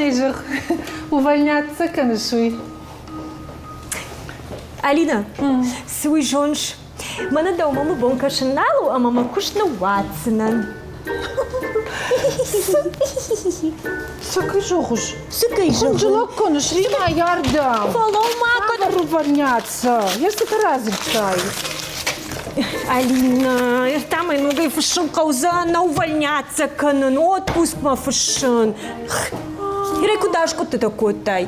ын ӕй зӕгъ, увольняться кӕныс уый. Алина, цы уый зоныс? Мӕнӕ дӕумӕ мӕ бон кӕсын нал у ӕмӕ мӕ куыст ныууадздзынӕн. Цы кӕй зӕгъыс? Цы кӕй зӕгъын? Хынджылӕг кӕныс, Рима, ярдӕм. Фӕлӕуу-ма, кӕд увольняться. Йӕ цытӕ радзырдтай? Алина, ӕртӕ мӕ ногӕй фыссын хъӕудзӕн, нӕ увольняться кӕнын, отпускмӕ фыссын. Ирӕ куыд аскъуыдтытӕ кодтай?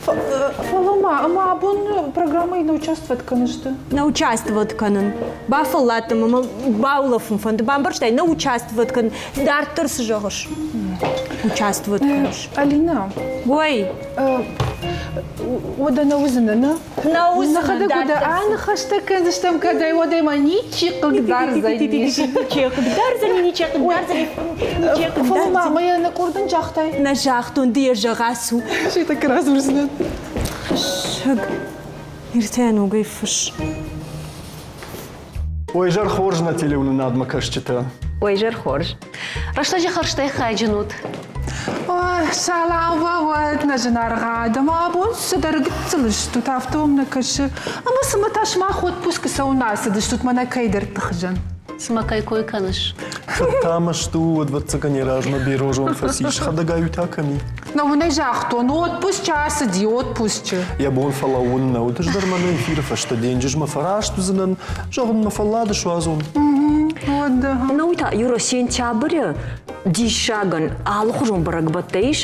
Фӕлӕ ма, ӕмӕ абон программӕйы нӕ участвовать кӕныс ды? Нӕ участвовать кӕнын. Бафӕлладтӕн ӕмӕ баулӕфын фӕнды. Бамбӕрстай, нӕ участвовать кӕнын. Дарддӕр цы зӕгъыс? Участвовать кӕныс. Алина. Ой. Уӕдӕ нӕ уыдзынӕ, нӕ? Нӕ уыдзынӕ. Нӕхӕдӕг уӕдӕ аныхӕстӕ кӕндзыстӕм, кӕдӕй уӕдӕй ма ничи хъыгдардзӕнис. Ничи хъыгдардзӕни, ничи хъыгдардзӕни. Фӕлӕ ма мӕ нӕ къордӕн загътай? Нӕ загътон, ды йӕ зӕгъ ацу. Сӕ радзурдзынӕн. Фыссӕг. Иртӕ ногӕй фысс. Ой, зӕр хорз нӕ телеуынынадмӕ кӕсджытӕ. Ой, зӕр хорз. Рӕстӕджы хӕрзтӕй хайджын ут. Салам уӕ уӕд, нӕ зынаргъ адӕм, абон цыдӕр гыццыл стут, афтӕ уӕм нӕ кӕсы. Ӕмӕ цымӕ та сымах отпускы цӕуын ацыдыстут мӕнӕ кӕйдӕрты хуызӕн? Цымӕ кӕй кой кӕныс? Кӕд та мӕсты у, ӕвӕццӕгӕн йӕ размӕ берозон фӕцис, хӕдӕгай уый та кӕм и? Нӕ уын ӕй загътон, отпусчы ацыди, отпусчы. Йӕ бон фӕлӕууын нӕ уыд, ӕз дӕр мӕнӕ эфиры фӕстӕ денджызмӕ фӕраст уыдзынӕн, зӕгъын, мӕ фӕллад суадзон. Ну уый та, Юра, сентябры диссагӕн алыхуызон бӕрӕгбӕттӕ ис,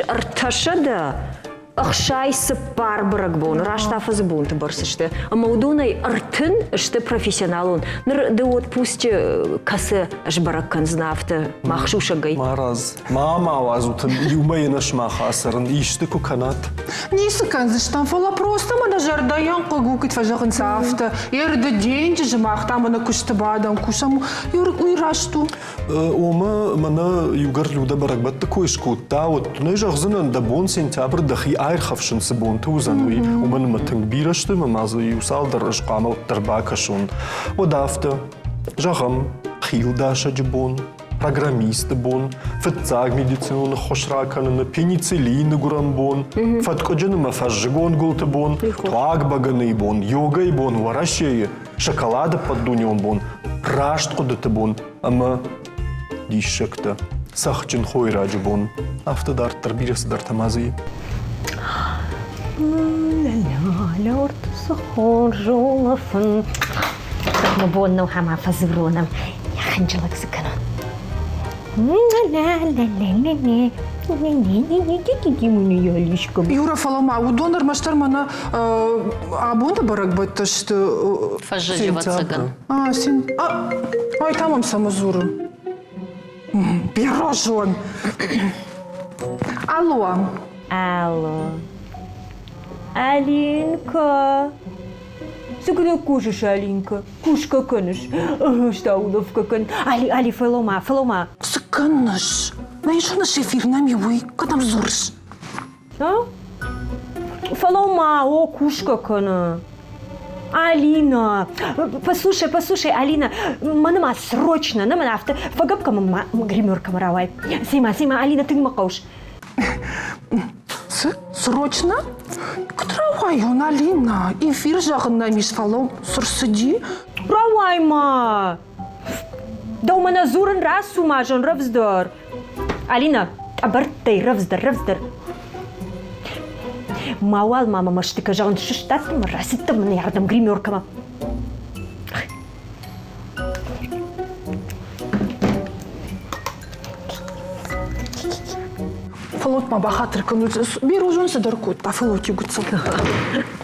364 бӕрӕгбоны, раст афӕдзы бонты бӕрц сты. Ӕмӕ уыдонӕй 30 сты профессионалон. Ныр ды отпусчы кӕцы сбӕрӕг кӕндзынӕ афтӕ мах сусӕгӕй? Марадз, ма ма уадзут иумӕ йын сымах ацӕрын, исты куы кӕнат. Ницы кӕндзыстӕм, фӕлӕ просто мӕнӕ зӕрдӕйӕн хъыг у, куыд фӕзӕгъынц афтӕ. Ерды денджызы мах та мӕнӕ куысты бадӕм, кусӕм, уый раст у. Омӕ мӕнӕ иугӕр Людӕ бӕрӕгбӕтты кой скодта, уӕд дын ӕй зӕгъдзынӕн, дӕ бон сентябрь дӕхи аирхӕфсын цы бонты уыдзӕн, уый. Уымӕн ӕмӕ тынг бирӕ сты ӕмӕ ма дзы иу цалдӕр ӕз хъуамӕ уӕддӕр бакӕсон. Уӕд афтӕ, зӕгъӕм, хилдасӕджы бон, программисты бон, фыццаг медицинон ӕххуыс ракӕныны, пенициллины гуырӕн бон, фӕткъуыджын ӕмӕ фӕззыгон гуылты бон, туаг бӕгӕныйы бон, йогӕйы бон Уӕрӕсейы, шоколады ӕппӕтдунеон бон, раст хъуыдыты бон ӕмӕ диссӕгтӕ, цӕхджын хойраджы бон. Афтӕ дарддӕр бирӕ цыдӕртӕ ма дзы и. Лӕ-лӕ, цы хорз улӕфын. Мӕ бон нӕу ӕмӕ фӕдзурон йӕ хынджылӕг цы кӕнон. Юра, фӕлӕ ма уыдон ӕрмӕстдӕр мӕнӕ абоны бӕрӕгбӕттӕ сты. Фӕззӕджы, ӕвӕццӕгӕн. А, син... А, ай та мӕм цӕмӕ дзуры? Пирожон. Алло. Алло. Алинка. Цы куыд кусыс, Алинка? Кусгӕ кӕныс? Стауловка кӕн. Али, Али, фӕлӕуу-ма, фӕлӕуу-ма. Цы кӕныс? Нӕ зоныс эфир нӕм и уый, кӕдӕм дзурыс? А? Фӕлӕуу-ма, о, кусгӕ кӕны. Алина, послушай, послушай, Алина, мӕнӕ ма срочно, нӕ мӕн афтӕ фӕгӕпп кӕм ма гримеркӕмӕ рауай. Сима, Сима, Алина, тынг мӕ хъӕуыс. Цы? Срочно? Куыд рауайон, Алина? Эфир зӕгъын нӕм ис, фӕлӕ цы рцыди? Рауай-ма! Дӕумӕ нӕ дзурын рацу ма, зын рӕвдздӕр. Алина, тъӕбӕрттӕй рӕвдздӕр, рӕвдздӕр. Мауал ма мӕ мӕсты кӕ, зӕгъын, сыстадтӕн мӕ рацыдтӕн мын ардӕм гримеркӕмӕ. Фӕллот ма бахатыр кӕнут, берозон цыдӕр кодта, фӕллоти гуыцыл.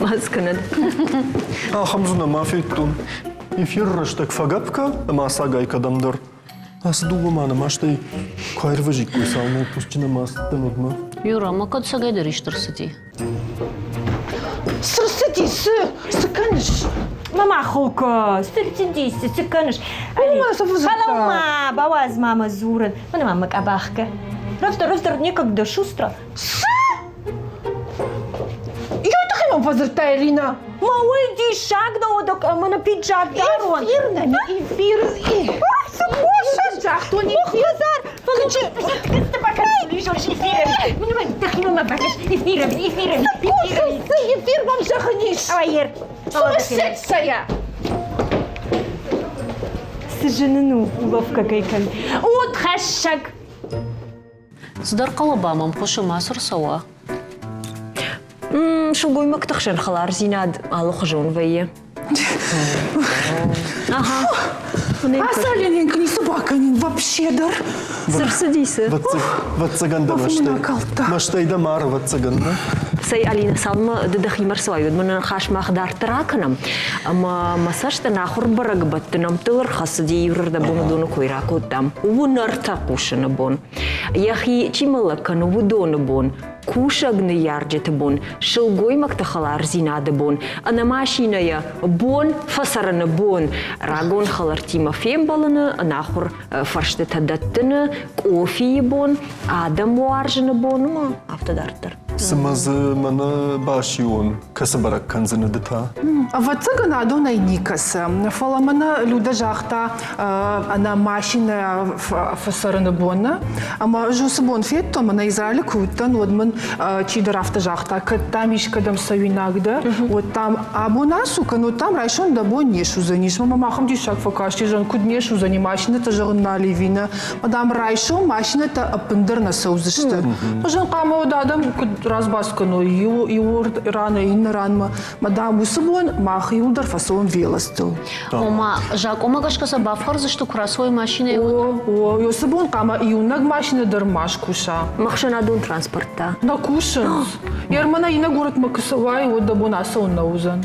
Ма скӕнӕд. Ахӕм дзы нӕма федтон. Эфир рӕстӕг фӕгӕпп кӕ ӕмӕ ацагай кӕдӕмдӕр. Ацы дыууӕ ма нымӕстӕй куы аирвӕзиккой, цалынмӕ отпусчы нӕма ацыдтӕн, уӕдмӕ. Юра, ма кӕд цӕгӕйдӕр исты рцыди? Цы рцыди, цы? Цы кӕныс? Мама хылка, цы рцыди, цы кӕныс? Фӕлӕуу-ма, бауадз ма мӕ дзурын. Мӕнӕ ма мӕ къабахгӕ. Рӕвдздӕр, рӕвдздӕр, некогда шустро. Цы? Йой тыххӕй мӕм фӕдзырдта Элина. Ма уый диссаг нӕ уыд, ӕмӕ нӕ пиджак дарон. Эфир нӕм, эфир. Цы кусыс? Загътон эфир. Хӕдзар, фӕлӕ бакӕс телевизор эфиры. Дӕхимӕ ма бакӕс эфиры, эфиры, эфиры. Эфир вам зӕгъын ис. Авайер. Сумасшедшая! Цы зын ын у улӕфгӕ кӕй кӕн. Удхӕссӕг! Цыдӕр хъӕлӕба мӕм хъуысы, ма цы рцӕуа? Сылгоймӕгты хсӕн хӕлардзинад алыхуызон вӕййы. Ага. Ацы олененька ницы бакӕнин вообще дӕр. Цы рцыди, цы? Вӕццӕгӕн дӕ мӕстӕй. Мӕстӕй дӕ мары, вӕццӕгӕн, нӕ? Цӕй, Алина, цалынмӕ ды дӕхимӕ рцӕуай, уӕдмӕ нӕ ныхас мах дарддӕр акӕнӕм. Ӕмӕ мӕ цӕст ӕнахуыр бӕрӕгбӕтты нӕмттыл ӕрхӕцыди, иуырдӕм уыдоны кой ракодтам. Уынӕртӕ хъусыны бон. Йӕхи чи мӕлӕг кӕны, уыдоны бон. Кусӕг ныййарджыты бон, сылгоймӕгты хӕлардзинады бон, ӕнӕ машинӕйӕ бон фӕцӕрыны бон, рагон хӕлӕрттимӕ фембӕлыны, ӕнахуыр фӕрстытӕ дӕттыны, къофийы бон, адӕм уарзыны бон ӕмӕ афтӕ дарддӕр. Цымӕ дзы мӕнӕ басион кӕцы бӕрӕг кӕндзынӕ ды та? Ӕвӕццӕгӕн, адонӕй никӕцы. Фӕлӕ мӕнӕ Людӕ загъта, ӕнӕ машинӕ фӕцӕрыны бон нӕ. Ӕмӕ ӕз уыцы бон федтон, мӕнӕ Израилы куы уыдтӕн, уӕд мын чидӕр афтӕ загъта, кӕд дам искӕдӕм цӕуинаг дӕ, уӕд дам абон ацу, кӕннод дам райсом дӕ бон не суыдзӕнис. Мӕ мӕм ахӕм диссаг фӕкасти, зӕгъын, куыд не суыдзӕни, машинӕтӕ зӕгъын нал ӕви нӕ. Мӕ дам райсом машинӕтӕ ӕппындӕр нӕ цӕудзысты. Зӕгъын, хъуамӕ уӕд адӕм куыд разбас кӕной иу, иу ранӕй иннӕ ранмӕ. Мӕ дам уыцы бон мах иуылдӕр фӕцӕуӕм велостыл. Ома, закъонмӕ гӕсгӕ сӕ бафхӕрдзысты, куы рацӕуой машинӕйы, уӕд? О, о, уыцы бон хъуамӕ иунӕг машинӕ дӕр ма скуса. Ӕхсӕнадон транспорт та? Нӕ кусынц. Ермана иннӕ горӕтмӕ куы цӕуай, уӕд дӕ бон ацӕуын нӕ уыдзӕн.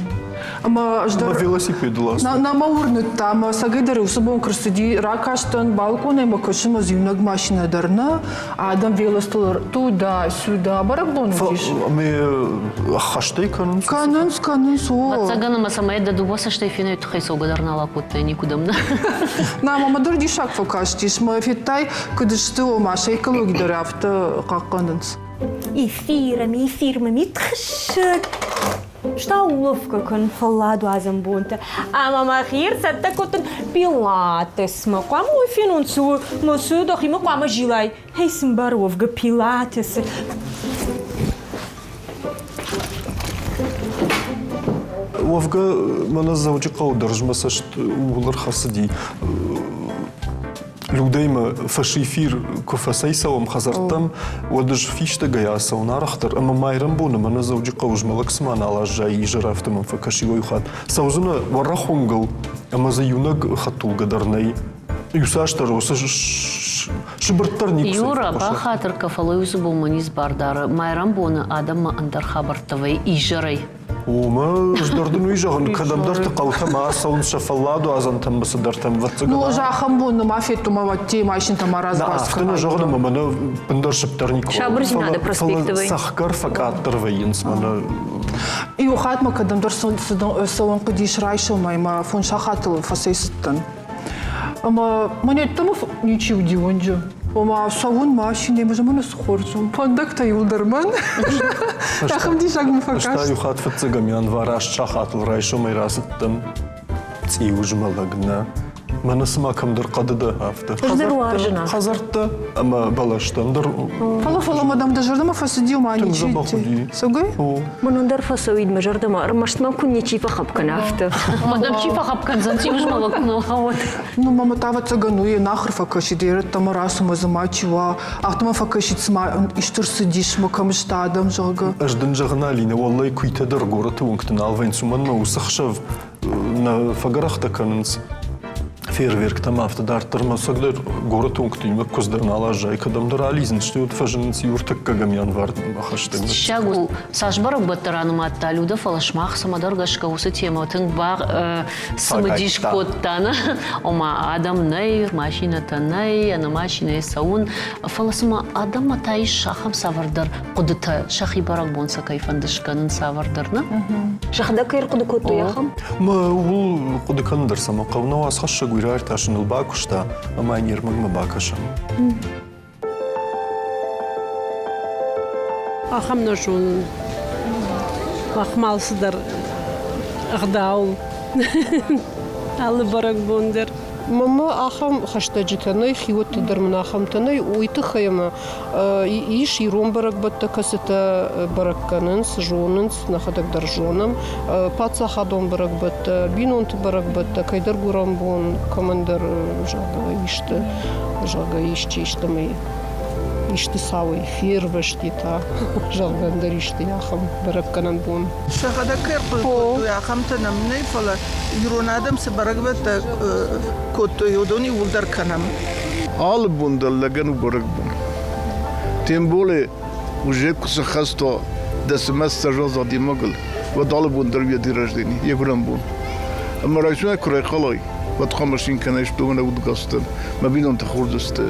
Ӕмӕ ӕз дӕр... Ӕмӕ велосипедыл ацыд? Нӕ мӕ уырныдта, ӕмӕ цӕгӕйдӕр уыцы бон куы рцыди, ракастӕн, балкъонӕй мӕ кӕсын, ӕз иунӕг машинӕ дӕр нӕ, адӕм велостыл туда-сюда бӕрӕгбон уыдис. Ӕмӕ ӕххӕстӕй кӕнынц? Кӕнынц, кӕнынц, о. Ӕвӕццӕгӕн ӕмӕ цӕмӕй дӕ дыууӕ цӕстӕй фенай, тыххӕй цӕугӕ дӕр нал акодтай никуыдӕм нӕ. Нӕ, мӕ дӕр диссаг фӕкастис. Мӕ федтай, куыд сты, ома сӕ экологи дӕр афтӕ хъахъхъӕнынц. Эфирами, эфирмӕ мидхӕссӕг. Стау улӕфгӕ кӕн фӕлладуадзӕн бонтӕ. Ӕмӕ мӕхи ӕрцӕттӕ кодтон пилатесмӕ. Хъуамӕ уый фенон цы у, мӕ цы дӕхимӕ хъуамӕ зилай. Эй, цы мбары уӕвгӕ пилатесы. Уӕвгӕ, мӕнӕ Дзӕуджыхъӕуы дӕр мӕ цӕст ууыл ӕрхӕцыди. Людӕймӕ фӕсэфир куы фӕцӕйцӕуӕм хӕдзӕрттӕм, уӕд ӕз фистӕгӕй ацӕуын арӕхдӕр ӕмӕ майрӕмбоны мӕнӕ Дзӕуджыхъӕуы змӕлӕг цыма нал аззайы изӕры, афтӕ мӕм фӕкӕсы иу хатт. Цӕудзынӕ уӕрӕх уынгыл ӕмӕ дзы иунӕг хӕдтулгӕ дӕр нӕй. Иуцасдӕр уыцы сыбыртт дӕр никуы Юра, бахатыр кӕ, фӕлӕ уыцы бон мӕ низ бар дары. Майрӕмбоны адӕммӕ ӕндӕр хабӕрттӕ вӕййы изӕрӕй. Уымӕ ӕз дӕр дын уый зӕгъын, кӕдӕмдӕрты хъӕутӕм ацӕуынц сӕ фӕлладуадзӕнтӕм цыдӕртӕм, ӕвӕццӕгӕн. Ну, ӕз ахӕм бон нӕма федтон, ӕмӕ уӕдте машинӕтӕ ма разбас Афтӕ нӕ зӕгъын, ӕмӕ мӕнӕ ӕндӕр сыпдӕр никуы. Сабырдзинады проспектовӕй. Цӕхгӕр фӕкъаддӕр вӕййынц мӕнӕ. Иу хатт ма кӕдӕмдӕр цӕуын хъуыдис райсомӕй, мӕ фондз сахатыл фӕцӕйцыдтӕн. Ӕмӕ мӕн йеддӕмӕ ничи уыди уынджы. Ома цӕуын машинӕ, ӕмӕ мӕнӕ цы хорз у. Фӕндӕгтӕ иуылдӕр мӕн. Ахӕм диссаг мын фӕкаст. Ӕз та иу хатт фыццӕгӕм январ аст сахатыл райсомӕй рацыдтӕн. Цъиуызмӕлӕг нӕ. Мӕнӕ цыма кӕмдӕр хъӕды дӕ, афтӕ. Ӕз уарзын. Хӕдзӕрттӕ ӕмӕ бӕлӕстӕ ӕндӕр. Фӕлӕ фӕлӕ мадам дӕ зӕрдӕмӕ фӕцыди, ома ничи. Цӕугӕй? Мӕнӕн дӕр фӕцӕуид мӕ зӕрдӕмӕ, ӕрмӕст мӕм куы ничи фӕхӕпп кӕна, афтӕ. Мадам чи фӕхӕпп кӕндзӕн, цъиуызмӕлӕг куы нӕ уа, уӕд. Ну, мама та ӕвӕццӕгӕн уый ӕнахуыр фӕкӕсид, ерӕттӕмӕ рацу мӕ дзы мачи уа. Афтӕ мӕ фӕкӕсид, цыма исты рцыдис, мӕ кӕм сты адӕм, зӕгъгӕ. Ӕз дын зӕгъын, Алинӕ, уӕллӕй куыйтӕ дӕр горӕты уынгты нал вӕййынц, уымӕн мӕ уыцы хсӕв нӕ фӕгӕрӕхтӕ кӕнынц фейерверктӕм, афтӕ дарддӕр мӕ цӕгдӕр горӕты уынгты иунӕг куыдз дӕр нал аззайы, кӕдӕмдӕр алидзынц, стӕй уӕд фӕзынынц иу ӕртыккӕгӕм январ хӕстӕг. Диссаг у, цас бӕрӕгбӕттӕ ранымадта Людӕ, фӕлӕ сымах цӕмӕдӕр гӕсгӕ уыцы темӕ тынг цымыдис кодта, нӕ? Ома адӕм нӕй, машинӕтӕ нӕй, ӕнӕ машинӕйы цӕуын. Фӕлӕ цыма адӕммӕ та ис ахӕм цавӕрдӕр хъуыдытӕ, сӕхи бӕрӕгбон сӕ кӕй фӕнды скӕнын цавӕрдӕр, нӕ? Сӕхӕдӕг кӕй ӕрхъуыды кодтой, ахӕм? Мӕ ууыл хъуыды кӕнын дӕр цӕмӕ хъӕуы, нӕ уацхӕссӕг уый раиртасыныл бакуыста ӕмӕ йын йе рмӕгмӕ бакӕсӕм. Ахӕм нӕ зонын. Махмӕ алцыдӕр ӕгъдауыл. Алы бӕрӕгбон дӕр. Мӕнмӕ ахӕм хӕстӕджытӕ нӕй, хиуӕттӕ дӕр мын ахӕмтӕ нӕй. Уый тыххӕй ӕмӕ ис ирон бӕрӕгбӕттӕ, кӕцытӕ бӕрӕг кӕнынц, зонынц, нӕхӕдӕг дӕр зонӕм. Паддзахадон бӕрӕгбӕттӕ, бинонты бӕрӕгбӕттӕ, кӕйдӕр гуырӕнбон, кӕмӕндӕр, зӕгъгӕ, исты, зӕгъгӕ, исчи истӕмӕй исты цауӕй фервӕзти та, зӕгъгӕ, ӕндӕр исты ахӕм бӕрӕггӕнӕн бон. Сӕхӕдӕг кӕй ӕрхъуыды кодтой, ахӕмтӕ нӕм нӕй, фӕлӕ ирон адӕм цы бӕрӕгбӕттӕ кодтой, уыдон иууылдӕр кӕнӕм. Алы бон дӕр лӕгӕн у бӕрӕгбон. Тем более уже куы сыххӕсто дӕсымӕ задимагыл, уӕд алы бон дӕр йӕ день рождения, йӕ гуырӕн бон. Ӕмӕ райсомӕй куы райхъалай, уӕд хъуамӕ цин кӕнай, что мӕ удгӕстӕн, мӕ бинонтӕ хорз сты.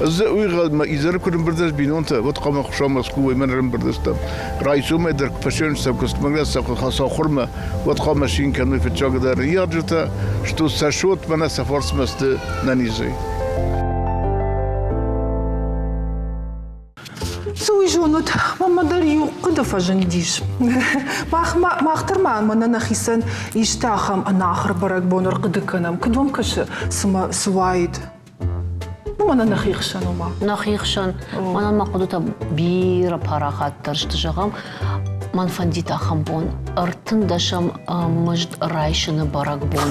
Ӕз уый мӕ изӕры куы рымбырд ӕз бинонтӕ, уӕд хъуамӕ Хуыцаумӕ скувой, мӕн ӕрӕмбырд стӕм. Райсомӕй дӕр куы фӕсӕн сӕ куыстмӕ сӕ хосахуырмӕ, уӕд хъуамӕ цин кӕной фыццагдӕр ныййарджытӕ, что сӕ цот мӕнӕ сӕ фарсмӕ сты нӕнизӕй. Цы уый зонут, мӕнмӕ дӕр иу хъуыды фӕзындис. Мах, мах дӕр ма мӕнӕ нӕхицӕн исты ахӕм ӕнахуыр бӕрӕгбон ӕрхъуыды кӕнӕм. Куыд уӕм кӕсы, цымӕ цы уаид? Ну, мӕнӕ нӕхи хсӕн ома. Нӕхи хсӕн. Мӕнӕн мӕ хъуыдытӕ бирӕ парахатдӕр сты, зӕгъӕм, мӕн фӕндид ахӕм бон ӕртындӕсӕм мызд райсыны бӕрӕгбон.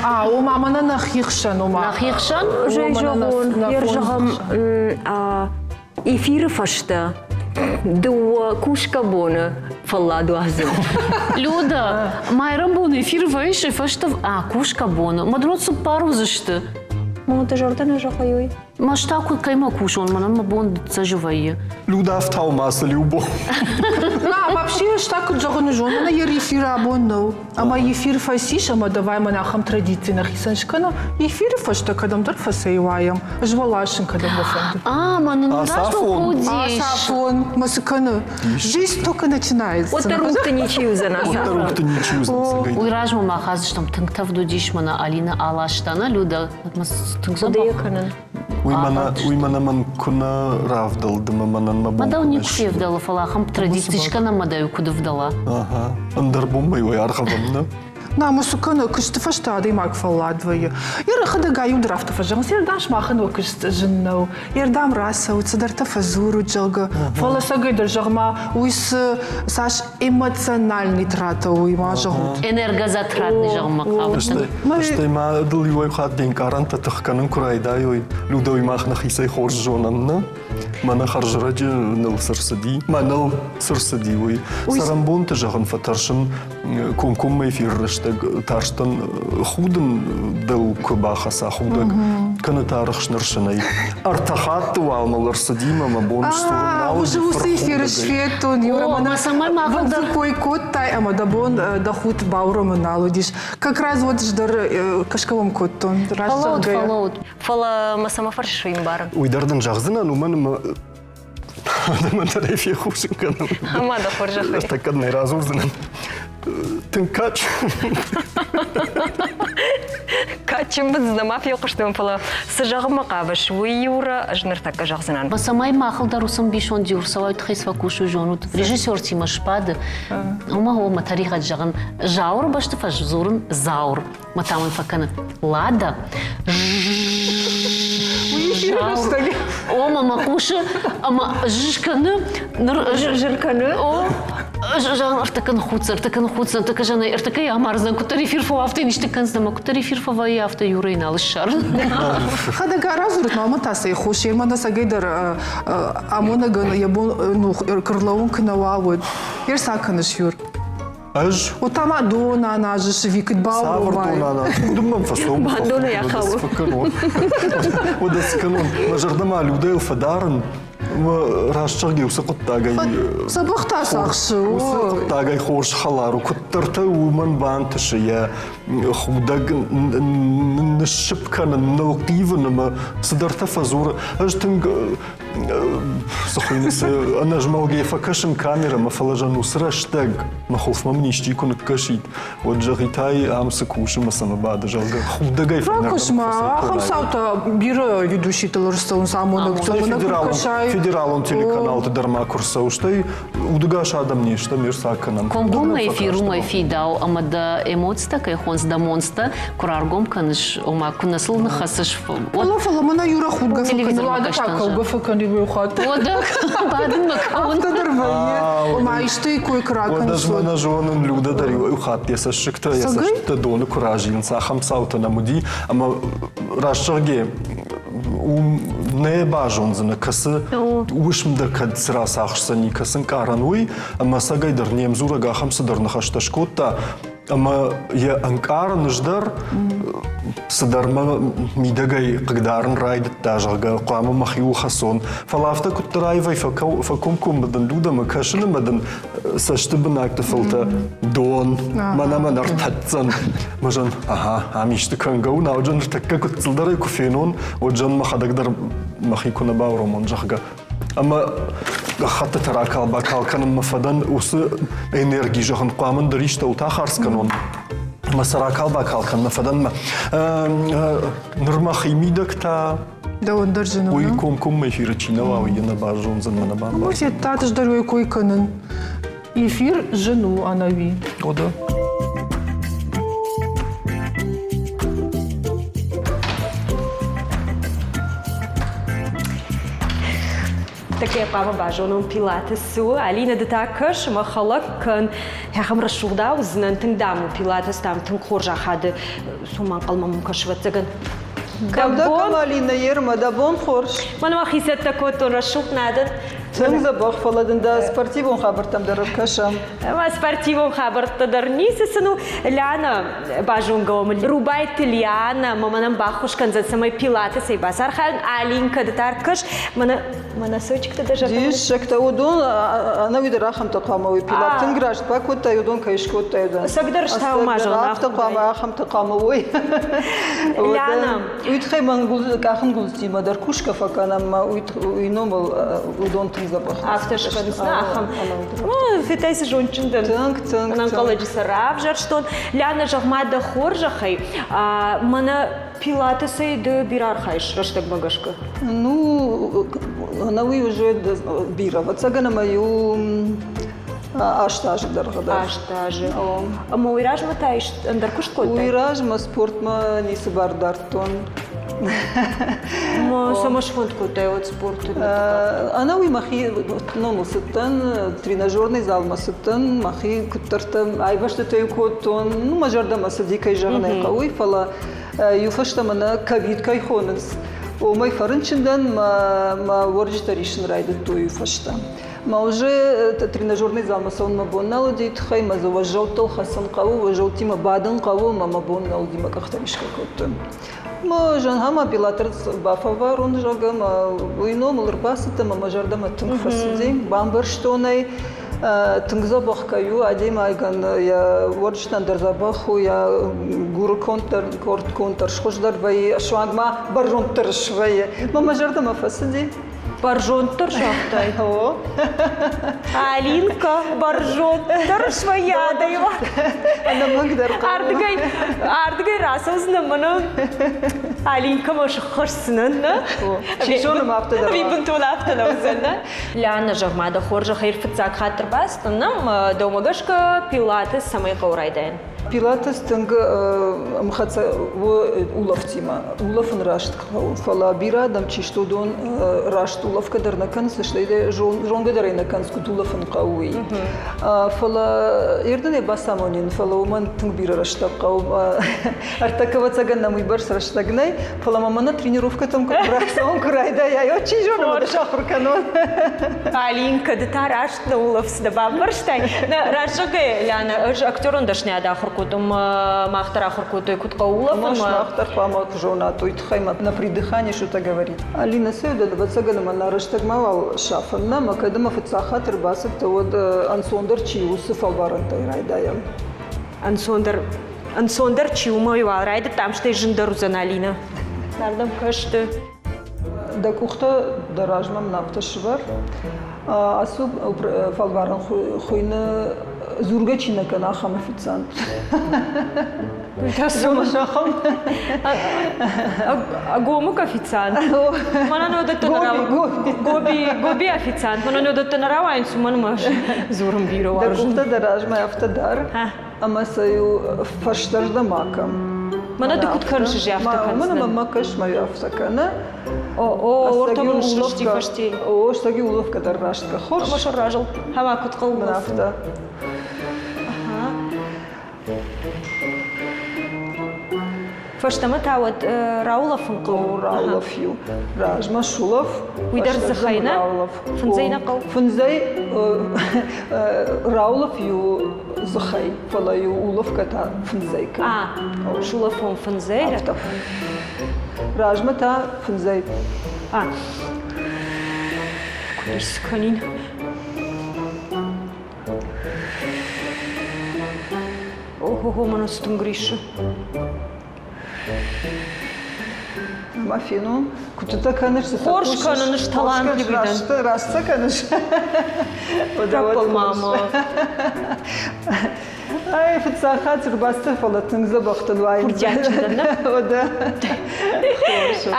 А, ома мӕнӕ нӕхи хсӕн, ома. Нӕхи хсӕн? Зӕгъон, зӕгъӕм, эфиры фӕстӕ дыууӕ кусгӕ боны фӕллад уадзын. Люда, майрӕмбоны эфир вӕйсы фӕстӕ а кусгӕ боны мӕ цыппар уыдзысты. Мӕ дӕ зӕрдӕ нӕ зӕгъы уый. Мӕ та куы кӕй ма кусон, мӕнӕн мӕ бон дыццӕджы вӕййы. Люда ӕфтау ма сыл иу бон. На, вообще, ӕз та куыд зӕгъын зонын, йӕ эфир абон нӕу. Ӕмӕ эфир фӕцис, ӕмӕ давай мӕн ахӕм традици нӕхицӕн скӕнӕм. Эфиры фӕстӕ кӕдӕмдӕр фӕцӕйуайӕм. Ӕз уӕ ласын кӕдӕм уӕ фӕнды. А, мӕ нын Ацафон. Ацафон. Мӕ цы кӕны? Жизнь только начинается. Уӕддӕр уынгты ничи уыдзӕн. Уӕддӕр уынгты ничи уыдзӕн. Уый размӕ мах ацыдыстӕм тынг тӕвд уыдис, мӕнӕ Алина аласта, нӕ Люда? Тынг Хъуыды кӕнын. Уый мӕнӕ, уый мӕнӕ мӕн куы нӕ равдӕлд ӕмӕ мӕнӕн мӕ бон Мӕ дӕу куы нӕ никуы февдӕлы, фӕлӕ ахӕм традици скӕнӕм мӕ дӕу куыд ӕвдӕла. Ага, ӕндӕр бон мӕ уый аргъӕвӕм, нӕ? Намысы кӕны, куысты фӕстӕ адӕймаг фӕллад вӕййы. Йӕ рӕхӕдӕг аиу дӕр афтӕ фӕзӕгъынц, йе рдӕм сымахӕн уӕ куыст зын нӕу, йе рдӕм рацӕут, цыдӕртӕ фӕдзурут, зӕгъгӕ. Фӕлӕ сӕгӕйдӕр, зӕгъ-ма, уый цы цас эмоциональный трата у, уый ма зӕгъут. Энергозатратный зӕгъынмӕ хъавыдтӕн. Стӕй ма дыл иуӕй хатт де нкъарӕнтӕ тых кӕнын куы райдайой, Людӕ, уый мах нӕхицӕй хорз зонӕм, нӕ? Мӕнӕ хӕрзрӕджы ныл цы рцыди, мӕныл цы рцыди, уый. Цӕрӕнбонты, зӕгъын, фӕтӕрсын комкоммӕ эфиры рӕстӕг тарстӕн худын дыл куы бахӕца худӕг, кӕнӕ та рыхснырсынӕй. Ӕртӕ хатты уал мыл ӕрцыди мӕ мӕ бон сдзурын нал уыди. Уыцы эфиры сфедтон, Юра, мӕнӕ цӕмӕй ма фылдӕр кой кодтай ӕмӕ дӕ бон дӕ худ бауромын нал уыдис. Как раз вот дӕр кӕсгӕ уӕм кодтон. Фӕлӕуут, фӕлӕуут. Фӕлӕ мӕ цӕмӕ фӕрсыс, уый ӕмбарын. Уый дӕр дын зӕгъдзынӕн, уымӕн ӕмӕ адӕмӕн дӕр ӕй фехъусын кӕнӕм. Ӕмӕ дӕ хорзӕхӕй. Ӕртӕккӕ дын ӕй радзурдзынӕн. Тынг кадджын. Кадджын бындз нӕма фехъуыстон, фӕлӕ цы зӕгъынмӕ хъавыс, уый Юра ӕз ныртӕккӕ зӕгъдзынӕн. Цӕмӕй махыл дӕр уыцы ӕмбисонд иу рцӕуа, тыххӕй фӕкусы зонут. Режиссертимӕ сбады. Уымӕ мӕ тӕригъӕд зӕгъын. Зауыры бӕсты фӕдзурын Заур. Мӕ та мын фӕкӕны Лада. О, мӕ мӕ хъусы ӕмӕ жж кӕны. Ныр жыр кӕны. О, зӕгъын, ӕртӕккӕ ныххуддзӕн, ӕртӕккӕ ныххуддзӕн, ӕртӕккӕ зӕгъын, ӕртӕккӕ йӕ амардзӕн, куыддӕр эфир фӕуа, афтӕ йын исты кӕндзӕн ӕмӕ куыддӕр эфир фӕвӕййы, афтӕ Юрӕйы нал ссарын. Хӕдӕг аразурут, мамӕ та сӕ хос, йемӕ нӕ сӕгӕй дӕр амонӕгӕн йӕ бон ну, кырлауын куы нӕ уа, уӕд. Ерса кӕныс, Юр? Ӕз? Уыдта ма дон аназыс ӕви куыд Цавӕр дон аназ? Дын мӕм фӕцӕуын. Бандоны йӕ хъӕуы. Уӕдӕ цы кӕнон? Мӕ зӕрдӕ ма Людӕйыл фӕдарын. Мӕ раст зӕгъгӕ уыцы хъуыддагӕй Дзӕбӕхтӕ цахсы. Уыцы хъуыддагӕй хорз хӕлар у. Куыддӕртӕ уымӕн бантысы йӕ худӕг ныссыпп кӕнын, нылхъивын ӕмӕ цыдӕртӕ фӕдзуры. Ӕз тынг цы хуыйны, цы ӕнӕзмӕлгӕ фӕкӕсын камерӕмӕ, фӕлӕ зӕн уыцы рӕстӕг мӕ хуылфмӕ мын исчи куы ныккӕсид, уӕд зӕгъитай, ам цы кусы мӕ цӕмӕ бады, зӕгъгӕ, худӕгӕй Ракӕс-ма, ахӕм цаутӕ бирӕ ведущийтыл ӕрцӕуынц амонӕгтӕ. Федералон телеканалты дӕр ма куы рцӕуы, стӕй удӕгас адӕм не стӕм, не рцаг кӕнӕм. Комкоммӕ эфир уымӕй фидау ӕмӕ дӕ эмоцитӕ кӕй хоныс, дӕ монцтӕ куы раргом кӕныс, ома куы нӕ сыл ныххӕцыс. Фӕлӕ, фӕлӕ мӕнӕ Юра худгӕ фӕкӕны, уӕдӕ та кӕугӕ фӕкӕны иу хатт. Уӕдӕ бадынмӕ кӕуын. Афтӕ дӕр вӕййы. Ома исты кой куы ракӕныс. Уӕдӕ ӕз мӕнӕ зонын, Людӕ дӕр иу хатт йӕ цӕссыгтӕ, йӕ цӕстытӕ доны куы разилынц, ахӕм цаутӕ нӕм уыди. Ӕмӕ раст зӕгъгӕ, уым нӕ базондзынӕ, кӕцы уысм дӕ кӕд цы рацахсдзӕни, кӕцы ӕнкъарӕн уый, ӕмӕ ӕцӕгӕйдӕр не мдзурӕг ахӕм цыдӕр ныхӕстӕ скодта, ӕмӕ йӕ ӕнкъарын ӕз дӕр цыдӕр мӕ мидӕгӕй хъыгдарын райдыдта, зӕгъгӕ, хъуамӕ мӕхиуыл хӕцон. Фӕлӕ афтӕ куыддӕр аивӕй фӕкомкоммӕ дын дудӕмӕ кӕсын ӕмӕ дын цӕсты бынӕгты фылтӕ дон, мӕнӕ мӕн ӕртӕдздзӕн. Мӕ зӕн, ага, ам исты кӕнгӕ у, науджы ныртӕккӕ куыдцылдӕрӕй куы фенон, уӕд зӕн мӕхӕдӕг дӕр мӕхи куы нӕ бауромон, зӕгъгӕ. Ӕмӕ гӕххӕттытӕ ракал-бакал кӕнынмӕ фӕдӕн уыцы энерги, зӕгъын, хъуамӕ ӕндӕр истӕуыл ахардз кӕнон. Ӕмӕ сӕ ракал-бакал кӕнынмӕ фӕдӕнмӕ. Ныр мӕхи мидӕг та Дӕуӕн дӕр зын у, Уый комкоммӕ эфиры чи нӕ уа, уый йӕ нӕ базондзӕн, мӕ нӕ бамбардзӕн. Федтат, ӕз дӕр уый кой кӕнын. Эфир зын у ӕнӕуи. О да. Такӕ хъуамӕ базонон Пилатес цы у. Алинӕ, ды та кӕс ӕмӕ хӕлӕг кӕн. Ахӕм рӕсугъд ауыдзынӕн, тынг дам у Пилатес, дам, тынг хорз ахады. Цом ӕнхъӕлмӕ мӕм кӕс, ӕвӕццӕгӕн. Кӕм дӕ, кӕм, Алинӕ, ермӕ, дӕ бон хорз. Мӕн мӕхи цӕттӕ кодтон рӕсугъд нӕ дӕн. Тынг дзӕбӕх, фӕлӕ дын дӕ спортивон хабӕрттӕм дӕр ӕркӕсӕм. Ӕмӕ спортивон хабӕрттӕ дӕр ницы сын у. Лиана базонгӕ уӕм. Рубайты Лиана ма мӕнӕн баххуыс кӕндзӕн, цӕмӕй пилатесӕй бацархайон. Алинка, ды та ӕркӕс. Мӕнӕ мӕ носочектӕ дӕ зӕрдӕмӕ. Диссӕгтӕ, уыдон ӕнӕуи дӕр ахӕмтӕ хъуамӕ уой. Пилат тынг раст бакодтай, уыдон кӕй скодтай, уыдон. Сӕгдӕр стау ма зӕгъын. Афтӕ хъуамӕ ахӕмтӕ хъуамӕ уой. Лиана. Уый тыххӕй мӕ къахынгуылдзтимӕ дӕр кусгӕ фӕкӕнӕм, уый номыл уыдон тынг дзӕбӕх. Афтӕ скӕнынц, ахӕм. Фетай цы зондджын дӕн. Тынг, тынг. Ӕнӕнхъӕлӕджы сӕ равзӕрстон. Лиана, зӕгъ-ма дӕ хорзӕхӕй, мӕнӕ пилатесӕй ды бирӕ архайыс рӕстӕгмӕ гӕсгӕ? Ну, ӕнӕуи уже бирӕ. Ӕвӕццӕгӕн ӕмӕ иу 8 азы дӕргъы дӕр. 8 азы. Ӕмӕ уый размӕ та ӕндӕр куыст кодтай? Уый размӕ спортмӕ ницы бар дардтон. Цӕмӕ сфӕнд кодтай уӕд спорты? Ӕнӕуи мӕхи номыл цыдтӕн, тренажерный залмӕ цыдтӕн, мӕхи куыддӕртӕ айвӕзтытӕ кодтон. Ну, мӕ зӕрдӕмӕ цыди, кӕй зӕгъын ӕй хъӕуы, фӕлӕ иу фӕстӕмӕ нӕ ковид кӕй хонынц, уымӕй фӕрынчын дӕн, мӕ уӕрджытӕ риссын райдыдтой уый фӕстӕ. Мӕ уже тренажерный залмӕ цӕуын мӕ бон нал уыди, тыххӕй мӕ дзы уӕззӕуттыл хӕцын хъӕуы, уӕззӕуттимӕ бадын хъӕуы, ӕмӕ мӕ бон нал уыди, мӕ къӕхтӕ рисгӕ кодтой. Мӕ зӕнхӕмӕ пилатр бафӕлварон, зӕгъгӕ, мӕ уый номыл ӕрбацыдтӕн ӕмӕ мӕ зӕрдӕмӕ тынг фӕцыди. Бамбӕрстон ӕй, тынг дзӕбӕх кӕй у, адӕймагӕн йӕ уӕрджытӕн дӕр дзӕбӕх у, йӕ гуры конд дӕр, конд дӕр схуыздӕр вӕййы, суанг ма бӕрзонддӕр свӕййы. Мӕ мӕ зӕрдӕмӕ фӕцыди. Бӕрзонддӕр загътай? О. Алинка, бӕрзонддӕр свӕййы адӕймаг. Ӕнӕмӕнгдӕр хъӕуы. Ардыгӕй, ардыгӕй рацӕудзынӕн мӕнӕ Алинкӕмӕ сыххӕсдзынӕн, нӕ? Чи зоны, ма афтӕ дӕр. Ӕви бынтон афтӕ нӕ уыдзӕн, нӕ? Лианна, зӕгъ-ма, дӕ хорзӕхӕй фыццаг хатт ӕрбацыдтӕн нӕм, дӕумӕ гӕсгӕ пилатес цӕмӕй хъӕуы райдайын? Пилатес тынг ӕмхӕццӕ у улӕфтимӕ. Улӕфын раст хъӕуы, фӕлӕ бирӕ адӕм чи сты, уыдон раст улӕфгӕ дӕр нӕ кӕнынц, стӕй зонгӕ дӕр ӕй нӕ кӕнынц, куыд улӕфын хъӕуы, уый. Фӕлӕ ердынӕй бацамонин, фӕлӕ уымӕн тынг бирӕ рӕстӕг хъӕуы. Ӕртӕккӕ, ӕвӕццӕгӕн нӕм уыйбӕрц рӕстӕг нӕй, фӕлӕ ма мӕнӕ тренировкӕтӕм куы рацӕуон, куы райдайай, чи зоны, мӕ сахуыр кӕнон. Алинка, ды та раст нӕ улӕфс дӕ бамбӕрстай? Нӕ, раст зӕгъгӕйӕ, Лиана, ӕз актерон дӕсныйад ахуыр кодтон, мах дӕр ахуыр кодтой, куыд хъӕуы улӕфын. Мах дӕр хъуамӕ куы зонат, уый тыххӕй ма на придыхание что-то говорит. Алина, цы ӕвӕццӕгӕн ӕмӕ нӕ рӕстӕгмӕ уал сафӕм нӕ, ӕмӕ кӕд ӕмӕ фыццаг хатт ӕрбацыдтӕ, уӕд ӕнцондӕр чи у, уыцы фӕлварӕнтӕй райдайӕм. Ӕнцондӕр ӕнцондӕр чи уымӕй уал райдыдтам, стӕй зындӕр уыдзӕн Алинӕ. Нардӕм кӕсты. Дӕ къухтӕ Дӕ размӕ мын афтӕ сывӕр. Ацы фӕлварӕн хуыйны дзургӕ чи нӕ кӕны, ахӕм официант. Гомык официант. Мӕнӕн уыдӕттӕ Гоби, гоби официант. Мӕнӕн уыдӕттӕ нӕ рауайынц, уымӕн ӕмӕ дзурын бирӕ уарзын. Дӕ къухтӕ дӕ размӕ афтӕ дар, ӕмӕ сӕ иу фӕстӕрдӕм акӕн. Мӕнӕ ды куыд кӕныс, афтӕ кӕныс. Мӕнӕ мӕ кӕс, мӕ афтӕ кӕны. О, о, ортӕ сысти фӕсте. О, стӕги улӕфгӕ дӕр растгӕ. Хорз. Ӕмӕ сӕр разыл. Ӕмӕ куыд хъӕуы афтӕ. Фӕстӕмӕ та уӕд раулӕфын хъӕуы. Раулӕф-иу. Размӕ сулӕф. Уый дӕр дзыхӕй нӕ? Фындзӕй нӕ хъӕуы? Фындзӕй раулӕф-иу дзыхӕй, фӕлӕ-иу улӕфгӕ та фындзӕй кӕн. А, сулӕфон фындзӕй? Афтӕ. Размӕ та фындзӕй. А, куыд искӕнин? Ого-го, мӕнӕ цы тынг риссы. Ма фенон, куыдтытӕ кӕныс, цы Хорз кӕнын, талантливый дӕн. Раст сӕ кӕныс? Раппӕл мама. Ай, фыццаг хатт ӕрбацыдтӕн, фӕлӕ тынг дзӕбӕх дын уайын. Курдиатджын дӕн, нӕ? Уӕдӕ.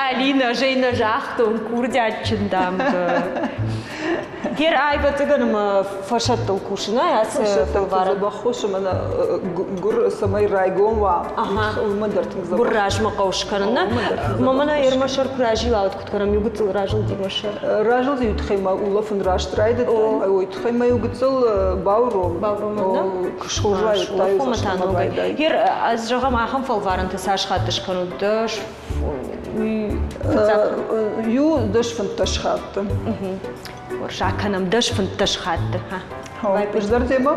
Алина, жей нӕ загътон, курдиатджын дам. Гер ӕвӕццӕгӕн ӕмӕ фӕсӕдтыл кусын, ацы фӕлварӕн. Баххуыс ӕмӕ гуыр цӕмӕй райгом уа, уымӕн дӕр тынг дзӕбӕх. Гуыр размӕ хъӕуы скӕнын, нӕ? Мӕ мӕнӕ ӕрмӕ сӕр куы разила, куыд кӕнӕм, иу гыццыл разылди мӕ сӕр. Разылди иу тыххӕй мӕ улӕфын раст райдыдта, уый тыххӕй мӕ иу гыццыл бауром. Бауром, нӕ? Куы Сулӕфон та ногӕй. Гер, ӕз зӕгъӕм, ахӕм фӕлварӕнтӕ цас хатты скӕнут? Дӕс, Иу 10-15 хатты. Хорз, акӕнӕм 10-15 хатты. Хуыздӕр темӕ?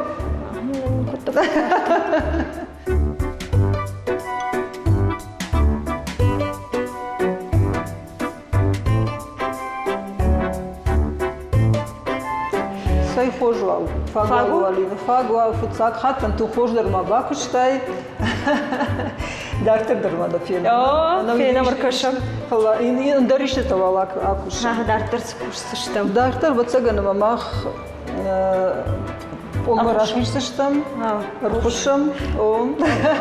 Цӕй хорз уал, фаг уал, Алина, фаг уал. Фыццаг хаттӕн ту хорз дӕр ма бакуыстай. Дарддӕр дӕр ма дӕ фенӕм. Фенӕм, ӕркӕсӕм. Фӕлӕ ӕндӕр истытӕ уал акусӕм. Дарддӕр цы кусдзыстӕм? Дарддӕр, ӕвӕццӕгӕн, ӕмӕ мах Пъолмӕ рахиздзыстӕм, ӕрхуыссӕм.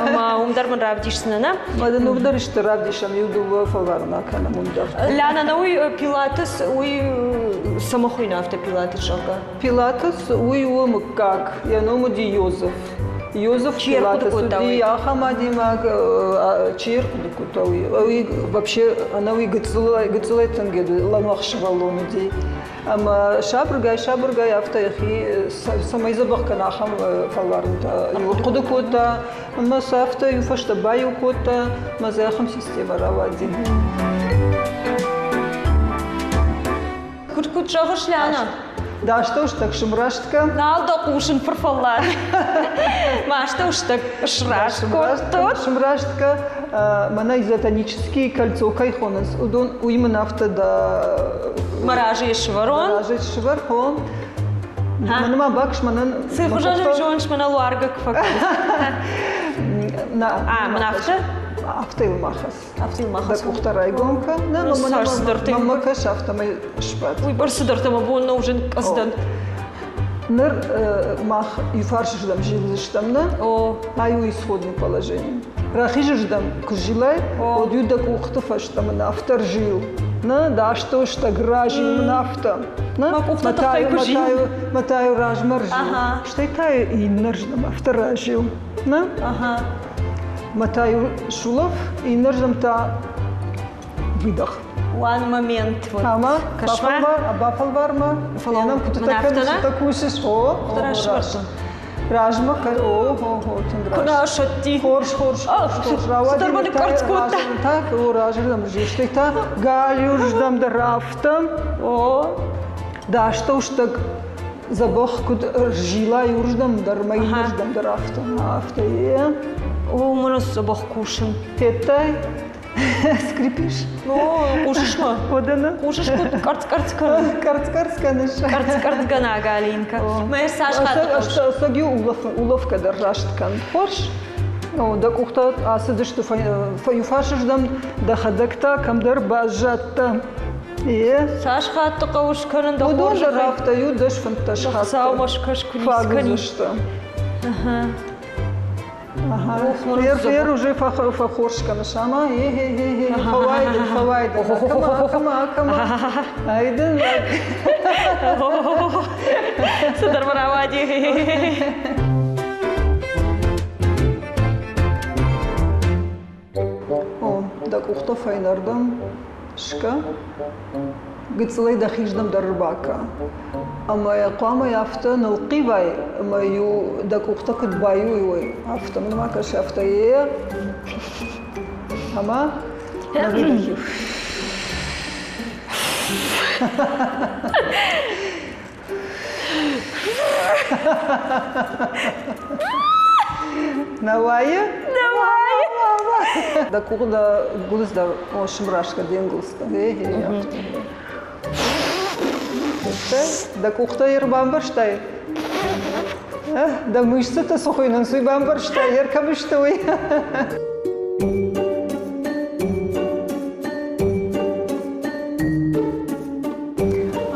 Ӕмӕ уым дӕр мын равдисдзынӕ, нӕ? Мӕ дын уым дӕр исты равдисӕм, иу дыууӕ фӕлварӕн акӕнӕм уым дӕр. Лянӕ, нӕ уый Пилатес, уый цӕмӕ хуыйны афтӕ Пилатес, зӕгъгӕ? Пилатес, уый у мыггаг, йӕ ном уыди Йозеф. Йозеф Пилатес уыди ахӕм адӕймаг, чи ӕрхъуыды кодта, уый. Уый вообще ӕнӕуи гыццылӕй тынг лӕмӕгъ сывӕллон уыди. Ӕмӕ сабыргай-сабыргай афтӕ йӕхи цӕмӕй дзӕбӕх кӕна, ахӕм фӕлварӕнтӕ хъуыды кодта ӕмӕ сӕ афтӕ иу фӕстӕ баиу кодта ӕмӕ дзы ахӕм системӕ рауади. Куыд куыд зӕгъыс, Лиана? Дӕ астӕуыстӕг сымрастгӕ? Нал дӕ хъусын фырфӕллад. Мӕ астӕуыстӕг сраст кодтон. Сымрастгӕ, мӕнӕ изотонический кольцо кӕй хонынц, уыдон уый мын афтӕ дӕ Мӕ разы сывӕрон. Мӕ разы сывӕрон. Мӕнӕ ма бакс мӕнӕн. Цы хуызӕн зоныс, мӕнӕ луаргӕ куы фӕкӕныс. На, А, мын афтӕ? Афтӕ йыл ма хӕц. Афтӕ йыл ма хӕц. Дӕ къухтӕ райгом кӕн. Нӕ, мӕнмӕ кӕс, афтӕмӕй сбад. Уый бӕрц цыдӕртӕ мӕ бон нӕу зын къӕдздӕн. Ныр мах иуфарсырдӕм зилдзыстӕм, нӕ? О. Ай у исходный положение. Рахизырдӕм куы зилай, уӕд-иу дӕ къухты фӕстӕ мын афтӕ рзил. Нӕ, дӕ астӕуыстӕг разил мын афтӕ. Нӕ, Мӕ къухты тыххӕй куы зил. Мӕ та-иу размӕ рзил. Стӕй та иннӕрдӕм афтӕ разил. Нӕ? Мӕ та-иу сулӕф, иннӕрдӕм та выдох. One момент. Вот. Ама, Кошмар. бафӕлвар-ма. Фенӕм, куыдтӕ кӕныс, куыдтӕ кусыс. О, размӕ, о, о, о, тынг раст. Куы асӕтти. Хорз, хорз, хорз, рауади. Цыдӕр мӕ ныкъкъӕрцц кодта. Так, о, разырдӕм стӕй та галиуырдӕм дӕр афтӕ. О. Дӕ астӕуыстӕг дзӕбӕх куыд ӕрзила иуырдӕм дӕр мӕ иннӕрдӕм дӕр афтӕ. Афтӕ, е. О, мӕнӕ дзӕбӕх кусын. Федтай? Скрипишь? Ну, хъусыс ма? Уӕдӕ нӕ? Хъусыс, куыд къӕрцц-къӕрцц кӕны? Къӕрцц-къӕрцц кӕныс. Къӕрцц-къӕрццгӕнаг Алинка. Мӕ цас хатты хъус? Ӕцӕг-иу улӕфгӕ дӕр раст кӕн. Хорз? Ну, дӕ къухтӕ ацыдысты иуфарсырдӕм, дӕхӕдӕг та кӕмдӕр баззадтӕ. Е. Цас хатты хъӕуы скӕнын дӕ Уыдон хорзӕхӕй? дӕр афтӕ иу 10-15 хатты. Хуыцаумӕ скӕс, куы ницы Фаг кӕнис. уыдзысты. Ага. Ер уже фӕхорз кӕныс, ӕмӕ е-е-е-е, фӕуайдын, фӕуайдын. Акӕма, акӕма, акӕма. Айдын. Цыдӕр мӕ рауади. О, дӕ къухтӕ фӕйнӕрдӕм скӕ, гыццылӕй дӕхиздӕм дӕр ӕрбакӕ. Ӕмӕ йӕ хъуамӕ афтӕ нылхъивай, ӕмӕ-иу дӕ къухтӕ куыд баиу уой, афтӕ мын ма кӕс, афтӕ е. Ӕмӕ на выдохе. Нӕ уайы? Нӕ уайы. Дӕ къух дӕ гуылдз дӕр сымраст де нгуылдзтӕ. Дӕ къухтӕ ӕрбамбӕрзтай? Дӕ мышцытӕ цы хуыйнынц, уый бамбӕрзтай? Ӕркӕм сты уый?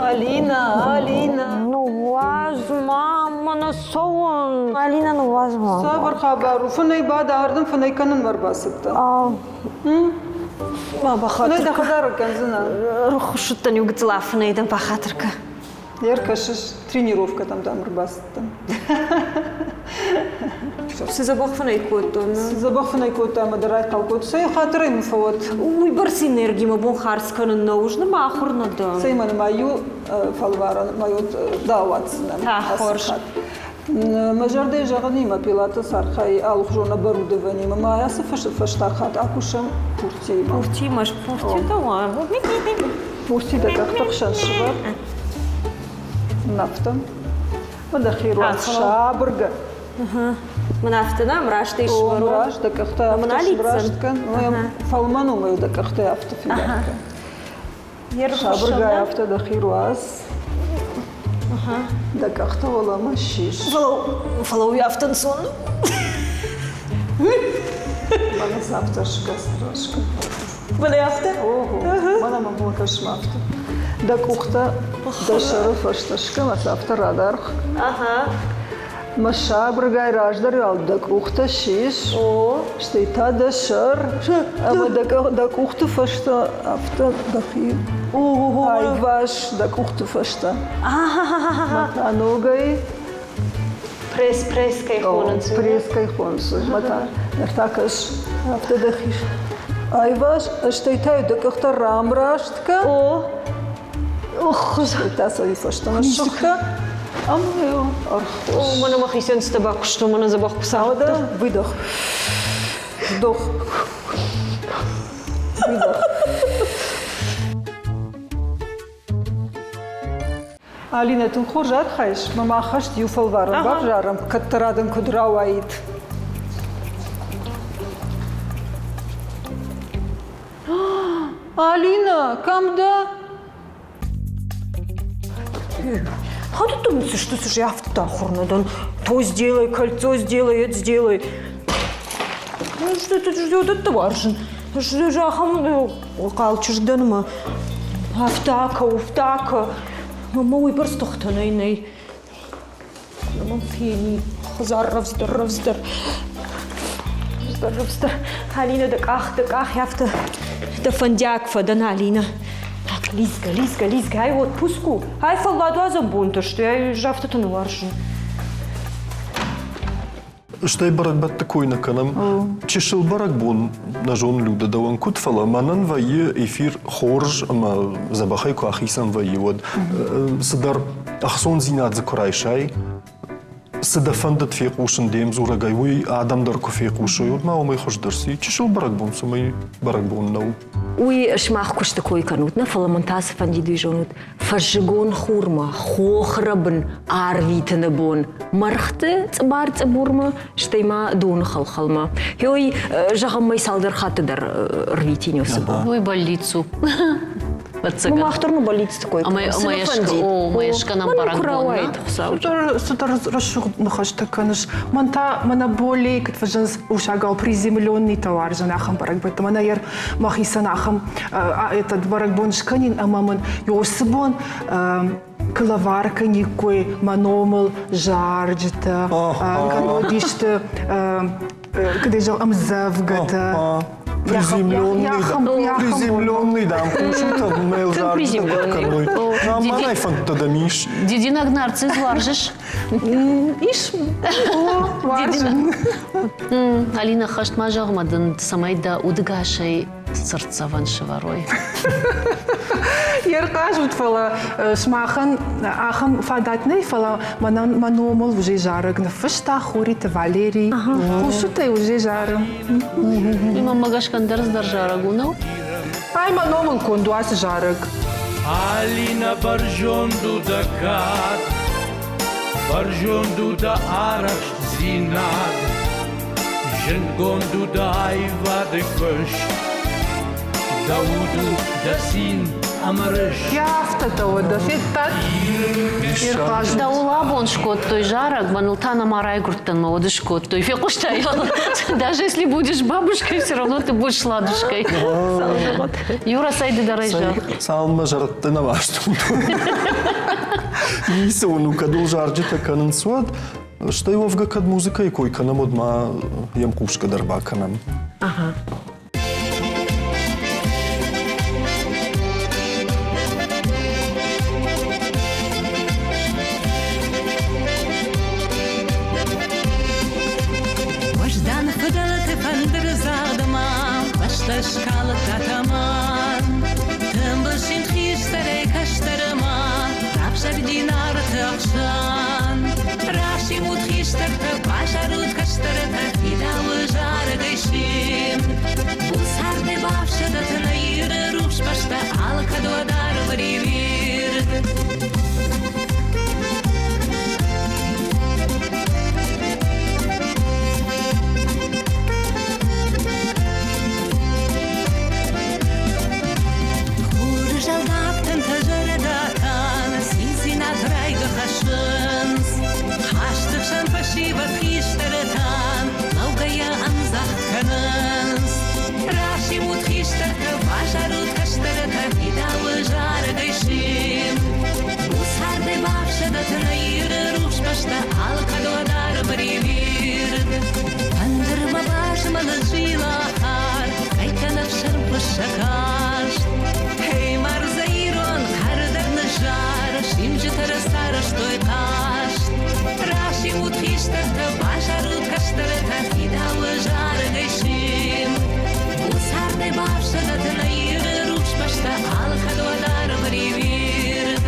Алина, Алина. Ныууадз ма, мӕнӕ цӕуын. Алина, ныууадз ма. Цавӕр хабар у? Фынӕй бад, ардӕм фынӕй кӕнынмӕ ӕрбацыдтӕн. Ма бахатыр Фынӕй дӕ хӕдзары кӕндзынӕн. Рыххуыссыдтӕн иу гыццыл афынӕй дӕн, бахатыр кӕ. Ӕркӕсыс, тренировкӕтӕм дӕм ӕрбацыдтӕн. Цы дзӕбӕх фынӕй кодтон. Цы дзӕбӕх фынӕй кодта ӕмӕ дӕ райхъал кодта. Цӕй хатырӕй мын фӕуӕд. Уыйбӕрц энерги мӕ бон хардз кӕнын нӕу, ӕз ма ахуыр нӕ дӕн. Цӕй мӕ ма иу фӕлварӕн ма дӕ ауадздзынӕн. Хорз. Мӕ зӕрдӕ зӕгъынимӕ Пилатес архайы алыхуызон оборудованиимӕ. Ма ацы фӕстаг хатт акусӕм пуртиимӕ. Пуртимӕ, пурти дӕ уа. Пурти дӕ къӕхты хсӕн сывӕр. Нафтӕ. Мӕ дӕхи руадз сабыргӕ. Мын афтӕ нӕм раст ис Раст дӕ къӕхтӕ афтӕ сраст кӕн. Фӕлмӕн у мӕ дӕ къӕхтӕ афтӕ фидар кӕн. Сабыргай афтӕ дӕхи руадз. Дӕ къӕхтӕ уӕлӕмӕ сис. Фӕлӕ уый афтӕ нцон Мӕнӕ афтӕ скӕс, раскӕ. Мӕнӕ афтӕ? Ого, мӕнӕ мӕм кӕс-ма афтӕ. Дӕ къухтӕ дӕ сӕры фӕстӕ скӕн, афтӕ радаргъ. Ага. Мӕ сабыргай раздӕр уал дӕ къухтӕ сис, стӕй та дӕ сӕр ӕмӕ дӕ къухты фӕстӕ афтӕ дӕхи айваз дӕ къухты фӕстӕ. Мӕ та ногӕй Пресс, пресс кӕй хонынц. Пресс кӕй хонынц. Мӕ та ныр та кӕс, афтӕ дӕхи айваз, стӕй та дӕ къухтӕ рамраст кӕн. Ох, та сӕ фӕстӕмӕ ссыгъта ӕмӕ ӕрхос. Мӕнӕ мӕхицӕн цытӕ бакуыстон, мӕнӕ дзӕбӕх куы цауда. Выдох. Вдох. Выдох. Алинӕ, тынг хорз архайыс, мӕ ма хӕст иу фӕлварӕн бавзарӕм, кӕддӕра дын куыд рауаид. Алина, кӕм дӕ? Хатты что ты же афтӕ ахуыр нӕ дӕн. То сделай, кольцо сделай, это сделай. Ну что ты ждет, это уарзын. Что ахӕм хъал чызг дӕн ӕмӕ афтӕ акӕ, уфтӕ акӕ. Мӕ уыйбӕрц тыхтӕ нӕй, нӕй. Мӕм фени хӕдзар рӕвдздӕр, рӕвдздӕр. Рӕвдздӕр, рӕвдздӕр. Алинӕ, дӕ къах, дӕ къах афтӕ дӕ фӕндиаг фӕдӕн, Алинӕ. Так, лизгӕ, лизгӕ, лизгӕ, ай отпуск у. Ай фӕлладуадзӕн бонтӕ сты, ай ӕз афтӕтӕ нӕ уарзын. Стӕй бӕрӕгбӕтты кой нӕ кӕнӕм. Чысыл бӕрӕгбон нӕ зоны Людӕ дӕуӕн куыд, фӕлӕ мӕнӕн вӕййы эфир хорз ӕмӕ дзӕбӕхӕй куы ахицӕн вӕййы, уӕд цыдӕр ӕхцондзинад дзы куы райсай, цы дӕ фӕндыд фехъусын де мдзурӕгӕй, уый адӕм дӕр куы фехъусой, уӕд ма уымӕй хуыздӕр цы чысыл бӕрӕгбон цӕмӕй бӕрӕгбон нӕу. Уый сымах куысты кой кӕнут нӕ, фӕлӕ мын та цы фӕндид, уый зонут. Фӕззыгон хурмӕ, хохрӕбын арвитыны бон мӕргъты цъыбар-цъыбурмӕ, стӕй ма доны хӕлхӕлмӕ. Ой, зӕгъӕм, мӕй цалдӕр хатты дӕр рвитин уыцы бон. Уый бӕллиц у. Ӕвӕццӕгӕн. Мах дӕр нӕ бӕллицты кой Ӕмӕ цы нӕ фӕндид. О, ӕмӕ скӕнӕм бӕрӕгбон. Цыдӕр рӕсугъд ныхӕстӕ кӕныс. Мӕн та мӕнӕ более куыд фӕзынц усагау приземленный та уарзын ахӕм бӕрӕгбӕттӕ. Мӕнӕ йӕ мӕхицӕн ахӕм этот бӕрӕгбон скӕнин ӕмӕ мын уыцы бон кылавар кӕниккой мӕ номыл зарджытӕ, кӕнодисты куыд зӕгъ, ӕмдзӕвгӕтӕ. Приземленный, дам, хъусут, мӕ зарджытӕ кӕной. Мӕнӕй фӕндтӕ дӕм ис. Дидинӕг нарцисс уарзыс? Ис. Уарзын. Алина, хӕст ма зӕгъ ма дын, цӕмӕй дӕ удыгасӕй цыртдзӕвӕн сывӕрой. Йе рхъазут, фӕлӕ сымахӕн ахӕм фадат нӕй, фӕлӕ мӕнӕн мӕ номыл уже зарӕг ныффыста Хориты Валерий. Хъусут ӕй уже зары. И мӕнмӕ гӕсгӕ ӕндӕр цыдӕр зарӕг у, нӕу? Ай мӕ номыл конд у ацы зарӕг. Алина бӕрзонд у дӕ кад, бӕрзонд у дӕ арӕхстдзинад. Зындгонд у дӕ аивады куыст, дӕ уд у дӕ цин ӕмӕ рыст. Йӕ афтӕ уӕдӕ федтат? Дӕуыл абон скодтой зарӕг, мӕныл та нӕма райгуырдтӕн, мӕ уд скодтой. Фехъуыстай? Даже если будешь бабушкой, все равно ты будешь ладушкой. Юра, сайды дӕр ӕй зӕгъ. Цалынмӕ зӕрӕдтӕ нӕ вастут. Ницы уын у, кӕд уыл зарджытӕ кӕнынц, уӕд Стӕй уӕвгӕ кӕд музыкӕйы кой кӕнӕм, уӕд ма йӕм хъусгӕ дӕр бакӕнӕм. Ага. Уӕздан фыдӕлты фӕндыры загъдмӕ бӕстӕ скалдта тӕмӕн. Тымбыл симд хистӕрӕй кӕстӕрмӕ равзӕрди Нарты ӕхсӕн. Расимут хистӕртӕ, базарут кӕстӕртӕ, фидауы зарӕгӕй симд. Буцардӕй бафсӕдӕт нӕ Иры рухс бӕстӕ алкӕд уӕд арвы риуирд. Хуры зӕлдаг тынтӕ зӕрдӕтӕн циндзинад райгӕ хӕссынц. Хӕсты хсӕн фӕсивӕд хистӕртӕн лӕугӕйӕ ӕмдзӕгъд кӕнынц. Расимут хистӕртӕ, базарут кӕстӕртӕ, фидауы зарӕгӕй симд. Буцардӕй бафсӕдӕт нӕ Иры рухс бӕстӕ алкӕд уӕд арвы риуирд. Фӕндырмӕ базмӕлы зилахар, кӕйтӕн ӕфсӕрм хуыссӕг каст. Эй, мардзӕ ирон, хӕрдӕг ныззар, симджытӕ рацарӕзтой хъазт. Расимут хистӕртӕ, базарут кӕстӕртӕ, фидауы зарӕгӕй симд. Буцардӕй бафсӕдӕт нӕ Иры рухс бӕстӕ алкӕд уӕд арвы риуирд.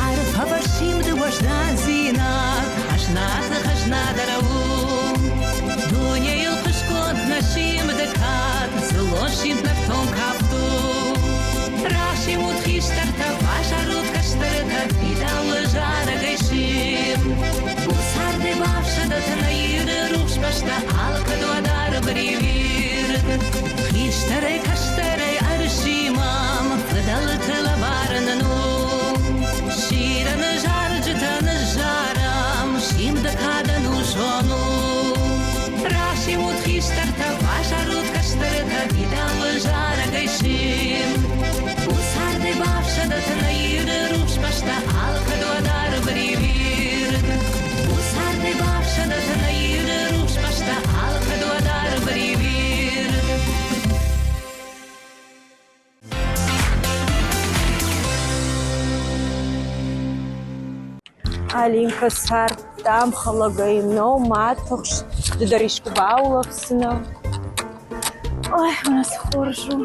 Арфӕвӕрсимды уӕздандзинад, хӕзнаты хӕзнадӕр у. Дунейыл хъуыстгонд нӕ симды кад, дзыллон симд нӕртон кафт у. Расимут хистӕртӕ, базарут кӕстӕртӕ, фидауы зарӕгӕй симд. Буцардӕй бафсӕдӕт нӕ Иры рухс бӕстӕ алкӕд уӕд арвы риуирд. Хистӕрӕй кӕстӕрӕй ӕрсимӕм, фыдӕлты лӕвар нын у. Сирӕны зарджытӕ ныззарӕм, симды кадӕн у зон у. Расимут хистӕртӕ, базарут кӕстӕртӕ, фидауы зарӕгӕй симд. Буцардӕй бафсӕдӕт нӕ Иры рухс бӕстӕ алкӕд уӕд арвы риуирд. Буцардӕй бафсӕдӕт нӕ Иры рухс бӕстӕ алкӕд уӕд арвы риуирд. Алинка цард, дам, хӕлӕгӕй нӕу, ма тыхс, ды дӕр искуы баулӕфдзынӕ. Ой, мӕнӕ цы хорз у.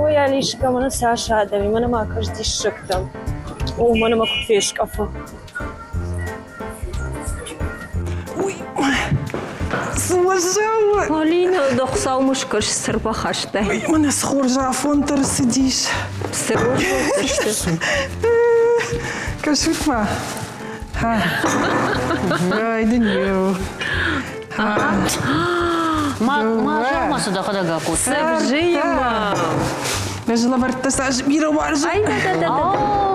Ой, Алишка, мӕнӕ цас адӕм и, мӕнӕ ма кӕс диссӕгтӕм. Уымӕн ӕмӕ куы фескъӕфы. Уый цы уӕззау у! Алина, дӕ Хуыцаумӕ скӕс, цы рбахастай? Мӕнӕ цы хорз афон дӕр цыдис. Цы рбахастай? Кӕсут-ма. Ай, дын иу. Ма ма цы дӕхӕдӕг акодтай? Цӕвзыимӕ. Ӕз лӕвӕрдтӕ цас бирӕ уарзын. Ай, да, да, да, да.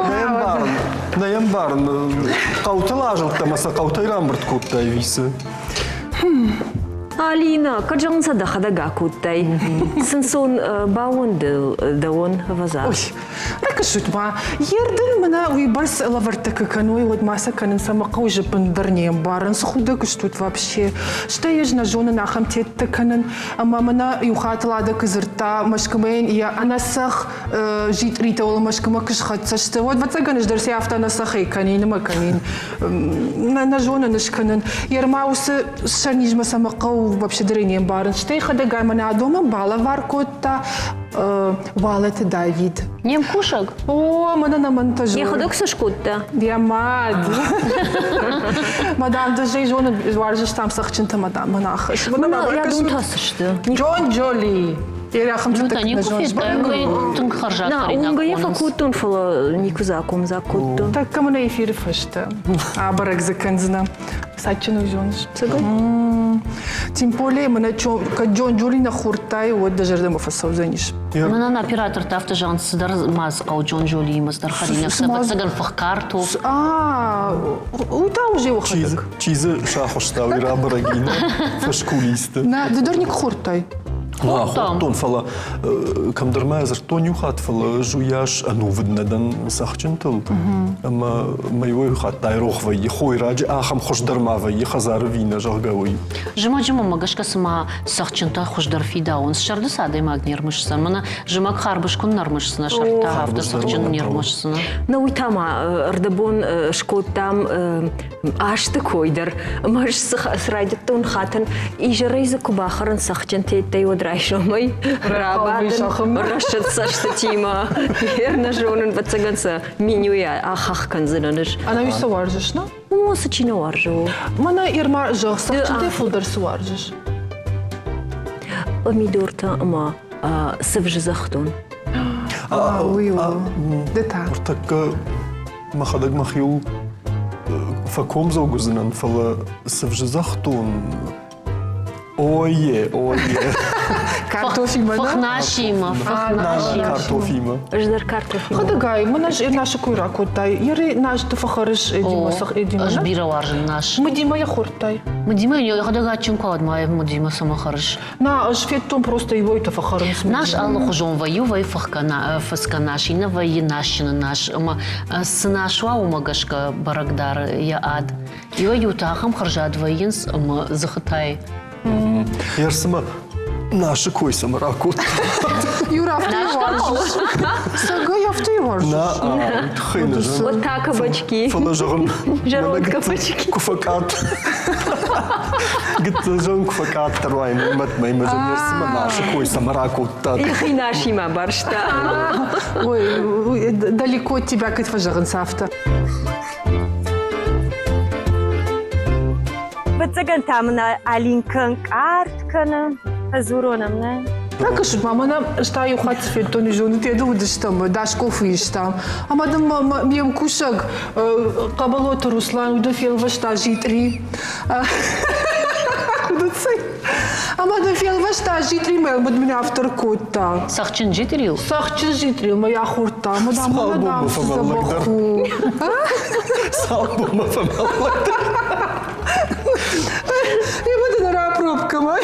Нӕ ӕмбарын, нӕ ӕмбарын. Хъӕутыл азылдтӕ ӕмӕ сӕ хъӕутӕй рамбырд кодтай ӕви цы? Алина, кӕд зӕгъын сӕ дӕхӕдӕг акодтай. Сын бауӕнды дӕуӕн ӕвӕдза. Ой, Ракӕсут-ма, йе рдын мӕнӕ уыйбӕрц лӕвӕрттӕ куы кӕной, уӕд ма сӕ кӕнын цӕмӕ хъӕуы зыппындӕр не мбарын, цы худӕг стут вообще. Стӕй ӕз нӕ зонын ахӕм тедтӕ кӕнын, ӕмӕ мӕнӕ иу хатт Лада куы дзырдта Мӕскуымӕ йын йӕ ӕнӕцӕхх зитъритӕ Мӕскуымӕ куы схӕццӕ сты, уӕд ӕвӕццӕгӕн ӕз дӕр сӕ афтӕ ӕнӕцӕхӕй кӕнин ӕмӕ кӕнин. Нӕ зонын ӕз кӕнын. Ерма уыцы сӕрнизмӕ цӕмӕ хъӕуы вообще дӕр ӕй не мбарын. Стӕй хӕдӕгай мӕнӕ адомӕн балӕвар кодта Уалыты Давид. Не мкусӕг? О, мӕнӕ нӕ мӕнтӕ зоны. Йӕхӕдӕг цы скодта? Йӕ мад. Мадам, ды зӕй зоны, уарзыстам цӕхджынтӕ мадам мӕнахыс. Мӕнӕ йӕ дон та цы сты? Джон Джоли. Тынг хӕрзад На, уынгӕ йӕ фӕкодтон, фӕлӕ никуы дзы акомдзаг кодтон. Тӕккӕ мын эфиры фӕстӕ абӕрӕг дзы кӕндзынӕ. Садджын уый зоныс? Тем более, мӕнӕ кӕд Джон Джоли нӕ хордтай, уӕд дӕ зӕрдӕмӕ фӕцӕудзӕнис. Мӕнӕн оператортӕ афтӕ зӕгъынц, цыдӕр ма дзы хъӕуы Джон Джолиимӕ цыдӕр хӕринӕгтӕ, ӕвӕццӕгӕн фых картоф. А, уый та уже уӕхӕдӕг. Чи дзы сахуыста, уый рабӕрӕг и фӕскулисты. Нӕ, ды дӕр никуы хордтай? Хордтон, фӕлӕ кӕмдӕр ма дзырдтон иу хатт, фӕлӕ ӕз уыйас ӕнувыд нӕ дӕн цӕхджынтыл. Ӕмӕ мӕ иуӕй хатт айрох вӕййы, хойраджы ахӕм хуыздӕр ма вӕййы хӕдзары винӕ, зӕгъгӕ, уый. Зымӕджы мӕнмӕ гӕсгӕ цыма цӕхджынтӕ хуыздӕр фидауынц. Сӕрды цы адӕймаг не рмысдзӕн? Мӕнӕ зымӕг харбыз куыннӕ рмысдзынӕ, сӕрд та афтӕ цӕхджын не рмысдзынӕ. Ну, уый та ма ӕрдӕбон скодтам азты кой дӕр. Ӕмӕ ӕз цы райдыдтон хатын, изӕрӕй дзы куы бахӕрын цӕхджын теттӕй, уӕд райсомӕй рабадын рӕсыд цӕстытимӕ. Ер нӕ зонын, ӕвӕццӕгӕн сӕ менюйӕ ахахх кӕндзынӕн ӕз. Ӕнӕуи цы уарзыс, нӕ? О, цы чи нӕ уарзы, о. Мӕнӕ Ирма, зӕгъ, цӕхджынтӕй фылдӕр цы уарзыс? Помидортӕ ӕмӕ цывзы дзӕхдон. Уый у. Ды та? Ныртӕккӕ мӕхӕдӕг мӕхиуыл фӕкомдзог уыдзынӕн, фӕлӕ цывзыдзӕхдон Ое, ое. Картофимӕ, Фыхнасимӕ, фыхнасимӕ. Картофимӕ. Ӕз дӕр картофимӕ. Хӕдӕгай, мын ӕз нашы кой ракодтай. Ере наш ты фӕхӕрыс Эдимӕ, сых Эдимӕ. Ӕз бирӕ уарзын наш. Мыдимӕ йӕ хордтай? Мыдимӕ йӕхӕдӕг адджын куы уӕд ма мыдимӕ цӕмӕ хӕрыс? На, ӕз федтон просто иуӕй-ты фӕхӕрынц. Наш алыхуызон вӕййы, вӕййы фыцгӕ наш, иннӕ вӕййы насджыны наш. Ӕмӕ цы наш уа, уымӕ гӕсгӕ бӕрӕг дары йӕ ад. Иуӕй-иутӕ ахӕм хӕрзад вӕййынц ӕмӕ дзыхытӕй. Ерсымӕ нашы кой цӕмӕ ракодта. Юра, афтӕ уарзыс. Сагай афтӕ уарзыс. На, тыххӕй нӕ зӕгъын. Вот та кабачки. Фӕлӕ зӕгъын, Зӕронд кабачки. Куы фӕкъад. Гыццыл зӕгъын, куы фӕкъаддӕр уай, мӕтмӕ мӕ зӕгъын, ерсымӕ нашы кой цӕмӕ ракодта. Йӕхи нашимӕ барста. Ой, далеко от тебя, куыд фӕзӕгъынц афтӕ. Ӕвӕццӕгӕн та мын Алинкӕ ӕнкъард кӕны. Фӕдзурон ӕм, нӕ? Ракӕсут ма, мӕнӕ ӕз та иу хатт федтон, зонут, еды уыдыстӕм, Дашкофы истам. Ӕмӕ дын ме мкусӕг Хъӕбӕлоты Руслан уыды фелвӕста зитъри. Худыцӕй. Ӕмӕ дын фелвӕста зитъри, мӕ уыд мын афтӕ кодта. Цӕхджын зитърил? Цӕхджын зитърил мӕ ахордта. Ӕмӕ дам, мӕнӕ дам, цы дзӕбӕх у. Цалбоммӕ фӕмӕллӕгдӕр. Ӕмӕ дын рапробкӕмӕ.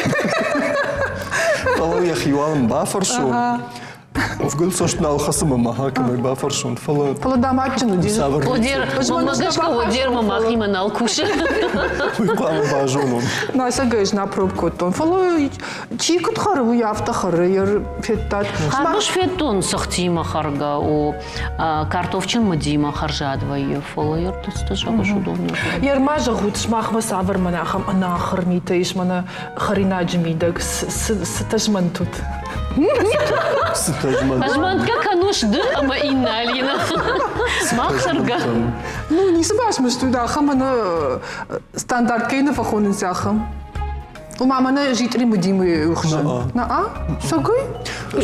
Фӕлӕ йӕхи уал ын бафӕрсон. Уфгыл цӕст нал хӕцы мӕ ма кӕмӕй бафӕрсон, фӕлӕ... Фӕлӕ дам адджын уыди. Цавӕр Одер, мӕнмӕ гӕсгӕ Одер мӕ махимӕ нал кусы. Уый хъуамӕ базонон. Нӕсӕгӕй ӕз нӕ проб кодтон, фӕлӕ чи куыд хӕры, уый афтӕ хӕры, йӕ федтат. Харбыз федтон цыхтимӕ хӕргӕ, о, картофджын мыдимӕ хӕрзад вӕййы, фӕлӕ йӕ ртыцты зӕгъыс, уыдон нӕ зонын. Ерма зӕгъут, сымахмӕ цавӕр мӕнӕ ахӕм ӕнахуыр митӕ ис мӕнӕ хӕринаджы мидӕг, цытӕ змӕнтут? Цытӕ змӕнтут? Змӕнтгӕ кӕнут. Дзурыс ды ӕмӕ иннӕ Алина. Мах цӕргӕ. Ну, ницы басмыстут, ахӕм ӕнӕ стандарт кӕй нӕ фӕхонынц ахӕм. Ома мӕнӕ житъри мыдимы хуызӕн. На-а? Сагой?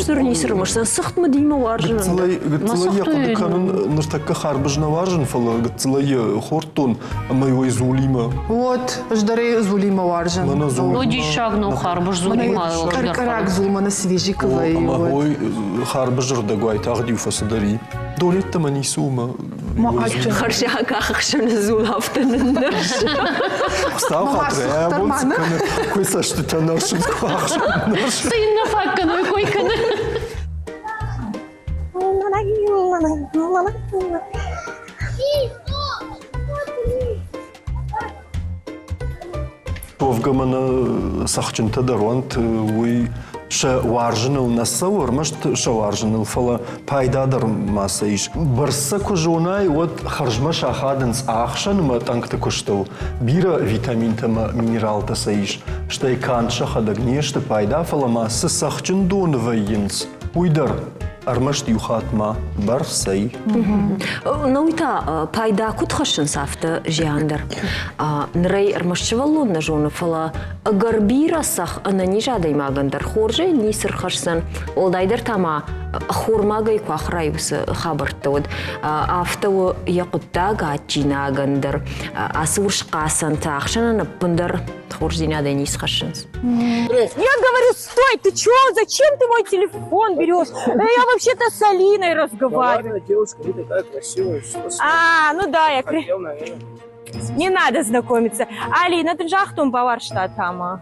Стыр ницы рымысдзӕн. Цыхт мыдимӕ уарзын. Гыццылӕй гыццылӕй йӕ хъуыды кӕнын ныртӕккӕ харбыз нӕ уарзын, фӕлӕ гыццылӕй йӕ хордтон ӕмӕ уый дзулимӕ. Вот, ӕз дӕр ӕй дзулимӕ уарзын. Мӕнӕ дзул. Ну, диссаг, ну, харбыз дзулимӕ. Къӕркъӕраг дзул мӕнӕ свежий куы вӕййы. Ӕмӕ ой, харбызы рдӕг уайтагъд-иу фӕцыдӕр и. Донеттӕмӕ ницы у мӕ Хӕрзаг ӕхсӕны дзул афтӕ ныннӕрсы. Хуыцау хатыр, ӕбон цы кӕны, куы цӕстытӕ нӕрсынц, куы ӕхсӕн нӕрсы. Цы йын нӕ фаг кӕны, уый кой кӕны. Уӕвгӕ мӕнӕ цӕхджынтӕ дӕр уӕнт, уый сӕ уарзыныл нӕ цӕуы, ӕрмӕст сӕ уарзыныл, фӕлӕ пайда дӕр ма сӕ ис. Бӕрц сӕ куы зонай, уӕд хӕрзмӕ сахадынц ӕхсӕн ӕмӕ тъӕнгты куыстыл. Бирӕ витаминтӕ ӕмӕ минералтӕ сӕ ис. Стӕй канд сӕхӕдӕг не сты пайда, фӕлӕ ма цы цӕхджын доны вӕййынц, уый дӕр. Ӕрмӕст иу хатт ма бӕрцӕй. Науи та пайда куыд хӕссынц, афтӕ зиан дӕр. Нырӕй ӕрмӕст сывӕллон нӕ зоны, фӕлӕ ӕгӕр бирӕ цӕхх ӕнӕниз адӕймагӕн дӕр хорзӕй ницы рхӕсдзӕн. Уӕлдайдӕр та ма ӕххормагӕй куы ахуырай уыцы хабӕрттӕ, уӕд афтӕ у йӕ хъуыддаг адджинагӕн дӕр. Ацы урс хъацӕнтӕ ӕхсӕнӕн ӕппындӕр хорздзинадӕй ницы хӕссынц. Я говорю, стой, ты чё, зачем ты мой телефон берешь? Я вообще-то с Алиной разговариваю. Да ладно, девушка, вы такая красивая. Что а, ну да, я... Хотел, наверное. Не надо знакомиться. Алина, ты жахтум баваршта тама.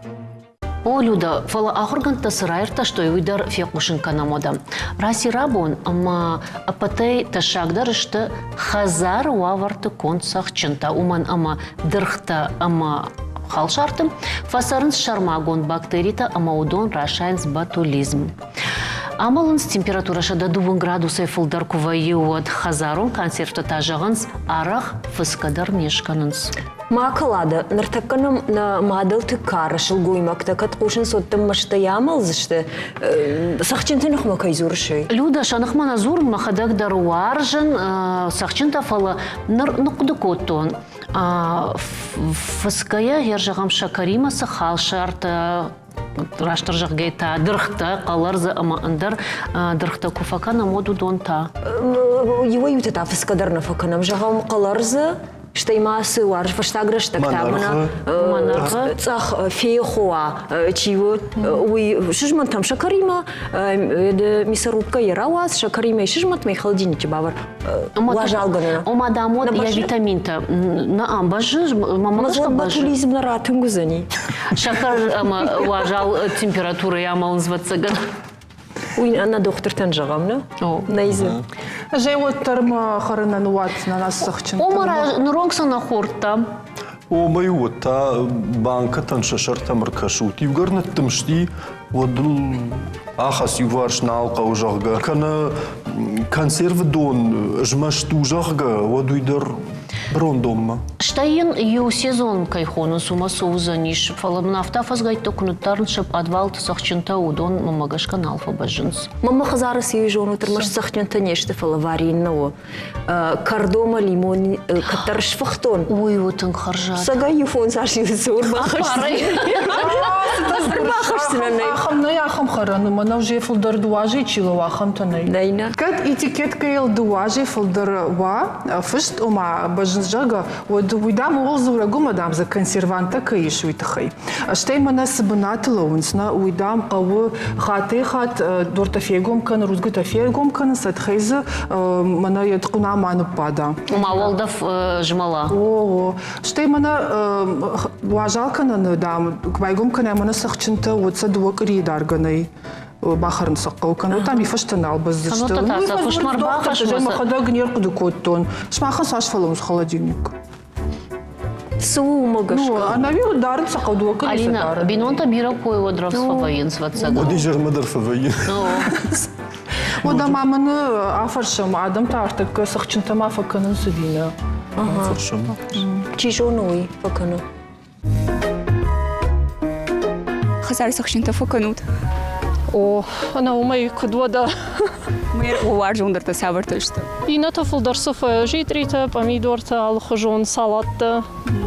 О, Люда, фӕлӕ ахуыргӕндтӕ цы раиртӕстой, уый дӕр фехъусын кӕнӕм уӕдӕ. Раци рабон ӕмӕ ӕппӕтӕй тӕссагдӕр сты хӕдзары уавӕрты конд цӕхджынтӕ, уымӕн ӕмӕ дыргътӕ ӕмӕ халсарты фӕцӕрынц сӕрмагонд бактеритӕ ӕмӕ уыдон расайынц ботулизм. Амӕлынц температурӕ 102 градусӕй фылдӕр куы вӕййы, уӕд хӕдзарон консервтӕ та зӕгъынц, арӕх фыцгӕ дӕр не скӕнынц. Ма кӕлада, ныртӕккӕ нӕм нӕ мадӕлты кары сылгоймӕгтӕ кӕд хъусынц, уӕддӕр мӕстӕй амӕлдзысты, цӕхджынты ныхмӕ кӕй дзурыс, уый? Люда, сӕ ныхмӕ нӕ дзурын, мӕхӕдӕг дӕр уарзын цӕхджынтӕ, фӕлӕ ныр ныхъхъуыды кодтон, Фысгӕйӕ йӕ зӕгъӕм сӕкӕримӕ цы халсартӕ, растдӕр зӕгъгӕй та дыргътӕ, хъӕлӕрдзы ӕмӕ ӕндӕр дыргътӕ куы фӕкӕнӕм, уӕд уыдон та? Иуӕй-иутӕ та фысгӕ дӕр нӕ фӕкӕнӕм. Зӕгъӕм, хъӕлӕрдзы, стӕй ма цы уарз фӕстаг рӕстӕг та мӕнӕ цъӕх фейхоа чи у, уый сызмӕнтӕм сӕкӕримӕ, мясорубкӕ йӕ рауадз, сӕкӕримӕ сызмӕнт, мӕ холодильничы бавӕр. Уазалгӕнӕн. Ома, дам, уӕд йӕ витаминтӕ нӕ ӕмбӕззы, мӕ гӕсгӕ Ботулизм нӕ ратынг уыдзӕни. Сӕкӕр ӕмӕ уазал температурӕйы амӕлынц, ӕвӕццӕгӕн. Уый нӕ дохтыртӕн зӕгъӕм, нӕ? Нӕй дзы. Ӕз уӕддӕр мӕ хӕрынӕн уадздзынӕн ацы цӕхджын. Ома, ныронг сӕ нӕ хордта. Омӕ уӕд та банкӕтӕн сӕ сӕртӕм ӕркӕсут. Иугӕр ныддымсти, уӕд ыл ахӕц иуварс нал хъӕуы, зӕгъгӕ. Кӕнӕ консервы дон змӕст у, зӕгъгӕ, уӕд уый дӕр брондонмӕ. Стӕй йын иу сезон кӕй хонынц, уымӕ цы уыдзӕнис, фӕлӕ мын афтӕ афӕдзгӕйттӕ куы ныддарынц сӕ пъадвалты цӕхджынтӕ, уыдон мӕнмӕ гӕсгӕ нал фӕбӕззынц. Мӕнмӕ хӕдзары цы зонут, ӕрмӕст цӕхджынтӕ не сты, фӕлӕ варенье у. Кӕрдо мӕ лимон кӕддӕр сфыхтон. Уый у тынг хӕрзад. Сӕгӕй иу фондз азы цы ӕрбахӕсдзынӕн нӕй. Ахӕм нӕй, ахӕм хӕрӕн, мӕнӕ уже фылдӕр дыууазӕй чи лӕууа, ахӕмтӕ нӕй. Нӕй нӕ. Кӕд этикеткӕйыл дыууазӕй фылдӕр уа фыст, ома бӕззын, зӕгъгӕ, уӕд уый, дам, ууыл дзурӕг у, дам, дзы консерванттӕ кӕй ис, уый тыххӕй. Стӕй мӕнӕ цы бынаты лӕууынц, нӕ, уый, дам, хъӕуы хаттӕй-хатт дуртӕ фегом кӕнын, рудзгуытӕ фергом кӕнын, цӕтхӕй дзы мӕнӕ йӕ хъуына ма ныббада. Ома уӕлдӕф змӕла. О, о. Стӕй мӕнӕ уазал кӕныны, дам, байгом кӕнӕ мӕнӕ цӕхджынтӕ, уӕд сӕ дыууӕ къуырийы дӕргъы нӕй бахӕрын сӕ хъӕуы, кӕнӕ там и фӕстӕ нал бӕззысты. Кӕнӕ та сӕ куыстмӕ ӕрбахӕссынц. Мӕхӕдӕг не рхъуыды кодтон. Сымахӕн цас фӕлӕууынц холодильник? Цы у уымӕ гӕсгӕ? Ну, ӕнӕуи дарын сӕ хъӕуы дыууӕ къуырийы Алина, дарын. бинонтӕ бирӕ кой уӕд рӕвдз фӕвӕййынц, ӕвӕццӕгӕн. Уӕд изӕрмӕ дӕр фӕвӕййы. Уӕдӕ ма мын афӕрсӕм, адӕм та ӕртӕккӕ цӕхджынтӕ ма фӕкӕнынц ӕви нӕ? Афӕрсӕм. Чи зоны уый фӕкӕны. Хӕдзары цӕхджынтӕ фӕкӕнут? О, ӕнӕ уымӕй куыд уӕдӕ? Мэр уарзондӕртӕ цавӕртӕ сты? Иннӕтӕ фылдӕр цы джитритӕ, пъамидортӕ, алыхуызон салаттӕ,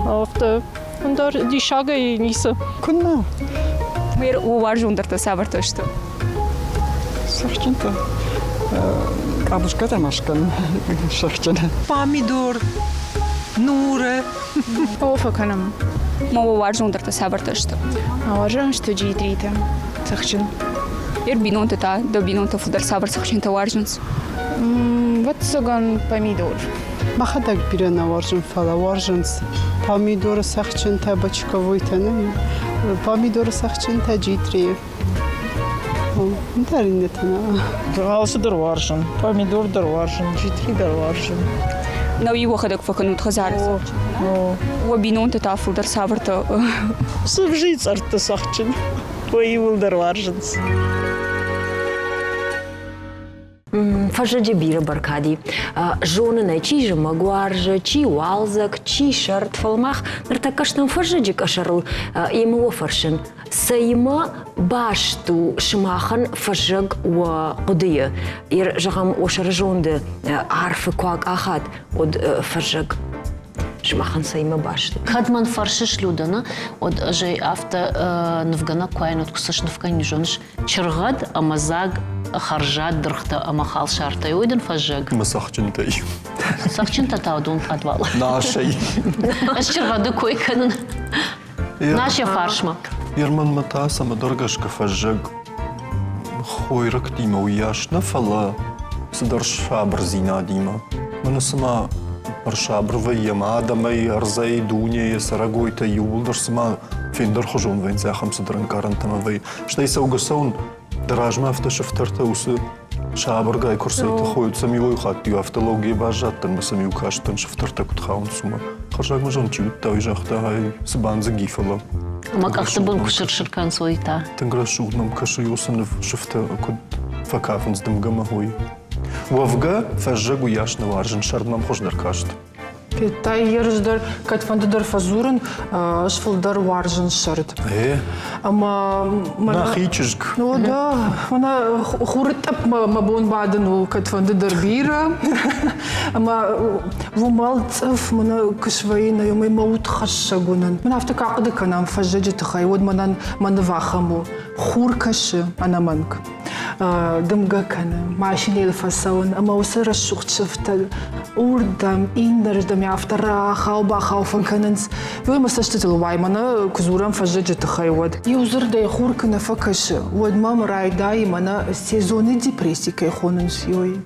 афтӕ. Ӕндӕр диссагӕй ницы. Куыннӕ? Мэр уарзондӕртӕ цавӕртӕ сты? Цӕхджынтӕ. Къабускатӕ ма скӕн цӕхджын. Памидор, нуры. О, фӕкӕнӕм. Ма уӕ уарзондӕртӕ цавӕртӕ сты? Уарзон сты джитритӕ, цӕхджын. Ер бинонтӕ та, дӕ бинонтӕ фылдӕр цавӕр цӕхджынтӕ уарзынц? Вӕццӕгӕн, помидор. Мӕхӕдӕг бирӕ нӕ уарзын, фӕлӕ уарзынц помидоры цӕхджынтӕ, бочковойтӕ, нӕ? Помидоры цӕхджынтӕ, джитрийы. Ӕндӕр иннӕтӕ нӕ. Алцыдӕр уарзын. Помидор дӕр уарзын, джитри дӕр уарзын. Нӕу уӕхӕдӕг фӕкӕнут хӕдзары Уӕ бинонтӕ та фылдӕр цавӕртӕ? Сывзыйы цъӕртты цӕхджын. Уӕ иууылдӕр уарзынц. Фӕззӕджы бирӕ бӕркад и. Зонын ӕй, чи зымӕг уарзы, чи уалдзӕг, чи сӕрд, фӕлӕ мах ныртӕккӕ стӕм фӕззӕджы къӕсӕрыл ӕмӕ уӕ фӕрсын, цӕимӕ баст у сымахӕн фӕззӕг уӕ хъуыдыйы? Зӕгъӕм, уӕ сӕрызонды арфы куы акъахат, уӕд фӕззӕг сымахӕн цӕимӕ баст у? Кӕд мӕн фӕрсыс, Людӕ, уӕд ӕз ӕй афтӕ нывгӕнӕг куы уаин, уӕд куы цы сныв кӕнин, зоныс, чыргъӕд ӕмӕ дзаг хӕрзад дыргътӕ ӕмӕ халсартӕй, уый дын фӕззӕг. Ӕмӕ цӕхджынтӕй. Цӕхджынтӕ та уыдон пъадвалы. Насӕй. Ӕз чыргъӕды кой кӕнын. Нас йӕ фарсмӕ. Ерманмӕ та цӕмӕдӕр гӕсгӕ фӕззӕг хойрӕгтимӕ уыйас нӕ, фӕлӕ цыдӕр сабырдзинадимӕ. Мӕнӕ цыма ӕрсабыр вӕййӕм адӕмӕй, ӕрдзӕй, дунейы, цӕрӕгойтӕ иууылдӕр цыма фендӕрхуызон вӕййынц ахӕм цыдӕр ӕнкъарӕнтӕ ӕмӕ вӕййы. Стӕй цӕугӕ-цӕуын дӕ размӕ афтӕ сыфтӕртӕ уыцы сабыргай куы рцӕйтыхой, сӕм иуӕй хатт-иу афтӕ лӕугӕ баззадтӕн ӕмӕ сӕм-иу кастӕн сыфтӕртӕ куыд хауынц, уымӕ. Хӕрзаг мӕ зонд чи уыдта, уый загъта, ай, цы бандзыг и, фӕлӕ. Ӕмӕ къӕхты бын куы сыр-сыр кӕнынц, уый та? Тынг рӕсугъд мӕм кӕсы уыцы ныв сыфтӕ куыд фӕкафынц дымгӕмӕ, уый. Уӕвгӕ, фӕззӕг уыйас нӕ уарзын, сӕрд мӕм хуыздӕр каст. Федтай ерыс дӕр, кӕдфӕнды дӕр фӕдзурын, ӕз фылдӕр уарзын сӕрд. Э? Ӕмӕ Нӕхи чызг. Ну да, мӕнӕ хуры тъӕпп мӕ бон бадын у кӕдфӕнды дӕр бирӕ. Ӕмӕ уымӕл цъыф мӕнӕ куы свӕййы, нӕ уымӕй мӕ уд хӕссӕг уынын. Мӕн афтӕ куы ахъуыды кӕнӕм фӕззӕджы тыххӕй, уӕд мӕнӕн мӕ ныв ахӕм у. Хур кӕсы ӕнӕмӕнг. Дымгӕ кӕны, машинӕйыл фӕцӕуын ӕмӕ уыцы рӕсугъд сыфтӕ уырдӕм, иннӕрдӕм афтӕ рахау-бахау фӕкӕнынц. Уый мӕ цӕстытыл уайы, мӕнӕ куы дзурӕм фӕззӕджы тыххӕй, уӕд. Иу дзырдӕй хур куы нӕ фӕкӕсы, уӕд мӕм райдайы мӕнӕ сезоны депресси кӕй хонынц, уый.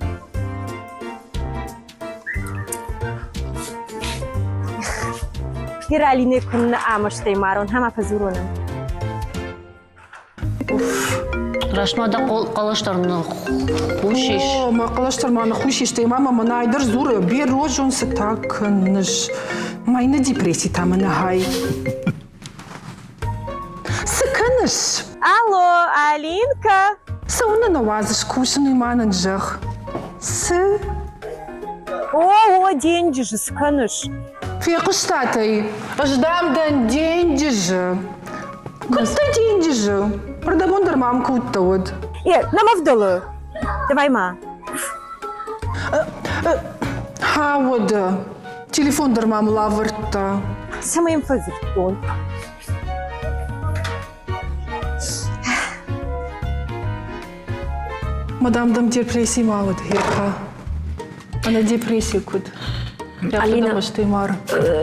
Хиралине куыннӕ амӕстӕй марон, хӕма фӕдзуронӕн. Раст ма дӕ хъӕлӕс дӕр ныххус ис. О, мӕ хъӕлӕс дӕр ма ныххус ис, стӕй ма мӕ мӕнӕ дӕр дзуры, берозон цытӕ кӕныс. Мӕйны депресси та мӕнӕ хай. Цы кӕныс? Алло, Алинка! Цӕуылнӕ нӕ уадзыс кусын, уый ма нын зӕгъ. Цы? О, о, денджызы цы кӕныс? Фехъуыстат ӕй? Ӕз дам дӕн денджызы. Куыд дӕ денджызы? Рдӕбон дӕр мӕм куы уыдтӕ, уӕд. Е, нӕм ӕвдӕлы. Давай ма. Ха, уӕдӕ. Телефон дӕр мӕм лӕвӕрдта. Цӕмӕй йын фӕдзырдтон? Мадам, дӕм депресси ма уыд, Херка? Ӕнӕ депресси куыд? Алина,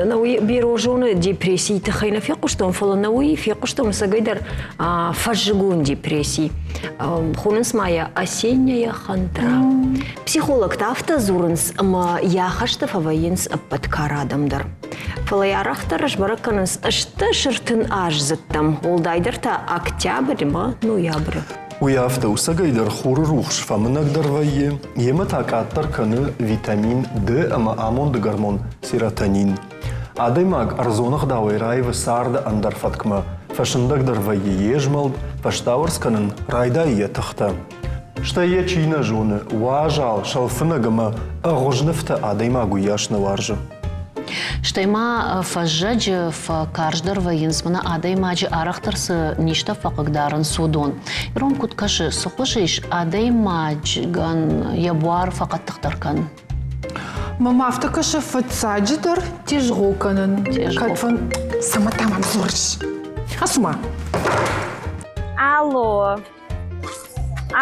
науи бирожоны депрессийы тыххӕй нӕ фехъуыстон, фӕлӕ науи фехъуыстон ӕцӕгӕйдӕр фӕззыгон депресси. Хонынц ма йӕ осенняя хандра. Психологтӕ афтӕ дзурынц, ӕмӕ йӕ хӕсты фӕвӕййынц ӕппӕт кары адӕм дӕр. Фӕлӕ йӕ арӕхдӕр сбӕрӕг кӕнынц сты сыртын аздзыдтӕм, уӕлдайдӕр та октябрь ӕмӕ ноябры. Уый афтӕ у, цӕгӕйдӕр хуры рухс фӕмынӕгдӕр вӕййы, йемӕ та къаддӕр кӕны витамин D ӕмӕ амонды гормон серотонин. Адӕймаг ӕрдзон ӕгъдауӕй раивы царды ӕндӕр фӕткмӕ, фӕсындӕгдӕр вӕййы йе змӕлд, фӕстауӕрц кӕнын райдайы йӕ тыхтӕ. Стӕй йӕ чи нӕ зоны, уазал, сӕлфынӕг ӕмӕ ӕгъуыз нывтӕ адӕймаг уыйас нӕ уарзы. Стӕй ма фӕззӕджы фӕкарздӕр вӕййынц, мӕнӕ адӕймаджы арӕхдӕр цы низтӕ фӕхъыгдарынц, уыдон. Ирон куыд кӕсы, цы хуызы ис адӕймагӕн йӕ буар фӕхъӕддыхдӕр кӕнын? Мӕм афтӕ кӕсы, фыццаджыдӕр тезгъо кӕнын. Кӕд фӕн... Цӕмӕ та мӕм дзурыс? Ацу-ма. Алло.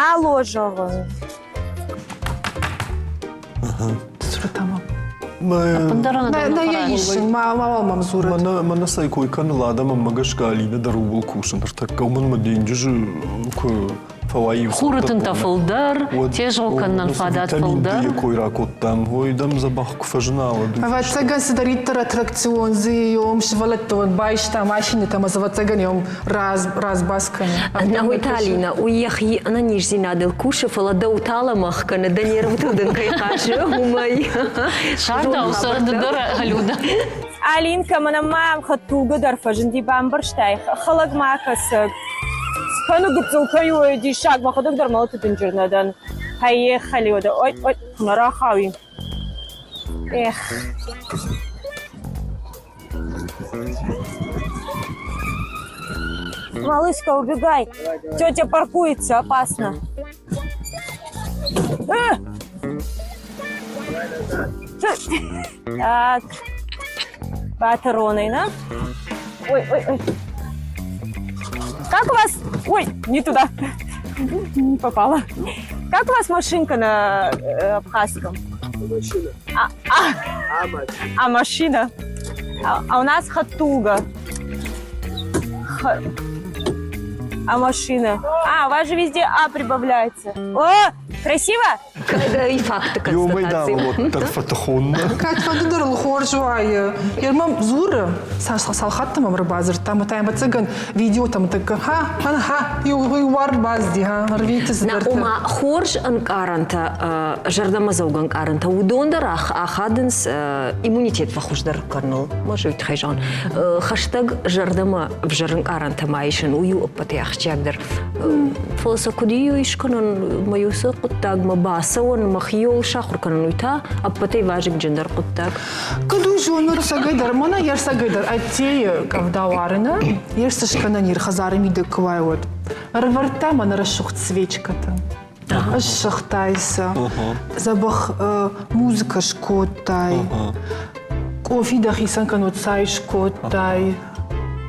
Алло, зӕгъын. Нӕ йӕ исын, мауал мӕм дзурӕд. Мӕнӕ цӕй кой кӕны Лада, мӕнмӕ гӕсгӕ Алинӕ дӕр ууыл кусы ныртӕккӕ. Уымӕн мӕ денджызы куы фӕуайы Хуры тынтӕ фылдӕр, тезгъо кӕнынӕн фадат фылдӕр. Витамин кой ракодтам, ой, дӕм дзӕбӕх куы фӕзына, уӕд. Ӕвӕццӕгӕн, цыдӕриддӕр аттракцион дзы йом сывӕллӕттон байста машинӕтӕ ӕмӕ ӕвӕццӕгӕн йом разбас кӕны. Нӕ, уый та, Алина, уый йӕхи ӕнӕниздзинадыл кусы, фӕлӕ дӕу та лӕмӕгъ кӕны, дӕ нервытыл дын кӕй хъазы, уымӕй. Сардау сӕ ды дӕр, Люда. Алинка, мӕнӕ ма хӕдтулгӕ дӕр фӕзынди, бамбӕрстай? Хӕлӕг ма кӕсӕг. Кӕны гыццыл кӕй у, диссаг, мӕхӕдӕг дӕр мӕлӕты дынджыр нӕ дӕн. Хайе, халиода, ой, ой, нӕ рахауи. Эх. Малышка, убегай! Тетя паркуется, опасно. Э! Так, патроны, на? Ой, ой, ой. Как у вас? Ой, не туда. Не попала. Как у вас машинка на абхазском? Машина. А, а, а машина? А у нас хатуга. Х... А машина? А, у вас же везде А прибавляется. О, красиво? И факты констатации. уӕддӕр фӕтыхон. Кӕд фӕнды дӕр ыл хорз уайы. Йер мӕм дзуры, цал хатты мӕм ӕрбадзырдта, ӕмӕ та ӕвӕццӕгӕн видеотӕм тӕккӕ ха, ха, иу уар базди, ха, ӕрвиты цыдӕртӕ. Ома хорз ӕнкъарӕнтӕ, зӕрдӕмӕдзӕугӕ ӕнкъарӕнтӕ, уыдон дӕр ахадынц иммунитет фӕхуыздӕр кӕныныл. Может, уый тыххӕй зӕгъын. Хӕстӕг зӕрдӕмӕ ӕвзӕр ӕнкъарӕнтӕ ма исын, уый у ӕппӕтӕй ахсджиагдӕр. Фӕлӕ сӕ куыд иу искӕнын, мӕ иу цы хъуыддагмӕ бацӕуын, мӕхиуыл сахуыр кӕнын, уый та ӕппӕтӕй вазыгджындӕр хъуыддаг. Куыд у зоны рцӕгӕй дӕр, мӕнӕ йе рцӕгӕй дӕр ӕддейы къӕвда уарыны, йе скӕнӕн ир хӕдзары мидӕг куы уай, уӕд. Ӕрывӕрдта мӕнӕ рӕсугъд свечкӕтӕ. Ссыгътай сӕ, дзӕбӕх музыкӕ скодтай, къофи дӕхицӕн кӕнод цай скодтай.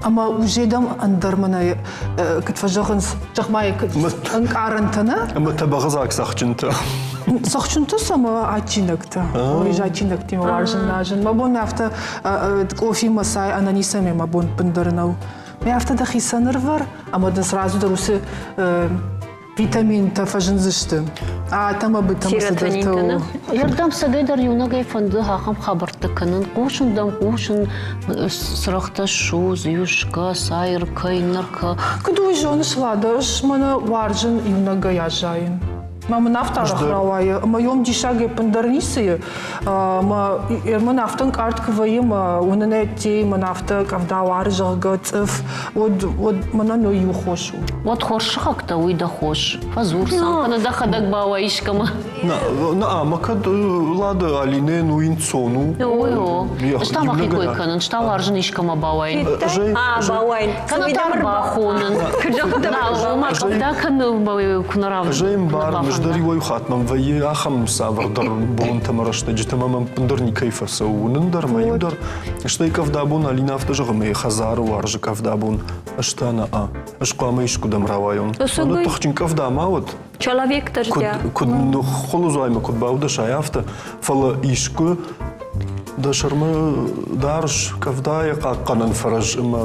Ӕмӕ уже дӕм ӕндӕр мӕнӕ куыд фӕзӕгъынц, зӕгъ-ма ӕнкъарӕнтӕ нӕ? Ӕмӕ тӕбӕгъыдзаг цӕхджынтӕ. Цӕхджынтӕ сӕм адджинӕгтӕ. Ой, адджинӕгтимӕ уарзын назын. Мӕ бон афтӕ къофимӕ цай ӕнӕницӕмӕ мӕ бон ӕппындӕр нӕу. Мӕ афтӕ дӕхицӕн ӕрвӕр, ӕмӕ дын сразу дӕр уыцы витаминтӕ фӕзындзысты. Атӕмӕ бытӕмӕ цыдӕртӕ у. Ердӕм сӕгӕй дӕр иунӕгӕй фӕнды ахӕм хабӕрттӕ кӕнын. Хъусын дӕм, хъусын, цырӕгътӕ ссудз, иу скӕ, сайр кӕ, иннӕ кӕ. Куыд уый зоныс, Лада, ӕз мӕнӕ уарзын иунӕгӕй аззайын. Мӕ мын афтӕ арӕх рауайы, ӕмӕ йом диссаг ӕппындӕр ницы и. Мӕ мӕн афтӕ ӕнкъард куы вӕййы, мӕ уынын ӕдде, мӕн афтӕ къӕвда уары, зӕгъгӕ, цъыф, уӕд, уӕд мӕнӕн уый иу хос у. Уӕд хорз сыхӕгтӕ, уый дӕ хос. Фӕдзур сӕм, кӕнӕ дӕхӕдӕг бауай искӕмӕ. На, на, ӕмӕ кӕд Лада Алинӕйӕн уый ӕнцон у. Ой, о. Ӕз та мӕхи кой кӕнын, ӕз та уарзын искӕмӕ бауайын. А, бауайын. Кӕнӕ та ӕрбахонын. Ома къӕвда кӕны, куы нӕ равдыст. Ӕз ӕмбарын, ӕз дӕр иуӕй хатт мӕм вӕййы ахӕм цавӕрдӕр бонтӕ ӕмӕ рӕстӕджытӕ ӕмӕ мӕм ӕппындӕр никӕй фӕцӕуы. Уынын дӕр мӕ иу дӕр. Стӕй къӕвдабон Алинӕ афтӕ зӕгъы, мӕ хӕдзары уарзы къӕвдабон. Ӕз та нӕ. Ӕз хъуамӕ искуыдӕм рауайон. Мӕнӕ тыхджын къӕвда ма уӕд. Человек дождя. Куыд ныххуылыдзуаймӕ куыд баудӕсай, афтӕ. Фӕлӕ искуы дӕ сӕрмӕ дарыс къӕвдайы хъахъхъӕнӕн фӕрӕз ӕмӕ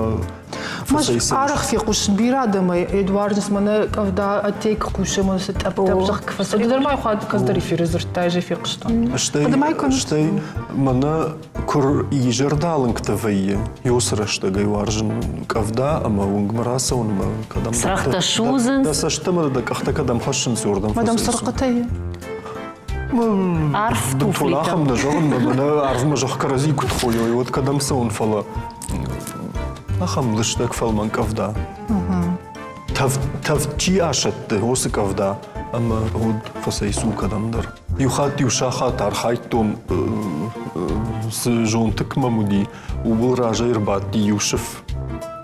Арӕх фехъусын бирӕ адӕмӕй Эдуардс мӕнӕ къӕвда ӕддейы куы хъусы ӕмӕ цы тъӕпп-тъӕпп зӕхх куы фӕцӕуы. Ды дӕр ма хатт кӕцдӕр эфиры дзырдтай, ӕз ӕй фехъуыстон. Стӕй, стӕй мӕнӕ куы изӕрдалынгтӕ вӕййы, уыцы рӕстӕгӕй уарзын къӕвда ӕмӕ уынгмӕ рацӕуынмӕ кӕдӕм Цырӕгътӕ судзынц. Дӕ цӕстӕмӕ дӕ къӕхтӕ кӕдӕм хӕссынц, уырдӕм Мадам цырыхъхъытӕй? Арф Бынтон туфлитӕ. ахӕм нӕ зӕгъын, мӕнӕ арвмӕ зӕхх кӕрӕдзи куыд хойой, уӕд кӕдӕм цӕуын, фӕлӕ ахӕм лыстӕг фӕлмӕн къӕвда. Тӕвд, тӕвд чи асӕтты, уыцы къӕвда ӕмӕ уӕд фӕцӕйцу кӕдӕмдӕр. Иу хатт иу сахат архайдтон цы зонтыкк мӕм уыди, ууыл разӕй ӕрбадти иу сыф.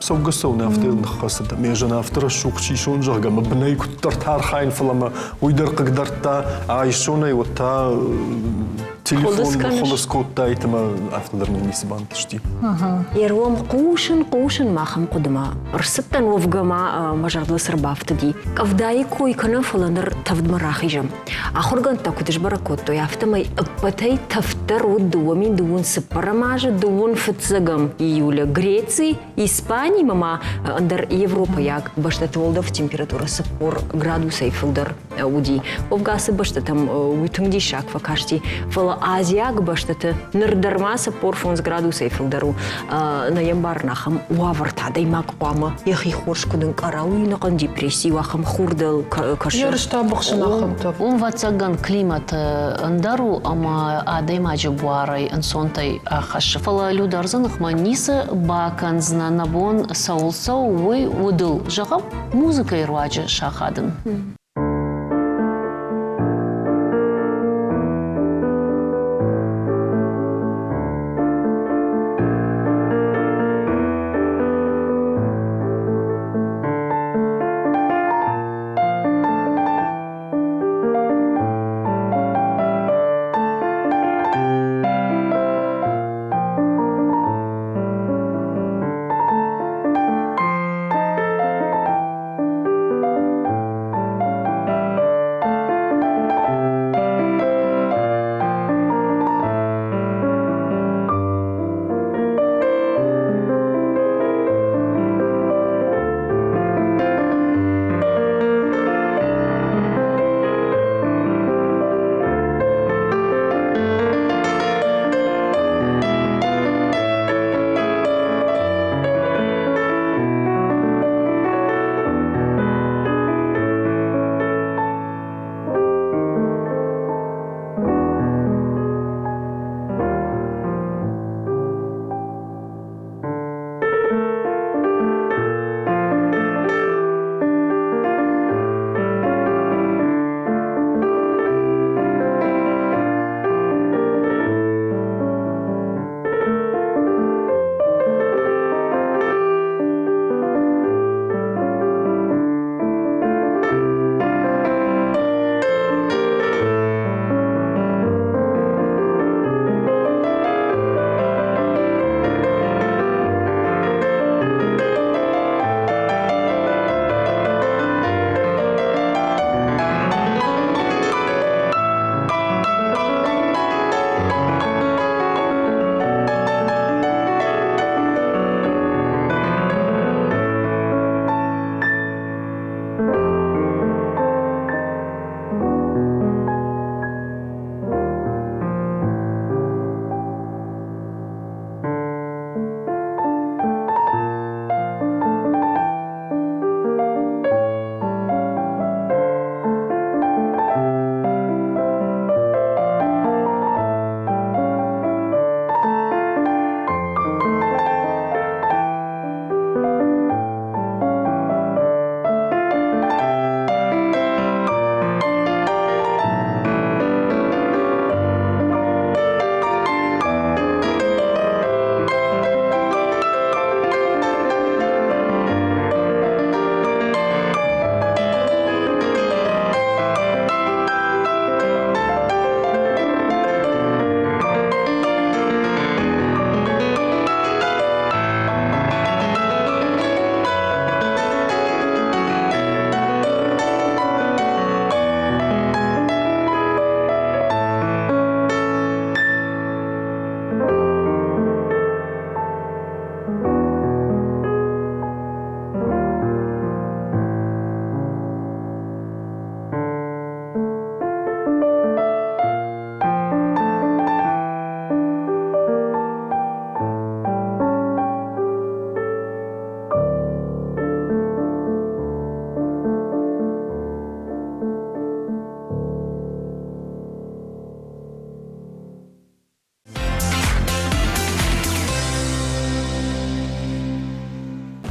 Цӕугӕ-цӕуын афтӕ йыл ныххӕцыд, ӕмӕ ӕз афтӕ рӕсугъд сисон, зӕгъгӕ, мӕ бынӕй куыддӕртӕ архайын, фӕлӕ мӕ уый дӕр хъыгдардта, айсонӕй уӕд та телефон хуылыдз кодтаид ӕмӕ афтӕ дӕр мын ницы бантысти. Ером хъусын, хъусын махӕн хъуыдымӕ. Ӕрцыдтӕн уӕвгӕ ма мӕ зӕрдыл цы рбафтыди. Къӕвдайы кой кӕнӕм, фӕлӕ ныр тӕвдмӕ рахизӕм. Ахуыргӕндтӕ куыд сбӕрӕг кодтой, афтӕмӕй ӕппӕтӕй тӕвддӕр уыд 2024 азы дыууын фыццӕгӕм июлы Греци, Испанимӕ ма ӕндӕр европӕйаг бӕстӕты уӕлдӕф температурӕ 40 градусӕй фылдӕр уыди. Уӕвгӕ ацы бӕстӕтӕм уый тынг диссаг фӕкасти, фӕлӕ азиаг бӕстӕты ныр дӕр ма 45 градусӕй фылдӕр у. Нӕ йӕм барын ахӕм уавӕртӕ адӕймаг хъуамӕ йӕхи хорз куыд ӕнкъара, уый ӕнӕхъӕн депресси у, ахӕм хур дыл кӕсы. Ерыстӕ быхсын ахӕмтӕ. Уым, ӕвӕццӕгӕн, климат ӕндӕр у ӕмӕ адӕймаджы буарӕй ӕнцонтӕй ахӕссы. Фӕлӕ Людӕрдзы ныхмӕ ницы бакӕндзынӕ, нӕ бон цӕуыл цӕуы, уый удыл, зӕгъӕм, музыкӕйы руаджы сахадын.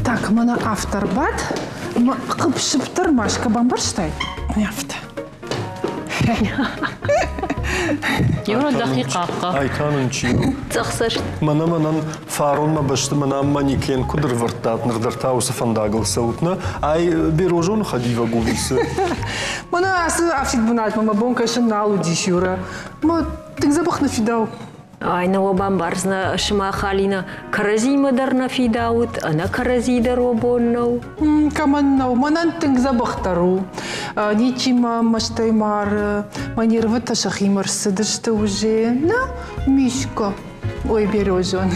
Так, мӕнӕ афтӕ ӕрбад. Мӕ хъыпп-сыпп дӕр маскӕ бамбӕрстай? Афтӕ. Юра, дӕхи хъахъхъӕ. Ай та нын чи у? Цъӕхцӕст. Мӕнӕ мӕнӕн фарон мӕ бӕсты мӕнӕ манекен куыд ӕрвӕрдтат, ныр дӕр та уыцы фӕндагыл цӕут, нӕ? Ай Берозоны хӕдивӕг у вицы. Мӕнӕ ацы афтид бынатмӕ мӕ бон кӕсын нал уыдис, Юра. Мӕ тынг дзӕбӕх нӕ фидау. Ай нӕ уӕ бамбардзынӕ, сымах Алина кӕрӕдзимӕ дӕр нӕ фидаут, ӕнӕ кӕрӕдзи дӕр уӕ бон нӕу. Кӕмӕн нӕу, мӕнӕн тынг дзӕбӕхдӕр у. Ничи мӕ мӕстӕй мары, мӕ нервытӕ сӕхимӕ рцыдысты уже. Нӕ, Мишка. Ой, березон.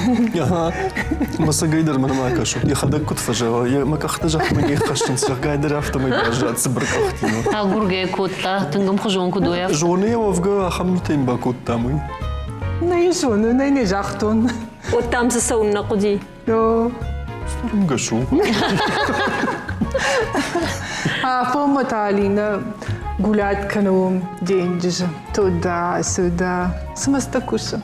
Ага. Мӕсыгӕй дӕр мӕнмӕ кӕсут. Йӕхӕдӕг куыд фӕзӕгъы, йӕ мӕ къӕхтӕ зӕхмӕ не ххӕссынц, зӕгъгӕ дӕр афтӕмӕй баззад цыбыр къӕхтимӕ. Агургӕ кодта, тынг ӕмхуызон куыд уой, афтӕ. Зоны йӕ уӕвгӕ ахӕм митӕ йын бакодтам, уый. Нӕ зоны, нӕ не загътон. Уӕд дӕм дзы цӕуын нӕ хъуыди? Нгӕс у. Афонмӕ та Алинӕ гулять кӕны уым денджызы. Туда-сюда. Цымӕ цытӕ кусы?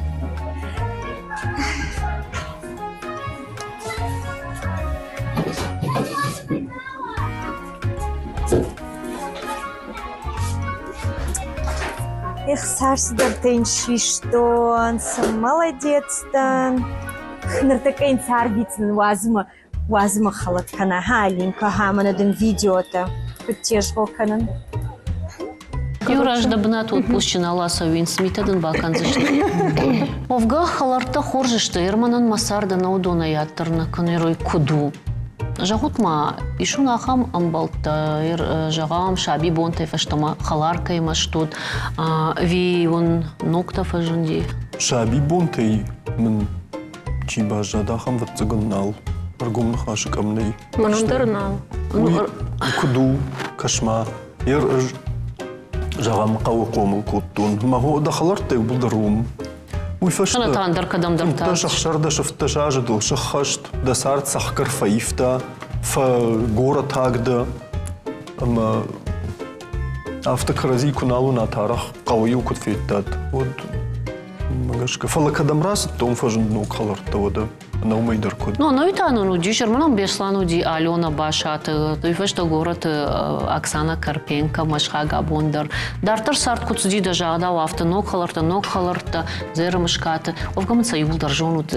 Эх, цас цыдӕртӕ йын систон, цы молодец дӕн. Ныртӕккӕ йын царвитын уадзмӕ, уадзмӕ хӕлӕт кӕна, ха, Алинка, ха, мӕнӕ дын видеотӕ куыд тезгъо кӕнын. Иу раз дӕ бынат отпусчы нал ацӕуин, цы митӕ дын бакӕндзысты. Уӕвгӕ, хӕлӕрттӕ хорз сты, Ерманӕн мӕ цард ӕнӕ уыдонӕй аддӕр нӕ кӕны, куыд у. Зӕгъут-ма, ис уын ахӕм ӕмбӕлттӕ, зӕгъӕм, сабибонтӕй фӕстӕмӕ хӕлар кӕимӕ стут, ӕви уын ногтӕ фӕзынди? Сабибонтӕй мын чи баззад, ахӕм ӕвӕццӕгӕн нал. Ӕргом ныхасы къӕм нӕй. Мӕнӕн дӕр нал. Уый куыд у, кӕс-ма, ер ӕз, зӕгъӕм, хъӕуы хъомыл кодтон. Мӕ хо дӕ хӕлӕрттӕ иууылдӕр уым. Уый фӕстӕ Кӕнӕ та ӕндӕр кӕдӕмдӕр та. 15, 16 азы дыл сыххӕст, дӕ цард цӕхгӕр фӕивта, фӕгорӕтаг дӕ ӕмӕ афтӕ кӕрӕдзи куы нал уынат арӕх, хъӕуы-иу куыд федтат, уӕд мӕ гӕсгӕ. Фӕлӕ кӕдӕм рацыдтӕ, уым фӕзынд ног хӕлӕрттӕ уӕдӕ. Ӕнӕ уымӕй дӕр куыд? Ну, ӕнӕуи та нын уыдис, ӕрмӕнон Беслан уыди Алена Басаты, уый фӕстӕ горӕты Оксана Карпенко, Мӕсхаг абон дӕр. Дарддӕр цард куыд цыди дӕ загъдау, афтӕ ног хӕлӕрттӕ, ног хӕлӕрттӕ, Зӕрымыскаты. Уӕвгӕ мын сӕ иууылдӕр зонут,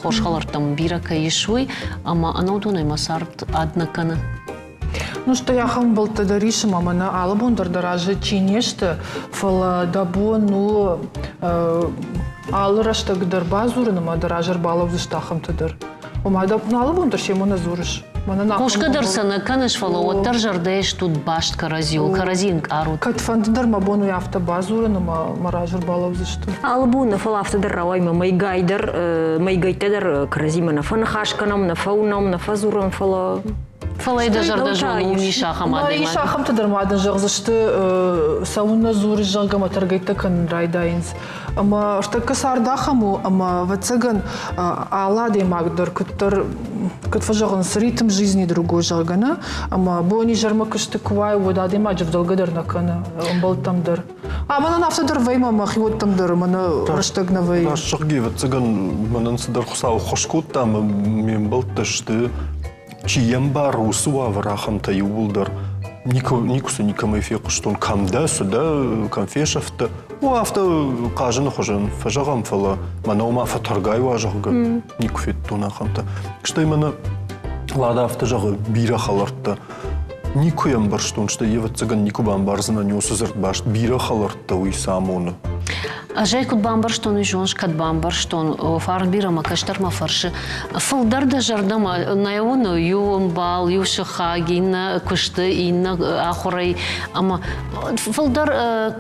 хорз хӕлӕрттӕм бирӕ кӕй ис, уый, ӕмӕ ӕнӕ уыдонӕй мӕ цард ад нӕ кӕны. Ну, стӕй ахӕм ӕмбӕлттӕ дӕр ис, ӕмӕ мӕнӕ алы бон дӕр дӕ разы чи не сты, фӕлӕ дӕ бон у алы рӕстӕг дӕр бадзурын ӕмӕ дӕ разы ӕрбалӕудзысты ахӕмтӕ дӕр. Ома дӕ алы бон дӕр семӕ нӕ дзурыс. Хъусгӕ дӕр сӕ нӕ кӕныс, фӕлӕ уӕддӕр зӕрдӕйы стут баст кӕрӕдзиуыл, кӕрӕдзи ӕнкъарут. Кӕдфӕнды дӕр мӕ бон уый афтӕ бадзурын ӕмӕ мӕ разы ӕрбалӕудзысты. Алы бон нӕ, фӕлӕ афтӕ дӕр рауайы мӕ мӕйгай дӕр, мӕйгӕйттӕ дӕр кӕрӕдзимӕ нӕ фӕныхас кӕнӕм, нӕ фӕуынӕм, нӕ фӕдзурӕм, фӕлӕ Фӕлӕ дӕ зӕрдӕ зоны, уым ис ахӕм адӕймаг. Ис ахӕмтӕ дӕр ма дын зӕгъдзысты, цӕуыннӕ дзурыс, зӕгъгӕ, ӕмӕ тӕргӕйттӕ кӕнын райдайынц. Ӕмӕ ӕртӕккӕ цард ахӕм у, ӕмӕ, ӕвӕццӕгӕн, алы адӕймаг дӕр куыддӕр, куыд фӕзӕгъынц, ритм жизни другой, зӕгъгӕ, нӕ? Ӕмӕ бон-изӕрмӕ куысты куы уай, уӕд адӕймаджы ӕвдӕлгӕ дӕр нӕ кӕны ӕмбӕлттӕм дӕр. А мӕнӕн афтӕ дӕр вӕййы, мӕ мӕхиуӕттӕм дӕр мӕнӕ рӕстӕг нӕ вӕййы. Раст зӕгъгӕ, ӕвӕццӕгӕн, мӕнӕн цыдӕр Хуыцау ххуыс кодта, ӕмӕ ме мбӕлттӕ сты чи йӕ мбары, уыцы уавӕр ахӕмтӕ иууылдӕр никуы, никуы цы никӕмӕй фехъуыстон, кӕм дӕ, цы дӕ, кӕм фесӕфтӕ. О, афтӕ хъазыны хуызӕн фӕзӕгъӕм, фӕлӕ мӕнӕ ома фӕтӕргай уа, зӕгъгӕ, никуы федтон ахӕмтӕ. Стӕй мӕнӕ Лада афтӕ зӕгъы, бирӕ хӕлӕрттӕ. Никуы йӕ ӕмбӕрстон, стӕй ӕвӕццӕгӕн никуы бамбардзынӕн уыцы дзырдбаст бирӕ хӕлӕрттӕ уый цы амоны. Ӕз ӕй куыд бамбӕрстон, уый зоныс, кӕд бамбӕрстон, фарн бирӕ мӕ кӕстӕрмӕ фӕрсы. Фылдӕр дӕ зӕрдӕмӕ нӕ уыны иу ӕмбал, иу сыхаг, иннӕ куысты, иннӕ ахуырӕй ӕмӕ фылдӕр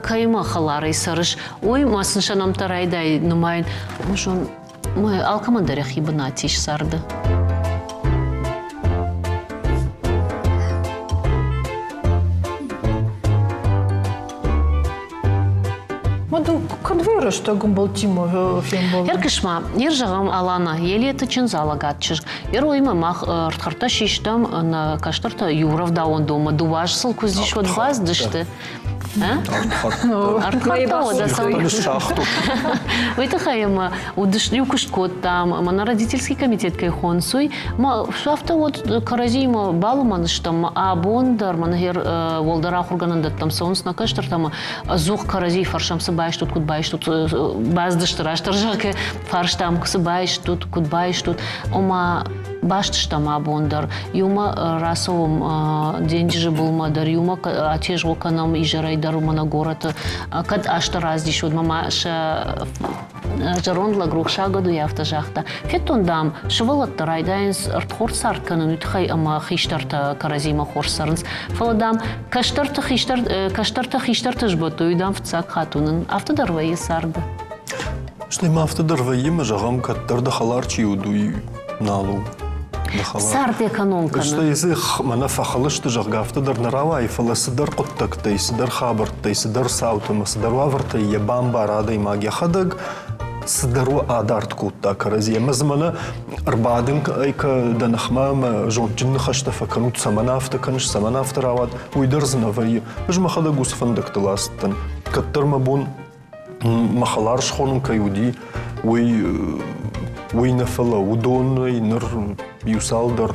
кӕимӕ хӕларӕй цӕрыс, уый ма сын сӕ нӕмттӕ райдай нымайын. Зон, алкӕмӕн дӕр йӕхи бынат ис царды. Куыд рӕстӕг ӕмбӕлттимӕ фембӕлд? Ӕркӕс-ма, ер зӕгъӕм, Алана, Елеты чындз Алагат чызг. Ероимӕ мах ӕрдхӕрдтӕ систӕм, нӕ кӕстӕртӕ иу рӕвдауӕндонмӕ дыууӕ сыл куы уыдис, уӕд бацыдысты. Уый тыххӕй ӕмӕ иу куыст кодтам, ӕмӕ нӕ родительский комитет кӕй хонынц, уый ма афтӕ уӕд кӕрӕдзиимӕ балымӕн стӕм, абон дӕр мӕ ныр уӕлдӕр ахуыргӕнӕндӕттӕм цӕуынц нӕ кӕстӕртӕ ӕмӕ ӕдзух кӕрӕдзийы фӕрсӕм, цы байстут, куыд байстут, баздысты растдӕр зӕгъгӕ, фарстам, цы байстут, куыд байстут, ома баст стӕм абон дӕр. Иумӕ рацӕуӕм денджызы былмӕ дӕр, иумӕ атезгъо кӕнӕм изӕрӕй дӕр мӕнӕ горӕты. Кӕд азтӕ раздис, уӕдмӕ ма сӕ зӕронд лӕг рухсаг уый афтӕ загъта. Федтон, дам, сывӕллӕттӕ райдайынц ӕрдхорд цард кӕнын уый тыххӕй ӕмӕ хистӕртӕ кӕрӕдзимӕ хорз цӕрынц. Фӕлӕ, дам, кӕстӕрты хистӕр, кӕстӕртӕ хистӕрты сбӕттой, уый, дам, фыццаг хатт уынын. Афтӕ дӕр вӕййы царды. Стӕй ма афтӕ дӕр вӕййы, мӕ зӕгъӕм, кӕддӕр дӕ хӕлар чи уыд, уый нал у. Цард эконом кӕны. Стӕй дзы мӕнӕ фӕхыл сты, зӕгъгӕ, афтӕ дӕр нӕ рауайы, фӕлӕ цыдӕр хъуыддӕгтӕй, цыдӕр хабӕрттӕй, цыдӕр цаутӕ ӕмӕ цыдӕр уавӕртӕй йӕ бамбары адӕймаг йӕхӕдӕг, цыдӕр у адард кодта кӕрӕдзи. Ӕмӕ дзы мӕнӕ ӕрбадын ӕй дӕ ныхмӕ ӕмӕ зондджын ныхӕстӕ фӕкӕнут, цӕмӕн афтӕ кӕныс, цӕмӕн афтӕ рауад, уый дӕр дзы нӕ вӕййы. Ӕз мӕхӕдӕг уыцы фӕндӕгтыл ацыдтӕн. Кӕддӕр мӕ бон мӕ хӕлар схонын кӕй уыди, уый, уый нӕ фӕлӕ уыдонӕй ныр иу цалдӕр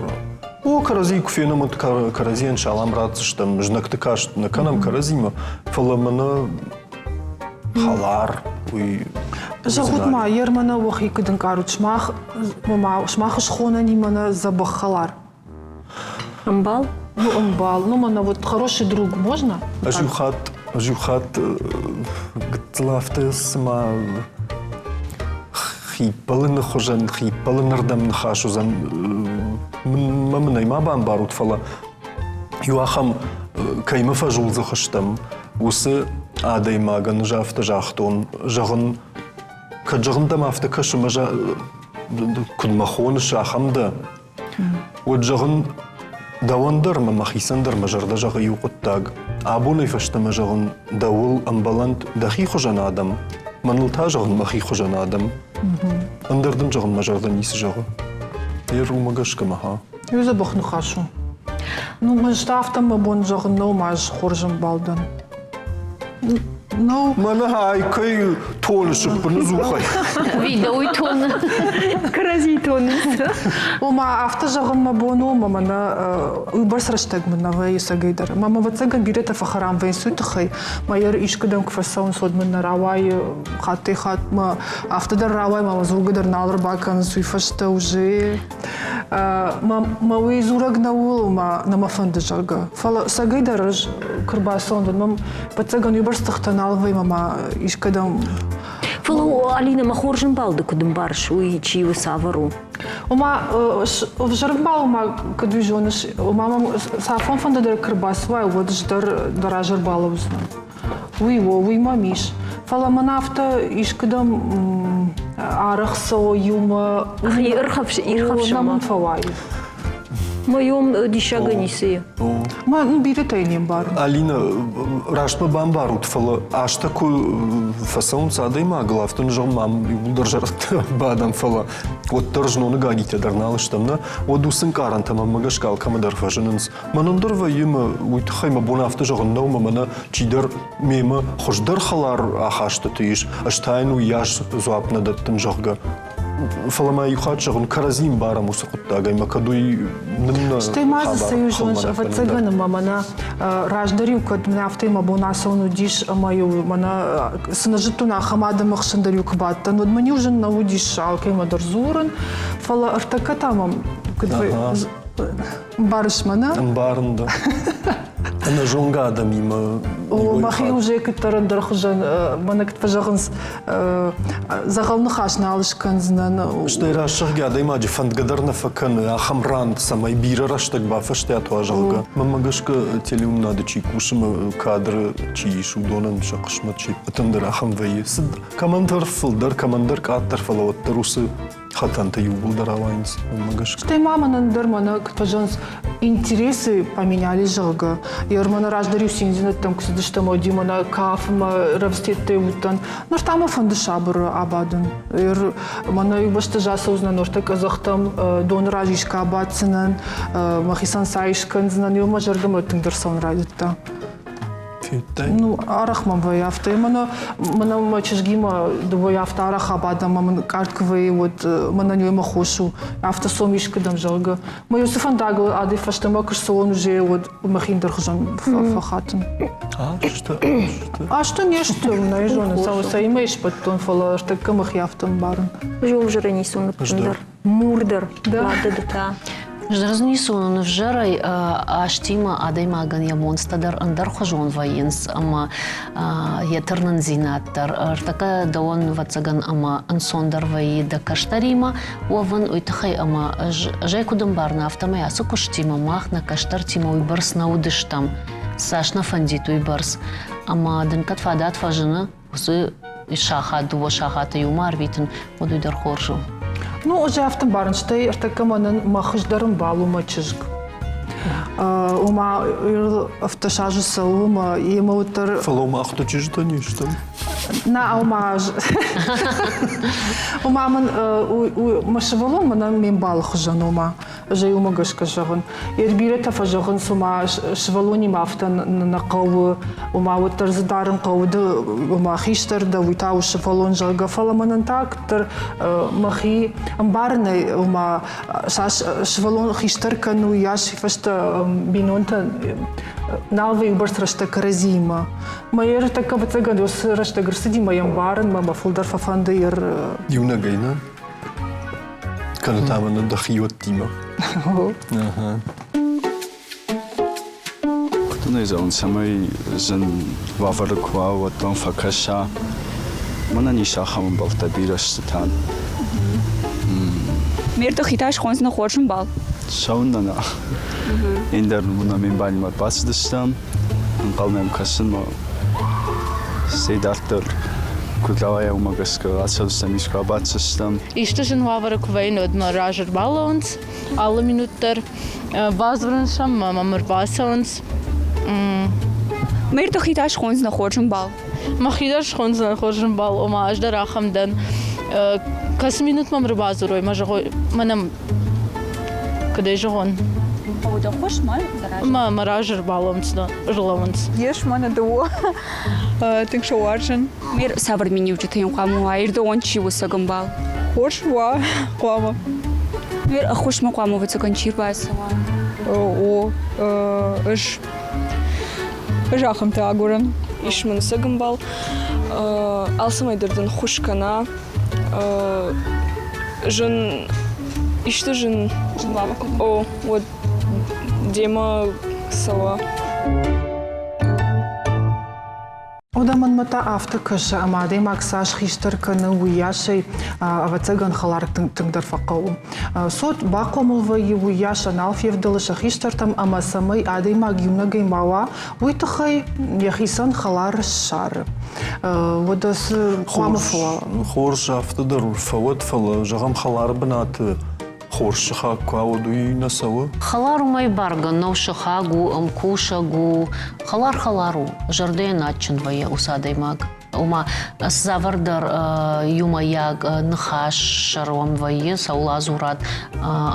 о, кӕрӕдзийы куы фенӕм, уӕд кӕрӕдзийӕн салам ратдзыстӕм, знӕгты каст нӕ кӕнӕм кӕрӕдзимӕ, фӕлӕ мӕнӕ хӕлар, уый Зӕгъут ма, ермӕнӕ уӕхи куыд ӕнкъарут, сымах, сымах схонӕн мӕнӕ дзӕбӕх хӕлар? Ӕмбал? Ну, ӕмбал. Ну, мӕнӕ вот хороший друг можно? Ӕз иу хатт, ӕз иу хатт гыццыл афтӕ цыма хиппӕлыны хуызӕн, хиппӕлынырдӕм ныхас уыдзӕн. Мӕ мын ӕй ма бамбарут, фӕлӕ иу ахӕм кӕимӕ фӕзулдзых стӕм, уыцы адӕймагӕн ӕз афтӕ загътон, зӕгъын, кӕд зӕгъын дӕм афтӕ кӕсы, мӕ куыд мӕ хоныс, ахӕм дӕ, Уӕд зӕгъын, дӕуӕн дӕр ӕмӕ мӕхицӕн дӕр мӕ зӕрдӕ зӕгъы иу хъуыддаг. Абонӕй фӕстӕмӕ зӕгъын, дӕуыл ӕмбӕлӕнт дӕхи хуызӕн адӕм, мӕныл та зӕгъын мӕхи хуызӕн адӕм. Ӕндӕр дын зӕгъын мӕ зӕрдӕ ницы зӕгъы. Ер уымӕ гӕсгӕ мӕ ха. Иу дзӕбӕх ныхас у. Ну, ӕз та афтӕ мӕ бон зӕгъын нӕу, ма ӕз хорз ӕмбал дӕн. Ну, мӕнӕ ай кӕй тоны сыппыны дзухӕй. Видеой тоны. Кӕрӕдзи тонынц. Ома, афтӕ зӕгъын мӕ бон у, ӕмӕ мӕнӕ уыйбӕрц рӕстӕг мын нӕ вӕййы сӕгӕй дӕр. Мӕ ӕвӕццӕгӕн бирӕтӕ фӕхӕрам вӕййынц уый тыххӕй. Мӕ йӕ искуыдӕм куы фӕцӕуынц, уӕд мын нӕ рауайы хаттӕй-хатт мӕ афтӕ дӕр рауайы, мӕ дзургӕ дӕр нал ӕрбакӕнынц уый фӕстӕ уже. Мӕ уый дзурӕг нӕу, мӕ нӕ мӕ фӕнды, зӕгъгӕ. Фӕлӕ сӕгӕй дӕр ӕз куы рбацӕуын, уӕд мӕм ӕвӕццӕгӕн уыйбӕрц тыхтӕ нал вӕййы ӕмӕ ма искӕдӕм. Фӕлӕ Алинӕ, мӕ хорз ӕмбал ды куыд ӕмбарыс, уый чи у, цавӕр у? Ома, ӕвзӕр ӕмбал ма куыд уый зоныс, ома мӕм цафон фӕнды дӕр куы рбацӕуай, уӕд ӕз дӕр дӕ разы ӕрбалӕудзынӕн. Уый у, уый мӕм ис. Фӕлӕ мӕн афтӕ искуыдӕм арӕх цӕуы иумӕ. Ирхӕфсынмӕ мын фӕуайы. Моем диссагӕй ницы и. Мӕ ну, бирӕтӕй не мбарын. Алина, раст мӕ бамбарут, фӕлӕ азтӕ куы фӕцӕуынц адӕймагыл, афтӕ зӕгъын мӕм иууылдӕр зӕрдтӕ бадӕм, фӕлӕ уӕддӕр зноны гагитӕ дӕр нал стӕм, нӕ? Уӕд уыцы ӕнкъарӕнтӕ мӕнмӕ гӕсгӕ алкӕмӕ дӕр фӕзынынц. Мӕнӕн дӕр вӕййы мӕ уый тыххӕй мӕ бон афтӕ зӕгъын нӕу, мӕ мӕнӕ чидӕр мемӕ хуыздӕр хӕлар ахастыты ис, ӕз та йын уыйас дзуапп нӕ дӕттын, зӕгъгӕ. Фӕлӕ ма иу хатт зӕгъын, кӕрӕдзи ӕмбарӕм уыцы хъуыддагӕй, мӕ кӕд уый нын нӕ Стӕй ма дзы цы зоныс, ӕвӕццӕгӕн ӕмӕ мӕнӕ раздӕр-иу кӕд мын афтӕ мӕ бон ацӕуын уыдис ӕмӕ-иу мӕнӕ цы нӕ зыдтон, ахӕм адӕмы хсӕн дӕр-иу куы бадтӕн, уӕд мын-иу зын нӕ уыдис алкӕимӕ дӕр дзурын. Фӕлӕ ӕртӕккӕ та мӕм куыд Ӕмбарыс мӕ, нӕ? Ӕмбарын дӕ. Ӕнӕзонгӕ адӕмимӕ. О, мӕхи уже куыддӕр ӕндӕр хуызӕн, мӕнӕ куыд фӕзӕгъынц, дзӕгъӕл ныхас нал скӕндзынӕн. Стӕй рӕсугъд адӕймаджы фӕндгӕ дӕр нӕ фӕкӕны ахӕм ран, цӕмӕй бирӕ рӕстӕг бафӕстиат уа, зӕгъгӕ. Мӕнмӕ гӕсгӕ, телеуынынады чи кусы ӕмӕ кадры чи ис, уыдонӕн сӕ хъысмӕт се ппӕтӕн дӕр ахӕм вӕййы. Цыд кӕмӕндӕр фылдӕр, кӕмӕндӕр къаддӕр, фӕлӕ уӕддӕр уыцы хӕтӕнтӕ иууылдӕр ауайынц, уымӕ гӕсгӕ. Стӕй ма мӕнӕн дӕр мӕнӕ куыд фӕзӕгъынц, интересы поменяли, зӕгъгӕ. Ер мӕнӕ раздӕр-иу циндзинӕдтӕм куы цыдыстӕм, уӕд-иу мӕнӕ кафынмӕ рӕвдзтеттӕй уыдтӕн. Ныр та мӕ фӕнды сабыр абадын. Ер мӕнӕ иу бӕсты ацӕудзынӕн ортӕ къӕдзӕхтӕм, доны раз искӕ абаддзынӕн, мӕхицӕн цай скӕндзынӕн. Еу мӕ зӕрдӕмӕ тынгдӕр цӕуын райдыдта. Федтай? Ну, арӕх мӕм вӕййы афтӕ. Мӕнӕ, мӕнӕ мӕ чызгимӕ дыууӕйӕ афтӕ арӕх абадӕм, ӕмӕ мын къард куы вӕййы, уӕд мӕнӕн уемӕ хос у. Афтӕ цом искуыдӕм, зӕгъгӕ. Мӕ уыцы фӕндагыл адӕй фӕстӕмӕ куы ссӕуон уже, уӕд мӕхи ӕндӕрхуызӕн фӕхатын. Азты, азты. Азты не сты, нӕ зонын, цӕимӕ сбӕттон, фӕлӕ ӕртӕккӕ мӕхи афтӕ ӕмбарын. Зонгзӕрӕ нисон ӕппындӕр. Мур дӕр, ладыдта. Зырзнисон ӕвзӕрӕй азтимӕ адӕймагӕн йӕ монцтӕ дӕр ӕндӕрхуызон вӕййынц ӕмӕ йӕ тырнындзинад дӕр. Ӕртӕккӕ дӕуӕн, ӕвӕццӕгӕн, ӕмӕ ӕнцондӕр вӕййы дӕ кӕстӕримӕ уӕвын, уый тыххӕй ӕмӕ ӕз, ӕз ӕй куыд ӕмбарын, афтӕмӕй ацы куыстимӕ мах нӕ кӕстӕртимӕ уыйбӕрц нӕ уыдыстӕм, цас нӕ фӕндид, уыйбӕрц. Ӕмӕ дын кӕд фадат фӕзыны, уыцы сахат, дыууӕ сахаты иумӕ арвитын, уӕд уый дӕр хорз у. Ну, ӕз афтӕ мбарын, стӕй ӕртӕккӕ мӕнӕн мӕ хуыздӕр ӕмбал у мӕ чызг. Ома, ӕфтӕсазы цӕуы мӕ йемӕ уӕддӕр... Фӕлӕ мах дӕ чызджытӕ не стӕм. На, ома, ома мын мӕ сывӕллон мӕнӕн ме мбалы хуызӕн, ома. Ӕз ӕй уымӕ гӕсгӕ зӕгъын. Йе бирӕтӕ фӕзӕгъынц, ома сывӕллонимӕ афтӕ нӕ хъӕуы, ома уӕддӕр дзы дарын хъӕуы, ды ома хистӕр дӕ, уый та у сывӕллон, зӕгъгӕ. Фӕлӕ мӕнӕн та куыддӕр мӕхи ӕмбарынӕй, ома цас сывӕллон хистӕр кӕны, уыйас фӕстӕ бинонтӕ нал вӕййы бӕрц рӕстӕг кӕрӕдзиимӕ. Мӕ ӕртӕккӕ ӕвӕццӕгӕн уыцы рӕстӕг ӕрцыди мӕ йӕ ӕмбарынмӕ, мӕ фылдӕр фӕфӕнды йе Иунӕгӕй нӕ? Кӕнӕ та мӕнӕ дӕхиуӕттимӕ. Куыд ӕй зӕгъын, цӕмӕй зын уавӕры куы уа, уӕд дӕм фӕкӕса. Мӕнӕн ис ахӕм ӕмбӕлттӕ бирӕ сцытӕн. Ме рдыхи та схондзынӕ хорз ӕмбал? Цӕуыннӕ нӕ. Ӕндӕр уынӕм ме мбалимӕ бацыдыстӕм. Ӕнхъӕлмӕ йӕм кӕсынмӕ. Стӕй дарддӕр куыд рауайа, уымӕ гӕсгӕ ацӕудзыстӕм, искуы абаддзыстӕм. Исты зын уавӕры куы вӕййын, уӕд мӕ разы ӕрбалӕууынц алы минут дӕр. Бадзурын сӕм, мӕм ӕрбацӕуынц. Мӕ дӕхи та схондзынӕ хорз ӕмбал? Мӕхи дӕр схондзынӕн хорз ӕмбал, ома ӕз дӕр ахӕм дӕн. Кӕцы минут мӕм ӕрбадзурой, мӕ зӕгъой, мӕнӕ куыдӕй зӕгъон? Дӕ хос ма Мӕ мӕ разы ӕрбалӕууынц, ӕрлӕууынц. Ес мӕнӕ дыууӕ. Тынг сӕ уарзын. Мер цавӕр миниуджытӕ йын хъуамӕ уа, ирдӕуон чи у сӕ ӕмбал? Хорз уа хъуамӕ. Мер ӕххуысмӕ хъуамӕ ӕвӕццӕгӕн чи рбацӕуа? О, ӕз ӕз ахӕмтӕ агурын. Ис мын сӕг ӕмбал. Алцӕмӕй дӕр дын ххуыс кӕна. Зын исты зын о, уӕд демӕ цӕуа. Уӕдӕ мӕнмӕ та афтӕ кӕсы, ӕмӕ адӕймаг цас хистӕр кӕны, уыйас ӕй, ӕвӕццӕгӕн, хӕлар тынгдӕр фӕхъӕуы. Цот бахъомыл вӕййы, уыйас сӕ нал февдӕлы сӕ хистӕртӕм ӕмӕ цӕмӕй адӕймаг иунӕгӕй ма уа, уый тыххӕй йӕхицӕн хӕлар ссары. Уӕдӕ цы хъуамӕ фӕуа? Хорз, афтӕ дӕр фӕуӕд, фӕлӕ, зӕгъӕм, хӕлары бынаты хорз сыхаг куы уӕд уый нӕ цӕуы? Хӕлар уымӕй бӕргӕ нӕу сыхаг у, ӕмкусӕг у. Хӕлар хӕлар у, зӕрдӕйӕн адджын вӕййы уыцы адӕймаг. Ома, цавӕрдӕр иумӕйаг ныхас сӕруӕм вӕййы, цӕуыл адзурат,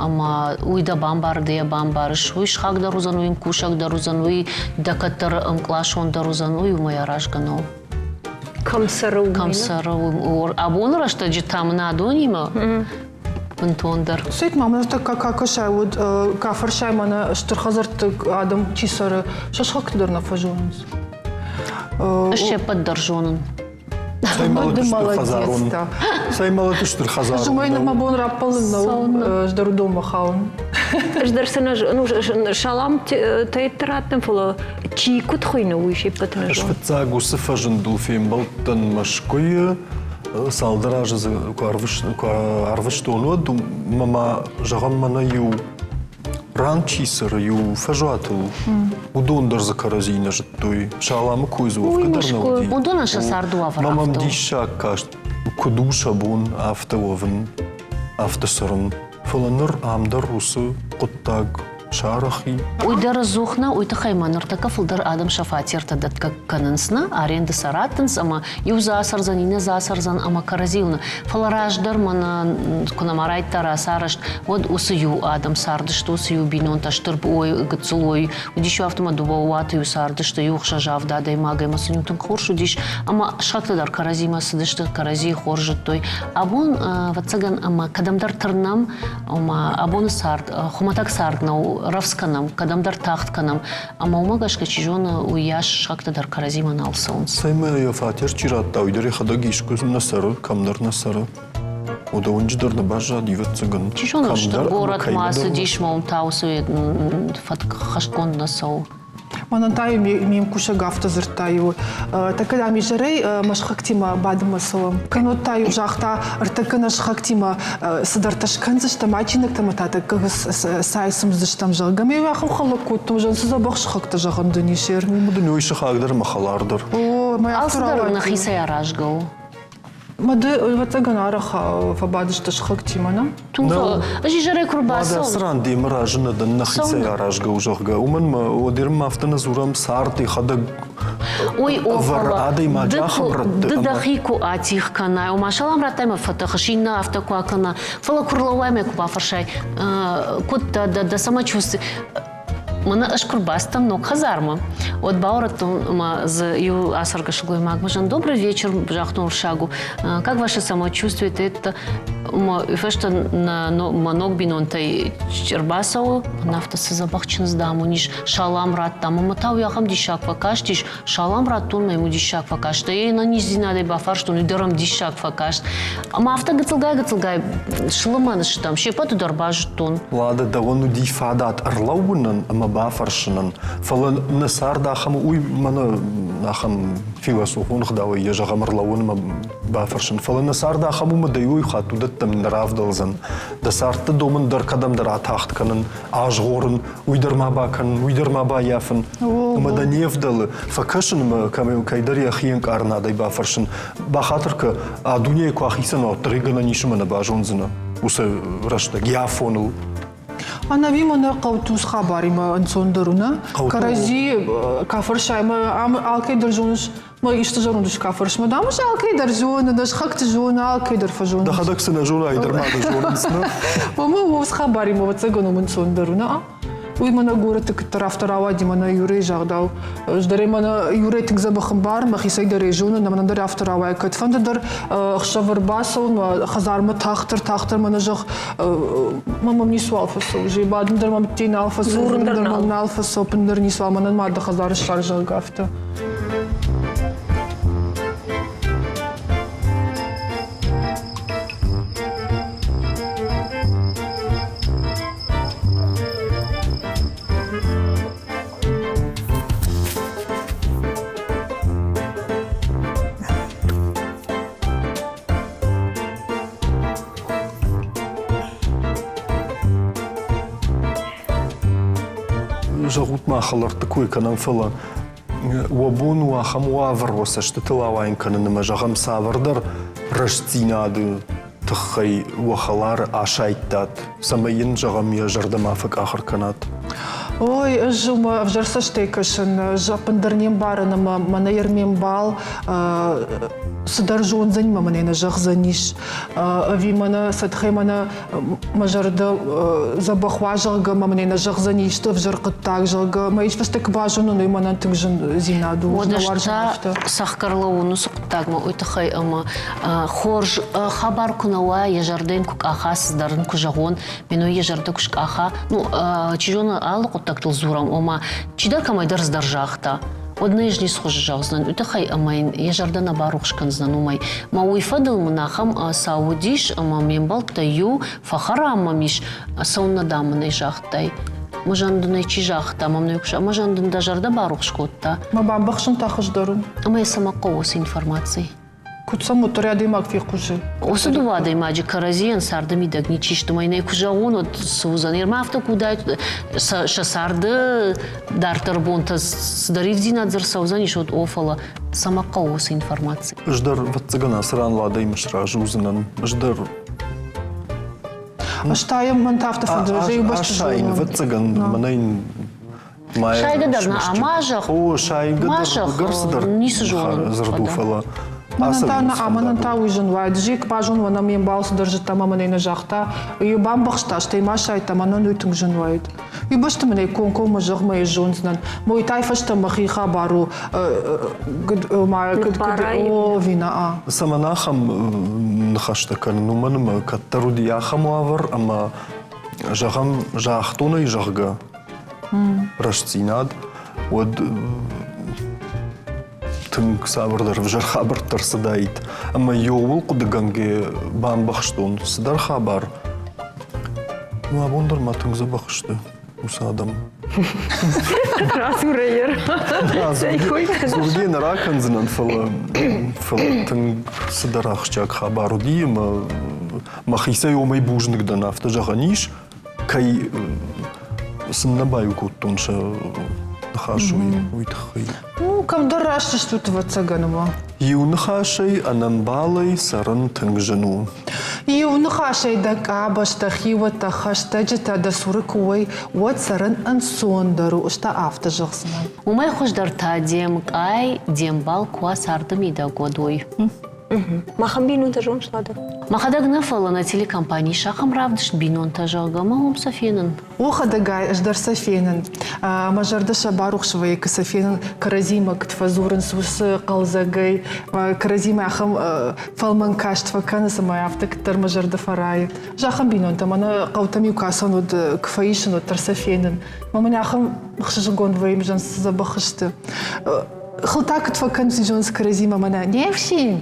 ӕмӕ уый дӕ бамбары, ды йӕ бамбарыс. Уый сыхаг дӕр уыдзӕн, уый ӕмкусӕг дӕр уыдзӕн, уый дӕ кӕддӕр ӕмкъласон дӕр уыдзӕн, уый уымӕй аразгӕ нӕу. Кӕм цӕры, Кӕм цӕры, абоны рӕстӕджы та мын адонимӕ бынтондӕр. Сӕйт ма мын тӕккӕ какӕсӕй уыд, кафӕрсӕй мӕнӕ стыр хӕдзӕртты адӕм чи цӕры, сӕ сыхӕгты дӕр нӕ фӕзонынц. Ӕз се ппӕт дӕр зонын. Цӕй мӕлӕт стыр хӕдзарон. Зымӕй ныр мӕ бон раппӕлын нӕу, ӕз дӕр уыдонмӕ хауын. Ӕз дӕр сын ӕз ну, салам тӕйтты раттын, фӕлӕ чи куыд хуыйны, уый се ппӕт нӕ Ӕз зонын. фыццаг уыцы фӕзындыл фембӕлдтӕн Мӕскуыйы цалдӕр азы дзы куы арвыстон, уӕд мӕ ма, зӕгъӕм, мӕнӕ иу ран чи цӕры, иу фӕзуатыл, уыдон дӕр дзы кӕрӕдзи нӕ зыдтой. Саламы кой дзы уӕвгӕ дӕр нӕ уыди. Уыдонӕн сӕ царды уавӕр Мӕ мӕм диссаг каст, куыд у сӕ бон афтӕ уӕвын, афтӕ цӕрын. Фӕлӕ ныр ам дӕр уыцы хъуыддаг. Сарӕх и. Уый дӕр ӕдзух нӕ, уый тыххӕй ма ныртӕккӕ фылдӕр адӕм сӕ фатертӕ дӕтгӕ кӕнынц нӕ, аренды сӕ раттынц ӕмӕ иу дзы ацӕрдзӕн, иннӕ дзы ацӕрдзӕн ӕмӕ кӕрӕдзийыл нӕ. Фӕлӕ раздӕр мӕнӕ куы нӕма райдта рацарӕзт, уӕд уыцы иу адӕм цардысты, уыцы иу бинонтӕ, стыр ой, гыццыл ой, уыдис иу афтӕ ӕмӕ дыууӕ уаты иу цардысты, иу ӕхсӕз-авд адӕймагӕй ӕмӕ сын иу тынг хорз уыдис ӕмӕ сыхӕгтӕ дӕр кӕрӕдзимӕ цыдысты, кӕрӕдзийы хорз зыдтой. Абон, ӕвӕццӕгӕн, ӕмӕ кӕдӕмдӕр тырнӕм, Ома абоны цард хуымӕтӕг цард нӕу, рӕвдз кӕнӕм, кӕдӕмдӕр тагъд кӕнӕм, ӕмӕ уымӕ гӕсгӕ, чи зоны, уыйас сыхӕгтӕ дӕр кӕрӕдзимӕ нал цӕуынц. Цӕй мӕ йӕ фатер чи радта, уый дӕр йӕхӕдӕг искуы нӕ цӕры, кӕмдӕр нӕ цӕры. Уӕдӕ уынджы дӕр нӕ баззад, ӕвӕццӕгӕн. Чи зоны, стыр горӕтмӕ ацыдис, мӕ уым та уыцы фӕтк хӕстгонд нӕ цӕуы. Мӕнӕн та ме мкусӕг афтӕ дзырдта-иу, тӕккӕ дам изӕрӕй мӕ сыхӕгтимӕ бадынмӕ цӕуӕм. Кӕннод та-иу загъта, ӕртӕккӕ нӕ сыхӕгтимӕ цыдӕртӕ скӕндзыстӕм, адджинӕгтӕ ӕмӕ та тӕккӕ цай цымдзыстӕм, зӕгъгӕ. Ме ахӕм хӕлӕг кодтон, зӕгъын, цы дзӕбӕх сыхӕгтӕ, зӕгъын дын ис. Уым дын уый сыхаг дӕр ӕмӕ хӕлар дӕр. О, мӕ Алцыдӕр нӕхицӕй аразгӕ у. Мады, ӕвӕццӕгӕн, арӕх фӕбадысты сыхӕгтимӕ, нӕ? Ӕз изӕрӕй куы рбацӕуын. Ацы ран демӕ разы нӕ дӕн, нӕхицӕй аразгӕ у, зӕгъгӕ. Уымӕн мӕ уӕдермӕ афтӕ нӕ дзурӕм, цард йӕхӕдӕг Ой, о, ӕвӕры адӕймаджы ахӕм рӕтты. Ды дӕхи куы атигъ кӕнай, ома салам радтай мӕ фӕтӕхыс, иннӕ афтӕ куы акӕна, фӕлӕ куы рлӕууай мӕ куы бафӕрсай, куыд дӕ, дӕ самочувствие, Мӕнӕ ӕз куы рбацыдтӕн ног хӕдзармӕ, уӕд баурӕдтон ӕмӕ дзы иу ацӕргӕ сылгоймагмӕ зӕгъын, добрый вечер, загътон уырыссагу, как ваше самочувствие, это мӕ фӕстӕ мӕ ног бинонтӕй ӕрбацӕуы, афтӕ цы дзӕбӕх чындз дам уын ис, салам радтам. Ӕмӕ та уый ахӕм диссаг фӕкастис, Салам радтон мӕм уый диссаг фӕкаст. Йе нӕниздзинадӕй бафарстон, уый дӕр ӕм диссаг фӕкаст. Ӕмӕ афтӕ гыццылгай-гыццылгай слымӕн стӕм, се ппӕты дӕр базыдтон. Лада, дӕуӕн уыди фадат ӕрлӕууынӕн ӕмӕ бафӕрсынӕн, фӕлӕ нӕ цард ахӕм уый мӕнӕ ахӕм философон ӕгъдауӕй йӕ зӕгъӕм ӕрлӕууын ӕмӕ бафӕрсын. Фӕлӕ нӕ цард ахӕм у, ӕмӕ дӕ иу хатт уыдӕттӕм нӕ равдӕлдзӕн. Дӕ цардты домын дӕр кӕдӕмдӕр атагъд кӕнын, азгъорын, уый дӕр ма бакӕнын, уый дӕр ма баййафын. Ӕмӕ дӕ не вдӕлы фӕкӕсын ӕмӕ кӕйдӕр йӕхи ӕнкъарынадӕй бафӕрсын. Бахатыр кӕ, а дунейы куы ахицӕн уа, уӕддӕр гӕнӕн ис ӕмӕ нӕ базондзынӕ уыцы рӕстӕг, йӕ афоныл. Ӕнӕуи мӕнӕ хъӕуты ус хабаримӕ ӕнцондӕр у, нӕ? Кӕрӕдзи кафӕрсай ӕмӕ ам алкӕй дӕр зоныс, Ма исты зӕронд ус кафырсмӕ, дам, ус алкӕй дӕр зоны, дӕ сыхӕгты зоны, алкӕй дӕр фӕзоны. Дӕхӕдӕг цы нӕ зонай, дӕр ма дӕ зонынц, нӕ? Омӕ ус хабаримӕ ӕвӕццӕгӕн уым ӕнцондӕр у, нӕ? Уый мӕнӕ горӕты куыддӕр афтӕ рауади мӕнӕ Юрӕйы загъдау. Ӕз дӕр ӕй мӕнӕ Юрӕй тынг дзӕбӕх ӕмбарын, мӕхицӕй дӕр ӕй зонын, ӕмӕ дӕр афтӕ рауайы. Кӕдфӕнды дӕр ӕхсӕв ӕрбацӕуын, хӕдзармӕ тагъддӕр, тагъддӕр мӕнӕ зӕгъ, мӕ мӕм ницуал фӕцӕуы. Же бадын дӕр мӕм нал фӕцӕуы, дзурын дӕр мӕм нал фӕцӕуы, ӕппындӕр ницуал мӕнӕн ма дӕ хӕдзары ссар, зӕгъгӕ, афтӕ. Зӕгъут ма, хӕлӕртты кой кӕнӕм, фӕлӕ уӕ бон у ахӕм уавӕр уӕ цӕстытыл ауайын кӕнын ӕмӕ зӕгъӕм цавӕрдӕр рӕстдзинады тыххӕй уӕ хӕлары асайдтат, цӕмӕй йын, зӕгъӕм, йӕ зӕрдӕ ма фӕкъахыр кӕнат? Ой, ӕз уымӕ ӕвзӕр цӕстӕй кӕсын, ӕз ӕппындӕр не мбарын ӕмӕ мӕнӕ йӕ ме мбал цыдӕр зондзӕни мӕ мӕнӕ нӕ зӕгъдзӕнис, ӕви мӕнӕ сӕтхӕй мӕнӕ мӕ зӕрдӕ дзӕбӕх уа, зӕгъгӕ, мӕ мӕнӕ нӕ зӕгъдзӕни исты ӕвзӕр хъуыддаг, зӕгъгӕ, мӕ исфӕстӕ куы базонон, уый мӕнӕн тынг зындзинад у. Уӕдӕ та цӕхгӕр лӕууын уыцы хъуыддагмӕ уый тыххӕй ӕмӕ хорз хабар куы нӕ уа, йӕ зӕрдӕ йын куы къаха, цыдӕр ын куы зӕгъон, мӕнӕ йӕ зӕрдӕ куы скъаха, ну, чи зоны, алы хъуыддӕгтыл дзурӕм, ома чидӕр кӕмӕйдӕр цыдӕр загъта, уӕд нӕ ӕз ницы хуызы зӕгъдзынӕн, уый тыххӕй ӕмӕ йын йӕ зӕрдӕ нӕ барухс кӕндзынӕн уымӕй. Мӕ уый фӕдыл мын ахӕм цау уыдис, ӕмӕ ме мбӕлттӕй иу фӕхӕрам мӕм ис, цӕуыннӕ дам мын ӕй загътай. Мӕ дын ӕй чи загъта, мӕм мӕ дын дӕ зӕрдӕ барухс кодта. Мӕ бамбӕхсын та хуыздӕр у. Ӕмӕ йӕ цӕмӕ хъӕуы уыцы информаци? Куыд сӕм уӕддӕр адӕймаг фехъусы? Уыцы дыууӕ адӕймаджы кӕрӕдзийӕн царды мидӕг ничи сты, мӕ йын куы зӕгъон, уӕд цы уыдзӕн? Ермӕ афтӕ куы уыдаид, сӕ царды дарддӕр бонтӕ цыдӕр ивддзинад дзы ӕрцӕудзӕнис, уӕд о, фӕлӕ цӕмӕ хъӕуы уыцы информаци? Ӕз дӕр, ӕвӕццӕгӕн, ацы ран Ладӕимӕ сразы уыдзынӕн. Ӕз дӕр. Ӕз та йӕм мӕн та афтӕ фӕнды, ӕз ӕй бӕсты Асайын, зонон. ӕвӕццӕгӕн, мӕнӕ йын Сайгӕ дӕр нӕ, ма зӕгъ. О, сайгӕ Ма дӕр зӕгъ, ӕгӕр цыдӕр ницы зонын. дзырд у, фӕлӕ Мӕнӕн та нӕ, мӕнӕн та уый зын уайд. Зик базон, мӕнӕ ме мбал цыдӕр зыдта ӕмӕ мын ӕй нӕ загъта. Йе бамбӕхста, стӕй ма сайдта, мӕнӕн уый тынг зын уаид. Уый бӕсты мын ӕй комкоммӕ зӕгъ, мӕ ӕз зондзынӕн. Мой тай фӕстӕ мӕхи хабар у, о, вина, а. Цӕмӕн ахӕм ныхӕстӕ кӕнын, уымӕн ӕмӕ кӕддӕр уыди ахӕм уавӕр, ӕмӕ, зӕгъӕм, загътон ӕй, зӕгъгӕ, рӕстдзинад, уӕд тынг цавӕрдӕр ӕвзӕр хабӕрттӕ ӕрцыдаид. Ӕмӕ иууыл хъуыдыгӕнгӕ бамбӕхстон цыдӕр хабар. Ну, абон дӕр ма тынг дзӕбӕх сты уыцы адӕм. Радзурӕйӕр. Дзургӕ нӕ ракӕндзынӕн, фӕлӕ фӕлӕ тынг цыдӕр ахсджиаг хабар уыди ӕмӕ мӕхицӕй уымӕй бузныг дӕн, афтӕ зӕгъӕн ис, кӕй сын нӕ баиу кодтон сӕ ныхас, уый тыххӕй. Ну, кӕмдӕр раст стут, ӕвӕццӕгӕн, ӕмӕ. Иу ныхасӕй ӕнӕмбалӕй цӕрын тынг зын у. Иу ныхасӕй дӕ къабӕзтӕ, хиуӕттӕ, хӕстӕджытӕ дӕ цуры куы уой, уӕд цӕрын ӕнцондӕр у, ӕз та афтӕ зӕгъдзынӕн. Уымӕй хуыздӕр та де мкъай, де мбал куы уа царды мидӕг, уӕд уый. Махӕн бинонтӕ зоныс, Лада? Мӕхӕдӕг нӕ, фӕлӕ нӕ телекомпанийы сахӕм равдыст бинонтӕ, зӕгъгӕ, ӕмӕ уым сӕ фенын. О, хӕдӕгай, ӕз дӕр сӕ фенын. Мӕ зӕрдӕ сӕ барухс вӕййы, куы сӕ фенын, кӕрӕдзимӕ куыд фӕдзурынц уыцы хъӕлдзӕгӕй, кӕрӕдзимӕ ахӕм фӕлмӕн каст фӕкӕны, цӕмӕй афтӕ куыддӕр мӕ зӕрдӕ фӕрайы. Зӕххӕн бинонтӕ мӕнӕ хъӕутӕм-иу кӕсон уыд, куы фӕисын, уӕддӕр сӕ фенын. Мӕ мын ахӕм ӕхсызгон вӕййы, зӕн цы дзӕбӕх сты. Хыл та куыд фӕкӕнынц, зоныс кӕрӕдзимӕ мӕнӕ не фсин,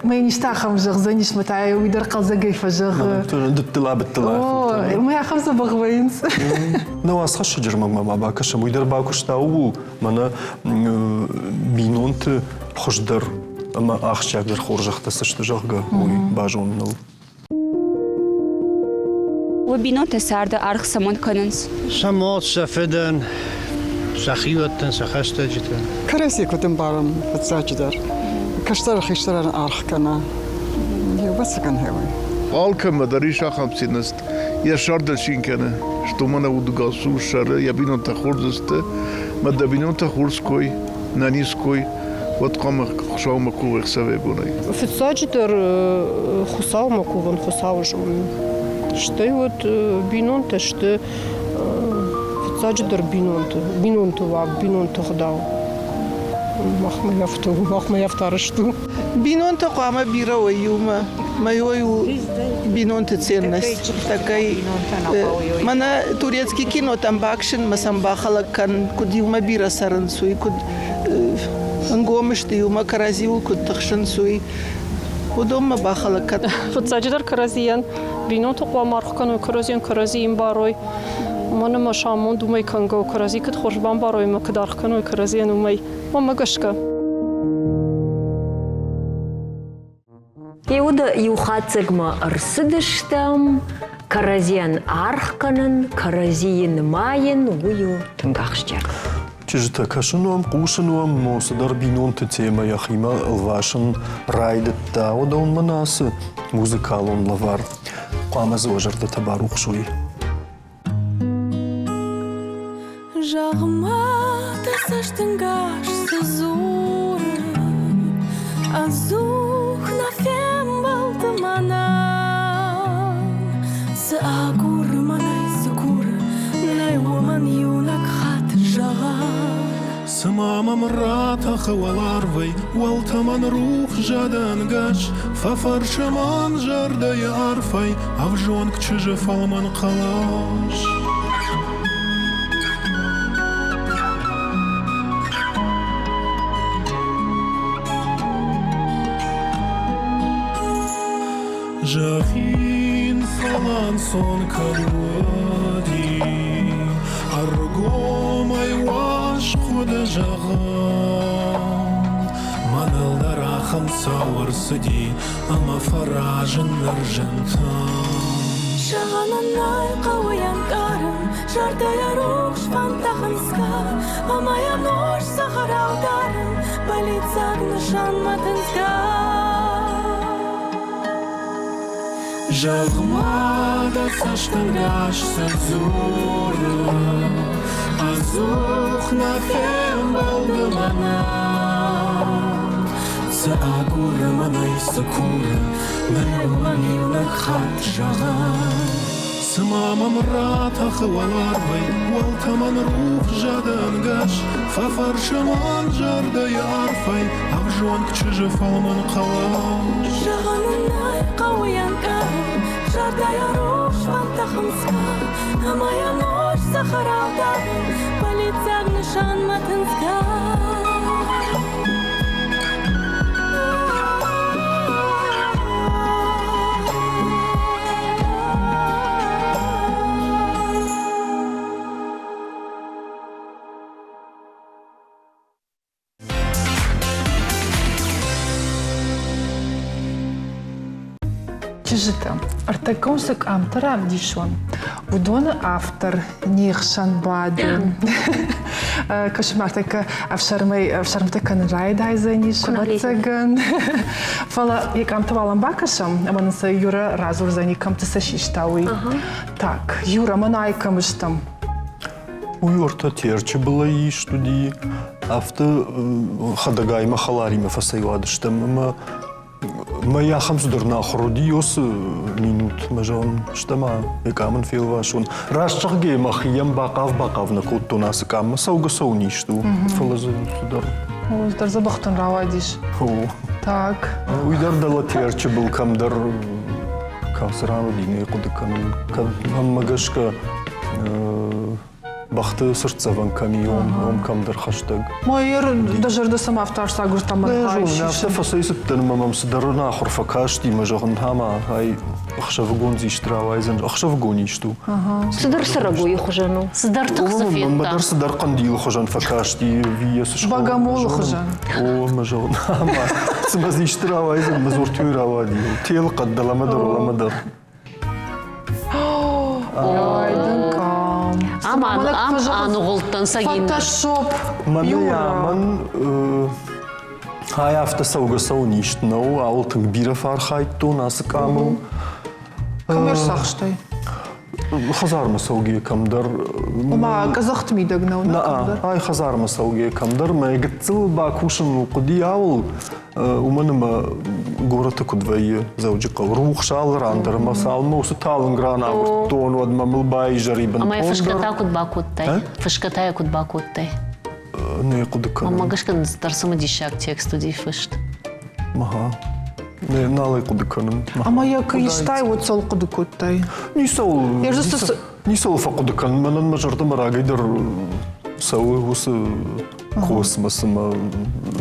мӕ йын исты ахӕм зӕгъдзӕнис, мӕ та уый дӕр хъӕлдзӕгӕй фӕзӕгъы. Дыттыла-быттыла. О, мӕ ахӕм дзӕбӕх вӕййынц. Нӕ уацхӕссӕджы рмӕгмӕ ма бакӕсӕм, уый дӕр бакуыста ууыл, мӕнӕ бинонты хуыздӕр ӕмӕ ахсджиагдӕр хорзӕхтӕ цы сты, зӕгъгӕ, уый базоныныл. Уӕ бинонтӕ царды аргъ цӕмӕн кӕнынц? Сӕ мад, сӕ фыдӕн, сӕ хиуӕттӕн, сӕ хӕстӕджытӕн. Кӕрӕдзи куыд ӕмбарӕм, фыццаджыдӕр. Кӕстӕр хистӕрӕн аргъ кӕна. Ӕвӕццӕгӕн гъеуый. Алкӕмӕ дӕр ис ахӕм цинӕст. Йӕ сӕрдыл цин кӕны, что мӕнӕ удыгас у сӕры, йӕ бинонтӕ хорз сты, мӕ дӕ бинонтӕ хорз кой, нӕниз кой, уӕд хъуамӕ Хуыцаумӕ кувай ӕхсӕвӕй-бонӕй. Фыццаджыдӕр Хуыцаумӕ кувын, Хуыцауы зонын. Стӕй уӕд бинонтӕ сты фыццаджыдӕр бинонты, бинонты уаг, бинонты гъдау. Махмӕ афтӕ у, махмӕ афтӕ арӕзт у. Бинонтӕ хъуамӕ бирӕ уой иумӕ. Мӕ у бинонты ценность. Такой мӕнӕ турецкий кинотӕм баксын, мӕ сӕм бахӕлӕг кӕн, куыд иумӕ бирӕ цӕрынц, уый куыд ӕнгом сты иумӕ кӕрӕдзиуыл куыд тыхсынц, уый уыдонмӕ бахӕлӕг кӕн. Фыццаджыдӕр кӕрӕдзийӕн бинонты хъуамӕ аргъ кӕной, кӕрӕдзийӕн кӕрӕдзийы ӕмбарой. Уымӕн ӕмӕ сӕ амонд уымӕй кӕнгӕ у, кӕрӕдзи куыд хорз бамбарой ӕмӕ куыд аргъ кӕной кӕрӕдзийӕн, уымӕй. Уымӕ гӕсгӕ. Иуды иу хатдзӕгмӕ ӕрцыдыстӕм, кӕрӕдзийӕн аргъ кӕнын, кӕрӕдзийы нымайын, уый у тынг ахсджиаг. Чызджытӕ кӕсын уӕм, хъусын уӕм, цыдӕр бинонты темӕ йӕхимӕ ӕлвасын райдыдта. Уӕдӕ уын мӕнӕ ацы музыкалон лӕвар хъуамӕ дзы уӕ зӕрдӕтӕ барухс уой. Зӕгъ-ма, дӕ цӕстӕнгас цы дзуры, Ӕдзух нӕ фембӕлд мӕнӕн. Цы агуры мӕнӕй, цы куры, Нӕй уымӕн иунӕг хатт зӕгъӕн. Цыма мӕм ратӕхы уӕларвӕй уӕлтӕмӕн рухс зӕдӕнгӕс, Фӕфӕрсы мӕн зӕрдӕйы арфӕй ӕвзонг чызджы фӕлмӕн хъӕлӕс. Зӕгъин, фӕлӕ ӕнцон кӕд уыди, Ӕргомӕй уаз хъуыды зӕгъын. Мӕныл дӕр ахӕм цау ӕрцыди, ӕмӕ фӕразын ныр зынтӕн. Зӕгъӕнӕн нӕй хъӕуы йӕ нкъарын, Зӕрдӕйӕ рухс фӕндтӕ хынцгӕ, Ӕмӕ йӕ нозт цӕхӕрау дарын, Бӕллиццаг нысанмӕ тындзгӕ. Зӕгъ-ма, дӕ цӕстӕнгас цы дзуры, Ӕдзух нӕ фембӕлды мӕнӕн. Цы агуры мӕнӕй, цы куры, Нӕй уымӕн иунӕг хатт зӕгъӕн. Цыма мӕм ратӕхы уӕларвӕй Уӕлтӕмӕн рухс зӕды ӕнгӕс, Фӕфӕрсы мӕн зӕрдӕйы арфӕй Ӕвзонг чызджы фӕлмӕн хъӕлӕс. Зӕгъын ын нӕй хъӕуы йӕ нкъарын, Зӕрдӕйӕ рухс фӕндтӕ хынцгӕ, Ӕмӕ йӕ нос цӕхӕрау давын, Бӕллиццаг нысанмӕ тындзгӕ. Чызджытӕ, ӕртӕккон цы къамтӕ равдисон, уыдоны автор не хсӕн бады. Кӕсмартӕккӕ ӕфсӕрмӕй ӕфсӕрмтӕ кӕнын райдайдзӕнис, ӕвӕццӕгӕн. Фӕлӕ йӕ къамтӕ уал бакӕсӕм, ӕмӕ нын сӕ Юра радзурдзӕни, кӕмты сӕ систа, уый. Так, Юра, мӕнӕ ай кӕм стӕм? Уый ортӕ Терчы былӕй ист уыди, афтӕ хӕдӕгай мӕ хӕларимӕ фӕцӕйуадыстӕм ӕмӕ мӕ ахӕм цыдӕр нахуыр уыди уыцы минут, мӕ зӕгъын, стӕ-ма, йӕ къам ын фелвасон. Раст зӕгъгӕйӕ мӕхи йӕм бахъав-бахъав нӕ кодтон ацы къаммӕ, цӕугӕ-цӕуын ист у, фӕлӕ дзы цыдӕр. О, дӕр дзӕбӕхтӕн рауадис. О. Так. Уый дӕр дӕлӕ Терчы был кӕмдӕр кӕцы ран уыди, нӕ хъуыды кӕнын. Кӕд мӕнмӕ гӕсгӕ бӕхты цыртдзӕвӕн кӕм и, уым кӕмдӕр хӕстӕг. Майер, дӕ зӕрдӕ цӕмӕ афтӕ ӕрцагуырдта мӕ Нӕ афтӕ фӕцӕйцыдтӕн ӕмӕ мӕм цыдӕр ӕнахуыр фӕкасти, мӕ зӕгъын, ӕмӕ ай ӕхсӕвыгон дзист рауайдзӕн. Ӕхсӕвыгон ист у. Цыдӕр цӕрӕгойы хуызӕн у. Цыдӕр тых дзы федта. Мӕнмӕ дӕр цыдӕр хъӕндилы хуызӕн фӕкасти, ӕви цы Богомолы хуызӕн. О, мӕ зӕгъын, ӕмӕ цымӕ дзисты рауайдзӕн, мӕ дзуртуй рауади. Телхъӕд дӕлӕмӕ дӕр, уӕлӕмӕ дӕр. Ам аныгъуылдтӕн сӕгин. Фотошоп. Мӕнӕ мӕн ай афтӕ цӕугӕ-цӕуын ист нӕу, ауыл тынг бирӕ фӕархайдтон ацы къамыл. Кӕм ӕрцахстай? Хӕдзармӕ цӕугӕ кӕмдӕр. Ома къӕдзӕхты мидӕг нӕу? Нӕ, ай хӕдзармӕ цӕугӕ кӕмдӕр мӕ гыццыл бакусын хъуыди ауыл, Уымӕн ӕмӕ горӕты куыд вӕййы Дзӕуджыхъӕу, рухс алы ран дӕр ӕмӕ цалынмӕ уыцы талынг ран агуырдтон, уӕдмӕ мыл баизӕр и бынтондӕр. Ӕмӕ фысгӕ та куыд бакодтай? Фысгӕ та йӕ куыд бакодтай? Нӕ хъуыды кӕнын. Мӕнмӕ гӕсгӕ дӕр цымыдисаг текст уыди фыст. Ага. Нӕ, нал ӕй хъуыды кӕнын. Ӕмӕ йӕ куы истай, уӕд цӕуыл хъуыды кодтай? Ницӕуыл. Ницӕуыл фӕхъуыды кӕнын. Мӕнӕн мӕ зӕрдӕмӕ рагӕй дӕр цӕуы уыцы космос ӕмӕ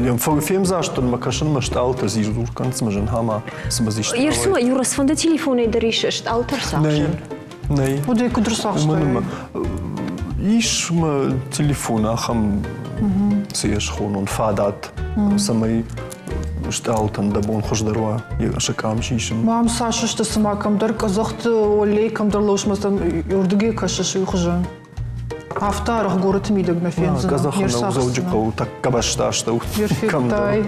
йӕм фемдзаст мӕ кӕсынмӕ стъалытӕ зирдур кӕнынц мӕ зынхӕмӕ цымӕ зисты. Ерсума Юрасфонды телефонӕй дӕр ис стъалытӕ рцахсын? Нӕй. Уыдӕй куыд рцахстай? Ис мӕ телефон ахӕм цы йӕ схонон фадат, цӕмӕй стъалытӕн дӕ бон хуыздӕр уа сӕ къам сисын. Мам цас сты цыма кӕмдӕр къӕдзӕхты оллей кӕмдӕр лосмӕстӕм уырдыгӕй кӕсыс уый хуызӕн. Афтӕ арӕх горӕты мидӕг нӕ фендзынӕ. Къӕдзӕхы нӕу Дзӕуджыхъӕуы тӕккӕ бӕстастӕу. Федтай.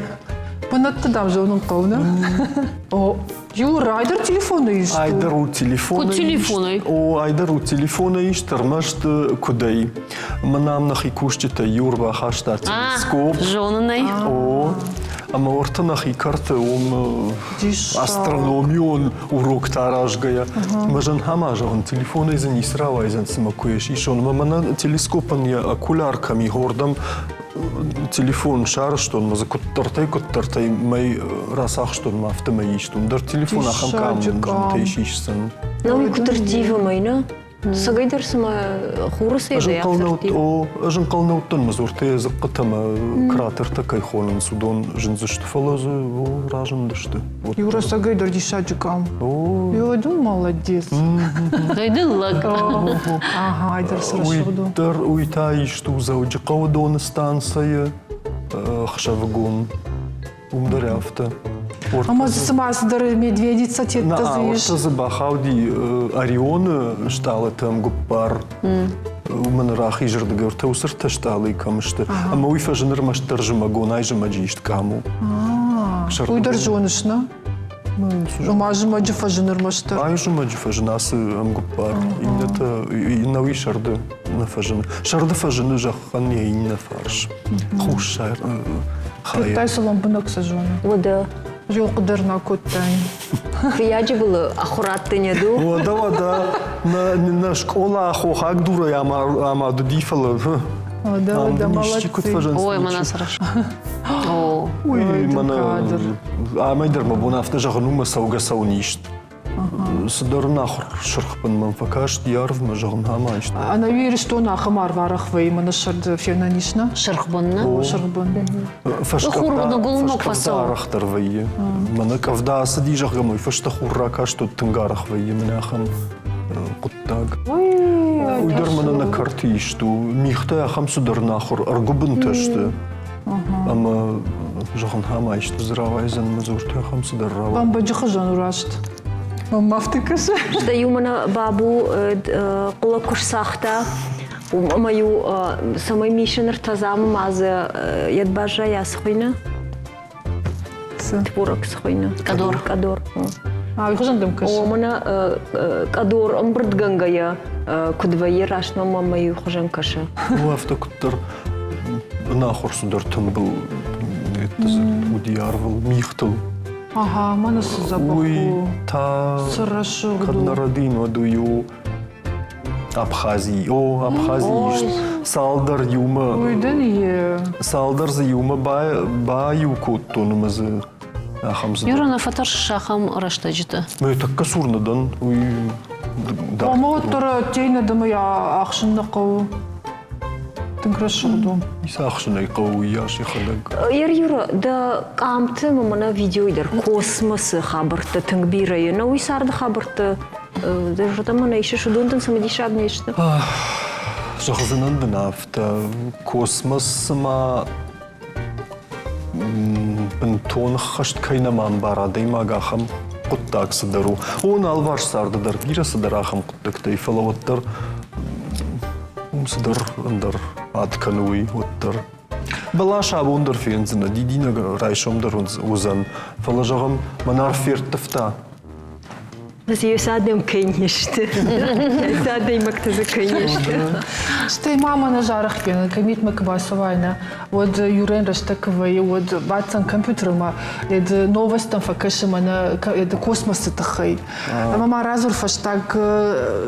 Бынӕтты дам зонын хъӕуы, нӕ? О, Юра, айдӕр телефоны ист у. Айдӕр у телефоны Куыд телефонӕй? О, айдӕр у телефоны ист, ӕрмӕст куыдӕй. Мӕн ам нӕхи кусджытӕй иу ӕрбахаста телескоп. Зонын ӕй. О, ӕмӕ уӕртӕ нӕхи кӕрты уым астрономион уроктӕ аразгӕйӕ. Мӕ зӕнхӕмӕ зӕгъын, телефонӕй дзы ницы рауайдзӕн, цымӕ куы сисон. Ӕмӕ мӕнӕ телескопӕн йӕ окуляр кӕм и, уырдӕм телефон сарӕзтон, мӕ дзы куыддӕртӕй-куыддӕртӕй мӕй рацахстон, мӕ афтӕмӕй истон. Дӕр телефон ахӕм къам зынтӕй сисдзӕн. Науи куыд ӕрттивы мӕй, нӕ? Сагӕй дӕр цыма хуры цӕйдӕй афтӕ О, ӕз ӕнхъӕл нӕ уыдтӕн, мӕ дзуртӕ дзыхъхъытӕ ӕмӕ кратертӕ кӕй хонынц, уыдон зындзысты, фӕлӕ дзы разындысты. Иу рӕстӕгӕй дӕр диссаджы къам. Ой, ды молодец. Дай ды лӕг. Ага, айдӕр цы рӕсугъд у. Дӕр уый та ист у Дзӕуджыхъӕуы доны станцӕйы ӕхсӕвыгон. Уым дӕр афтӕ. Ӕмӕ дзы цыма цыдӕр медведица тедтӕ дзы ис. Нӕ, дзы бахауди Орионы стъалытӕм гуппар. Уымӕн рахизырдыгӕй ӕртӕ уыцы ӕртӕ стъалыйы кӕм сты. Ӕмӕ уый фӕзыны ӕрмӕстдӕр зымӕгонӕй зымӕджы ист къам у. Уый дӕр зоныс, нӕ? Ома зымӕджы фӕзыны ӕрмӕстдӕр? Ай зымӕджы фӕзыны ацы ӕмгуыппар. Иннӕтӕ иннӕуи сӕрды нӕ фӕзыны. Сӕрды фӕзыны зӕххӕн йӕ иннӕ фарс. Хуссар хайы. Кодтай цы лӕмбынӕг цы зоны. Уӕдӕ. Зёлхъы дӕр нӕ кодтай. Фыййаджы былы ахуырадты не ду. Уӕдӕ, уӕдӕ, нӕ скъола хохаг дурӕй амад уыди, фӕлӕ Уӕдӕ, уӕдӕ, молодцы. Куыд фӕзынц? Ой, мӕнӕ сырӕзт. Уый мӕнӕ амӕй дӕр мӕ бон афтӕ зӕгъын у, мӕ цӕугӕ-цӕуын ист. Цыдӕр ӕнахуыр сырхбын мӕм фӕкаст йӕ арвмӕ, зӕгъын, ӕмӕ ист. Ӕнӕуи Ирыстон ахӕм арварӕх вӕййы, мӕнӕ сӕрды фенӕн ис, нӕ? Сырхбын, нӕ? О, сырхбын. Фӕскъӕвда арӕхдӕр вӕййы. Мӕнӕ къӕвда ацыди, зӕгъгӕ, мӕ фӕстӕ хур ракаст, уӕд тынг арӕх вӕййы мӕнӕ ахӕм хъуыддаг. Уый дӕр мӕнӕ нӕ кӕрты ист у. Мигътӕ ахӕм цыдӕр нахуыр ӕргуыбынтӕ сты. Ӕмӕ зӕгъын, ӕмӕ исты дзы рауайдзӕн, мӕ дзурты ахӕм цыдӕр рауайдзӕн. Бӕмбӕджы хуызӕн у раст. Мӕм афтӕ кӕсы. Стӕй-иу мӕнӕ бабу хъуылӕг куы сцагъта, ӕмӕ-иу цӕмӕй мисы ныртӕзамы ма дзы йӕд баззайа, цы хуыйны? Творог цы хуыйны? Къӕдор. Къӕдор. А, уый хуызӕн дӕм кӕсы? О, мӕнӕ къӕдор ӕмбырдгӕнгӕйӕ куыд вӕййы, раст мӕм мӕ иу хуызӕн кӕсы. Ну, афтӕ куыддӕр ӕнахуыр цыдӕр тымбыл уыди арвыл, мигътыл. Ага, мӕнӕ цы дзӕбӕх Уый у. та Цы рӕсугъд кӕд у. нӕ рӕдийын, уӕд уый у Абхазий. О, Абхазий ист. Цалдӕр иумӕ Уый дын йе. Цалдӕр дзы иумӕ баиу кодтон ӕмӕ дзы ахӕм цыдӕр. Юра, нӕ фӕтӕрсыс ахӕм рӕстӕджыты? Мӕ тӕккӕ цур нӕ дӕн, уый Ома уӕддӕр ӕддейы нӕ дӕм ахсын нӕ хъӕуы. Тынг рӕсугъд у. Ницы ахсын ӕй хъӕуы уыйас йӕхӕдӕг. Ер Юра, дӕ къамты ӕмӕ мӕнӕ видеойы дӕр космосы хабӕрттӕ тынг бирӕ и. Нӕ уый царды хабӕрттӕ дӕ зӕрдӕмӕ нӕ исыс, уыдон дын цымыдисаг не сты? Зӕгъдзынӕн дын афтӕ, космос цыма бынтон ӕххӕст кӕй нӕма ӕмбары адӕймаг, ахӕм хъуыддаг цыдӕр у. О, нӕ алыварс царды дӕр бирӕ цыдӕр ахӕм хъуыддӕгтӕ и, фӕлӕ уӕддӕр уым цыдӕр ӕндӕр ад кӕны уый, уӕддӕр. Бӕлас абон дӕр фендзынӕ, дидинӕг райсом дӕр уыдзӕн, фӕлӕ, зӕгъӕм, мӕн арф ферттывта. Ес адӕм кӕй не сты. Ес адӕймӕгтӕ дзы кӕй не сты. Стӕй ма мӕнӕ зарӕх кӕны, кабинетмӕ куы бацӕуай, нӕ, уӕд Юрӕн рӕстӕг куы вӕййы, уӕд баддзӕн компьютермӕ, ед новостьтӕм фӕкӕсы мӕнӕ ед космосы тыххӕй. Ӕмӕ ма радзур фӕстаг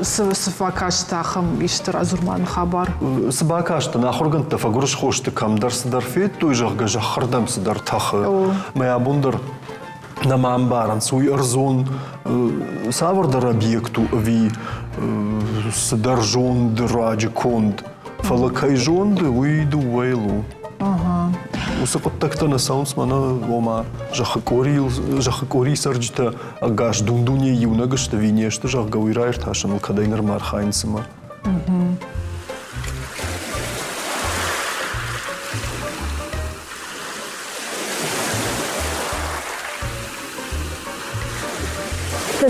цы цы фӕкастӕ, ахӕм исты радзур ма хабар. Цы бакастӕн, ахуыргӕндтӕ фӕгуырысхо сты, кӕмдӕр цыдӕр федтой, зӕгъгӕ, зӕххырдӕм цыдӕр тӕхы. Мӕ абон дӕр нӕма ӕмбарынц, уый ӕрдзон цавӕрдӕр объект у ӕви цыдӕр зонды раджы конд. Фӕлӕ кӕй зонды, уый дыууӕйыл у. Уыцы хъуыддӕгтӕ нӕ цӕуынц мӕнӕ, ома, зӕххы къорийыл, зӕххы къорийы цӕрджытӕ ӕгас дун-дунейы иунӕг сты ӕви не сты, зӕгъгӕ, уый раиртасыныл кӕдӕй нырмӕ архайынц цымӕ.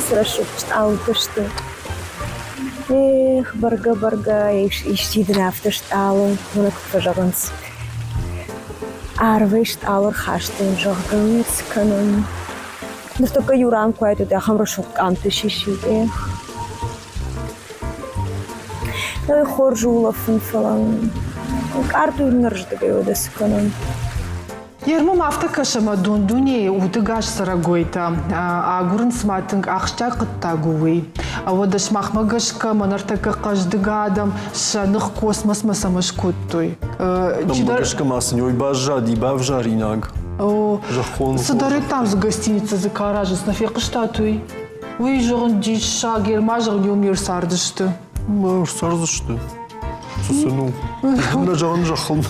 Цы рӕсугъд стъалытӕ сты. Эх, бӕргӕ-бӕргӕ, исчи дын афтӕ стъалы, уымӕ куыд фӕзӕгъынц. Арвӕй стъалы рхастон, зӕгъгӕ, цы кӕнон. Ныртӕккӕ иу ран куы уаид, уӕд ахӕм рӕсугъд къамтӕ сисид, эх. Хорз улӕфын, фӕлӕ ӕнкъард у иннӕрдыгӕй уӕдӕ цы кӕнон. Ермом афтӕ кӕсы, ӕмӕ дун-дунейы удыгас цӕрӕгойтӕ агурынц ма тынг ахсджиаг хъуыддаг у уый. Уӕдӕ сымахмӕ гӕсгӕ мӕ ныртӕккӕ хъӕздыг адӕм сӕ ных космосмӕ цӕмӕ скодтой? Мӕнмӕ гӕсгӕ ма сын уый баззади бавзаринаг. Зӕххон Цыдӕриддӕр дзы гостиницӕ дзы кӕ аразынц, нӕ фехъуыстат уый? Уый, зӕгъын, диссаг, ма зӕгъын, иу ме рцардысты. Ӕрцардысты. Цы сын у? Нӕ зӕгъын, зӕххыл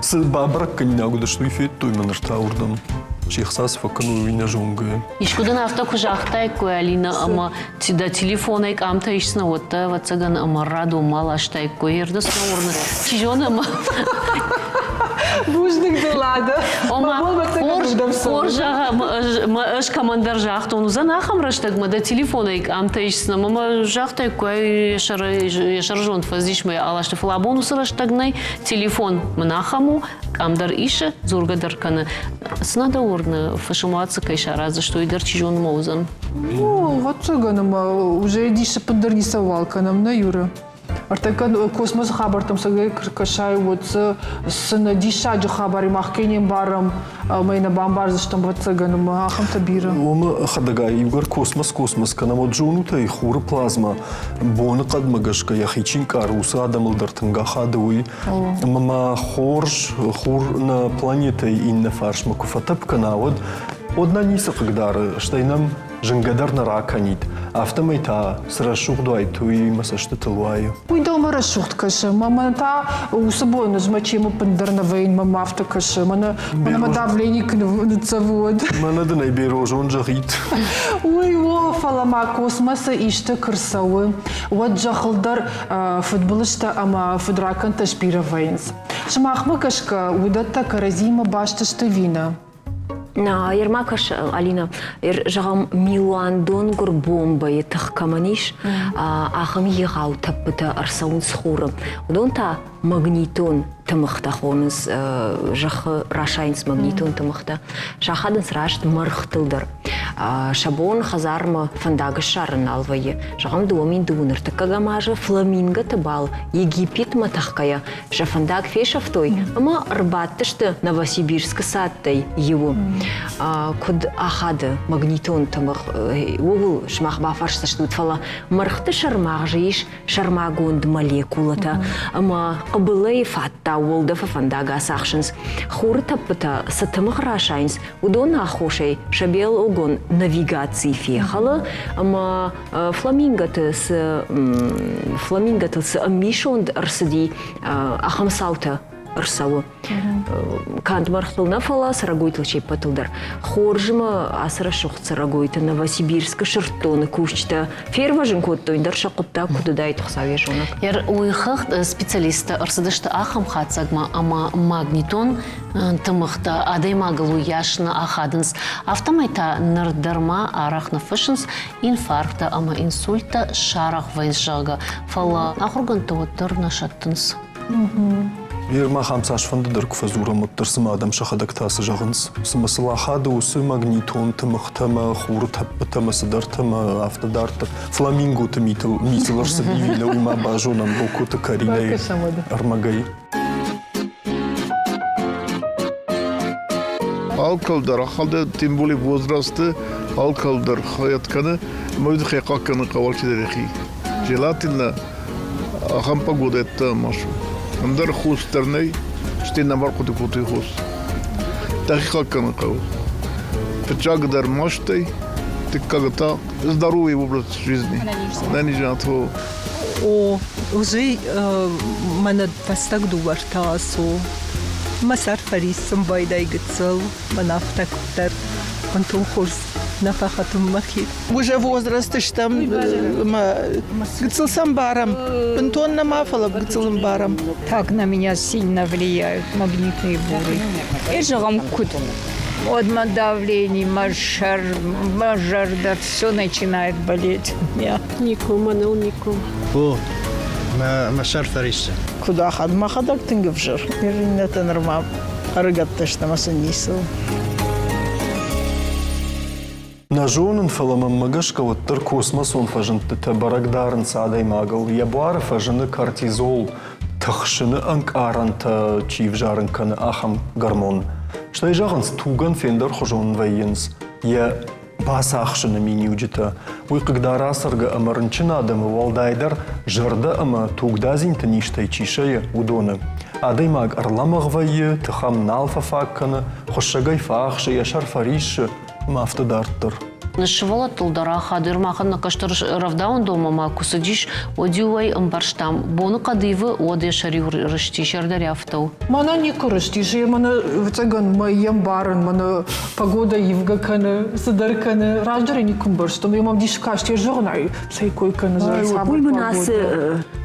цы бабӕрӕггӕнинаг уыдысты, уый федтой мӕ ныр та уырдӕм. Се хца цы фӕкӕной, уый нӕ зонгӕйӕ. Искуы дын афтӕ куы загътаиккой, Алинӕ, ӕмӕ дӕ телефонӕй къамтӕ исдзынӕ, уӕд дӕ, ӕвӕццӕгӕн, ӕмӕ радон ма ластаиккой. Ердыс нӕ уырны. Чи зоны, ӕмӕ Бузныг дын, Лада. Ома, хорз, ӕз кӕмӕндӕр загътон, уыдзӕн ахӕм рӕстӕгмӕ дӕ телефонӕй къамтӕ исдзынӕ, ӕмӕ загътай, куы йӕ сӕрызонд фӕзис мӕ аласты, фӕлӕ абон уыцы рӕстӕг нӕй, телефон мын ахӕм у, къам дӕр исы, дзургӕ дӕр кӕны. Цы нӕ дӕ уырны, фысымуат цы кӕй сараздзысты, уый дӕр чи зоны ма уыдзӕн? Ну, ӕвӕццӕгӕн ӕмӕ уже дисы пындӕр ницӕуал кӕнӕм, нӕ, Юра? Ӕртӕккӕ космосы хабӕрттӕм цӕгӕй кӕсай, уӕд дзы цы нӕ диссаджы хабар мах кӕй не мбарӕм, ӕмӕ нӕ бамбардзыстӕм, ӕвӕццӕгӕн, ӕмӕ ахӕмтӕ бирӕ. Уымы хӕдӕгай иугӕр космос космос кӕнӕм, уӕд зонут ӕй, хуры плазмӕ боныхъӕдмӕ гӕсгӕ йӕхи чи нкъары, уыцы адӕмыл дӕр тынг ахады уый. Ӕмӕ ма хорз хур нӕ планетӕйы иннӕ фарсмӕ куы фӕтӕпп кӕна, уӕд уӕд нӕ ницы хъыгдары, стӕй нӕм зынгӕ дӕр нӕ ракӕнид. Афтӕмӕй та цы рӕсугъд уаид, уый мӕ цӕстытыл уайы. Уый дӕумӕ рӕсугъд кӕсы. Мӕнӕ та уыцы бон ӕз мӕ чемы пындӕр нӕ вӕййын, мӕм афтӕ кӕсы. Мӕнӕ, мӕнӕ мӕ давлени куы ныццӕвы, уӕд. Мӕнӕ дын ӕй Берозон зӕгъид. Уый у, фӕлӕ ма космосы исты куы рцӕуы, уӕд зӕххыл дӕр фыдбылызтӕ ӕмӕ фыдракӕндтӕ сбирӕ вӕййынц. Сымахмӕ гӕсгӕ, уыдӕттӕ кӕрӕдзимӕ баст сты ӕви нӕ? Ерма кӕс, Алина, зӕгъӕм, милуан донгуыр бомбӕйы тых кӕмӕн ис, ахӕм егъау тӕппытӕ ӕрцӕуынц хуры. Уыдон та магнитон тымыгътӕ хонынц, зӕххы расайынц магнитон тымыгътӕ. Сахадынц раст мӕргътыл дӕр. Сӕ бон хӕдзармӕ фӕндаг ссарын нал вӕййы. Зӕгъӕм, 2002 ӕртыккӕгӕм азы фламинготы бал Египетмӕ тӕхгӕйӕ сӕ фӕндаг фесӕфтой ӕмӕ ӕрбадтысты Новосибирскы цадтӕй иуы. Куыд ахады магнитон тымыгъ, ууыл сымах бафӕрсдзыстут, фӕлӕ мӕргъты сӕрмагъзы ис сӕрмагонд молекулӕтӕ ӕмӕ хъыбылайы фӕдтау уӕлдӕфы фӕндаг ацахсынц. Хуры тӕппытӕ цы тымыгъ расайынц, уыдоны аххосӕй сӕ биологон навигаци фехӕлы ӕмӕ фламинготы цы фламинготыл цы ӕмбисонд ӕрцыди, ахӕм цаутӕ ӕрцӕуы. Канд мӕргътыл нӕ, фӕлӕ цӕрӕгойтыл се ппӕтыл дӕр. Хорз ма ацы рӕсугъд цӕрӕгойты Новосибирскы сырддоны кусджытӕ фервӕзын кодтой, дӕр сӕ хъуыддаг куыд уыдаид, Хуыцау йӕ зонӕг. Уый хыгъд специалисттӕ ӕрцыдысты ахӕм хатдзӕгмӕ, ӕмӕ магнитон тымыгътӕ адӕймагыл уыйас нӕ ахадынц. Афтӕмӕй та ныр дӕр ма арӕх ныффыссынц инфаркттӕ ӕмӕ инсульттӕ сарӕх вӕййынц, зӕгъгӕ, фӕлӕ ахуыргӕндтӕ уӕддӕр нӕ сӕттынц. Ныр мах ам цасфӕнды дӕр куы фӕдзурӕм, уӕддӕр цыма адӕм сӕхӕдӕг та цы зӕгъынц? Цымӕ сыл ахады уыцы магнитон тымыгътӕ ӕмӕ хуры тӕппытӕ ӕмӕ цыдӕртӕ ӕмӕ афтӕ дарддӕр. Фламинготы митыл митыл ӕрцыди ӕви нӕ, уый ма базонӕм Бокоты Каринӕйы ӕрмӕгӕй. Алкал дӕр, ахалда тем более возрасты, алкал дӕр хайад кӕны, ӕмӕ уый тыххӕй хъахъхъӕнын хъӕуы алчидӕр йӕхи. Желательно ахӕм погодӕтӕ ма су. Ӕндӕр хос дӕр нӕй, стӕй нӕ бархъуыды кодтой хос. Дӕхи хъахъхъӕнын хъӕуы. Фыццагдӕр мастӕй, дыккаг та здоровый образ жизни. Ӕнӕниздзинад. О, уже мӕнӕ фӕстаг дыууӕртӕ ацу. Мӕ сӕр фӕриссын байдайы гыццыл, мӕн афтӕ куыддӕр бынтон хорз нӕ фӕхатын мӕхи. Уже возрасты стӕм ӕмӕ гыццыл сӕм барӕм. Бынтон нӕма, фӕлӕ гыццыл ӕмбарӕм. Так на меня сильно влияют магнитные буры. И зӕгъӕм, куыд? Вот мӕ давление, мӕ сӕр, мӕ зӕрдӕ, все начинает болеть у меня. Никуы, мӕныл никуы. О, мӕ сӕр фӕриссы. Куыд ахад, мӕхӕдӕг тынг ӕвзӕр. Иннӕтӕ нырма ӕрыгӕттӕ сты ӕмӕ сын ницы у. Нӕ зонын, фӕлӕ мӕнмӕ гӕсгӕ уӕддӕр космосон фӕзындтытӕ бӕрӕг дарынц адӕймагыл. Йӕ буары фӕзыны кортизол, тыхсыны ӕнкъарӕнтӕ чи взарын кӕны, ахӕм гормон. Стӕй зӕгъынц, тугӕн фендӕрхуызон вӕййынц йӕ бацахсыны миниуджытӕ. Уый хъыгдары ацӕргӕ ӕмӕ рынчын адӕмы, уӕлдайдӕр зӕрдӕ ӕмӕ тугдадзинты низтӕй чи сӕйы, уыдоны. Адӕймаг ӕрлӕмӕгъ вӕййы, тыхӕм нал фӕфаг кӕны, хуыссӕгӕй фӕахсы, йӕ сӕр фӕриссы ӕмӕ афтӕ дарддӕр. Сывӕллӕттыл дӕр ахады. Махӕн нӕ кӕстӕр рӕвдауӕндонмӕ ма куы цыдис, уӕд-иу ӕй ӕмбӕрстам. Боныхъӕд ивы, уӕд йӕ сӕр-иу рысти, сӕр дӕр афтӕ у. Мӕнӕ никуы рыстис, мӕнӕ ӕвӕццӕгӕн мӕ йе мбарын, мӕнӕ погода ивгӕ кӕны, цыдӕр кӕны. Раздӕр ӕй никуы ӕмбӕрстон, ӕмӕ мӕм дис каст, йӕ зӕгъын ӕй, цӕй кой кӕны, цавӕр Уый мын ацы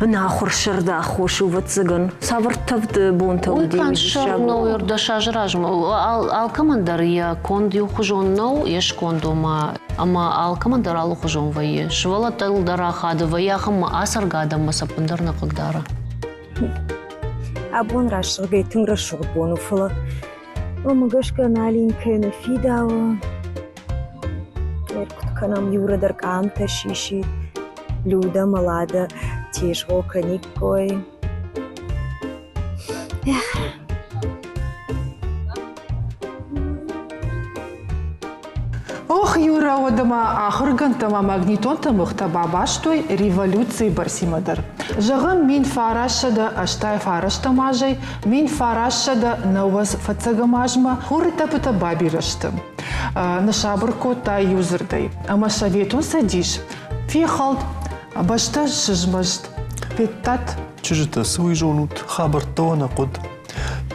ӕнахуыр сӕрды аххос у, ӕвӕццӕгӕн. Цавӕр тӕвд бонтӕ Уый уыди, канд уый сӕр диссаг у. нӕу, ӕрдӕсазы размӕ. Алкӕмӕн дӕр йӕ конд иухуызон нӕу, йе сконд, ома ӕмӕ алкӕмӕн дӕр алыхуызон вӕййы. Сывӕллӕттыл дӕр ахады, вӕййы ахӕм ацӕргӕ адӕммӕ сӕ ӕппындӕр нӕ хъыгдары. Абон рӕсугъдӕй тынг рӕсугъд бон у, фӕлӕ уымӕ гӕсгӕ Налинкӕ нӕ фидауы. Куыд кӕнӕм, Юра дӕр къамтӕ сисид, Люда ӕмӕ Лада тезгъо кӕниккой. Эх. Ох, Юра, уӕдӕ ма ахуыргӕндтӕ ӕмӕ магнитон тымыгътӕ бабастой революцийы бӕрцимӕ дӕр. Зӕгъӕм, 1989 азӕй 1990 фӕццӕгӕм азмӕ хуры тӕппытӕ бабирӕ сты. Ныссабыр кодта иу дзырдӕй, ӕмӕ Советон Цӕдис фехӕлд, бӕстӕ сызмӕст. Федтат? Чызджытӕ, цы уый зонут, хабӕрттӕ уӕ нӕ хъуыд.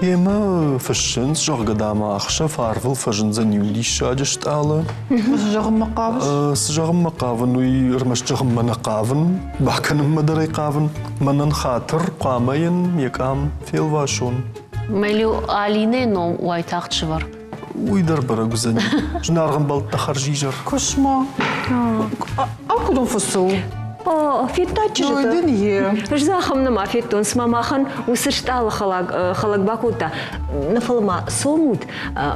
Йемӕ фыссынц, зӕгъгӕ, дам, ӕхсӕв арвыл фӕзындзӕн иу диссаджы стъалы. Цы зӕгъынмӕ хъавыс? Цы зӕгъынмӕ хъавын, уый ӕрмӕст зӕгъынмӕ нӕ хъавын, бакӕнынмӕ дӕр ӕй хъавын. Мӕнӕн хатыр, хъуамӕ йын йӕ къам фелвасон. Мӕлиу Алинӕйы ном уайтагъд сывӕр. Уый дӕр бӕрӕг уыдзӕни. Зынаргъ ӕмбӕлттӕ хӕрзизӕр. Куысма. Акуыдон фысыл. О, федтат чызджытӕ? дын е. Ӕз дзы ахӕм нӕма федтон, цыма махӕн уыцы стъалы хӕлӕг, хӕлӕг бакодта. Нӕ фӕлӕ ма цомут,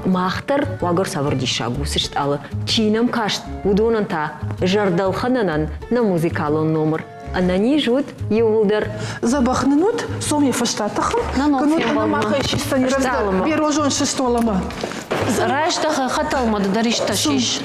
мах дӕр уагӕр цавӕр диссаг у уыцы стъалы. Чи нӕм каст, уыдонӕн та зӕрдӕлхӕнӕнӕн нӕ музыкалон номыр. Ӕнӕниз ут иууылдӕр. Дзӕбӕх нын ут, сом йӕ фӕстӕ тыхын. Кӕнут ӕмӕ махӕй систӕн берозон сыстолӕмӕ. Райста хӕтӕлмӕ дӕр истӕ сис.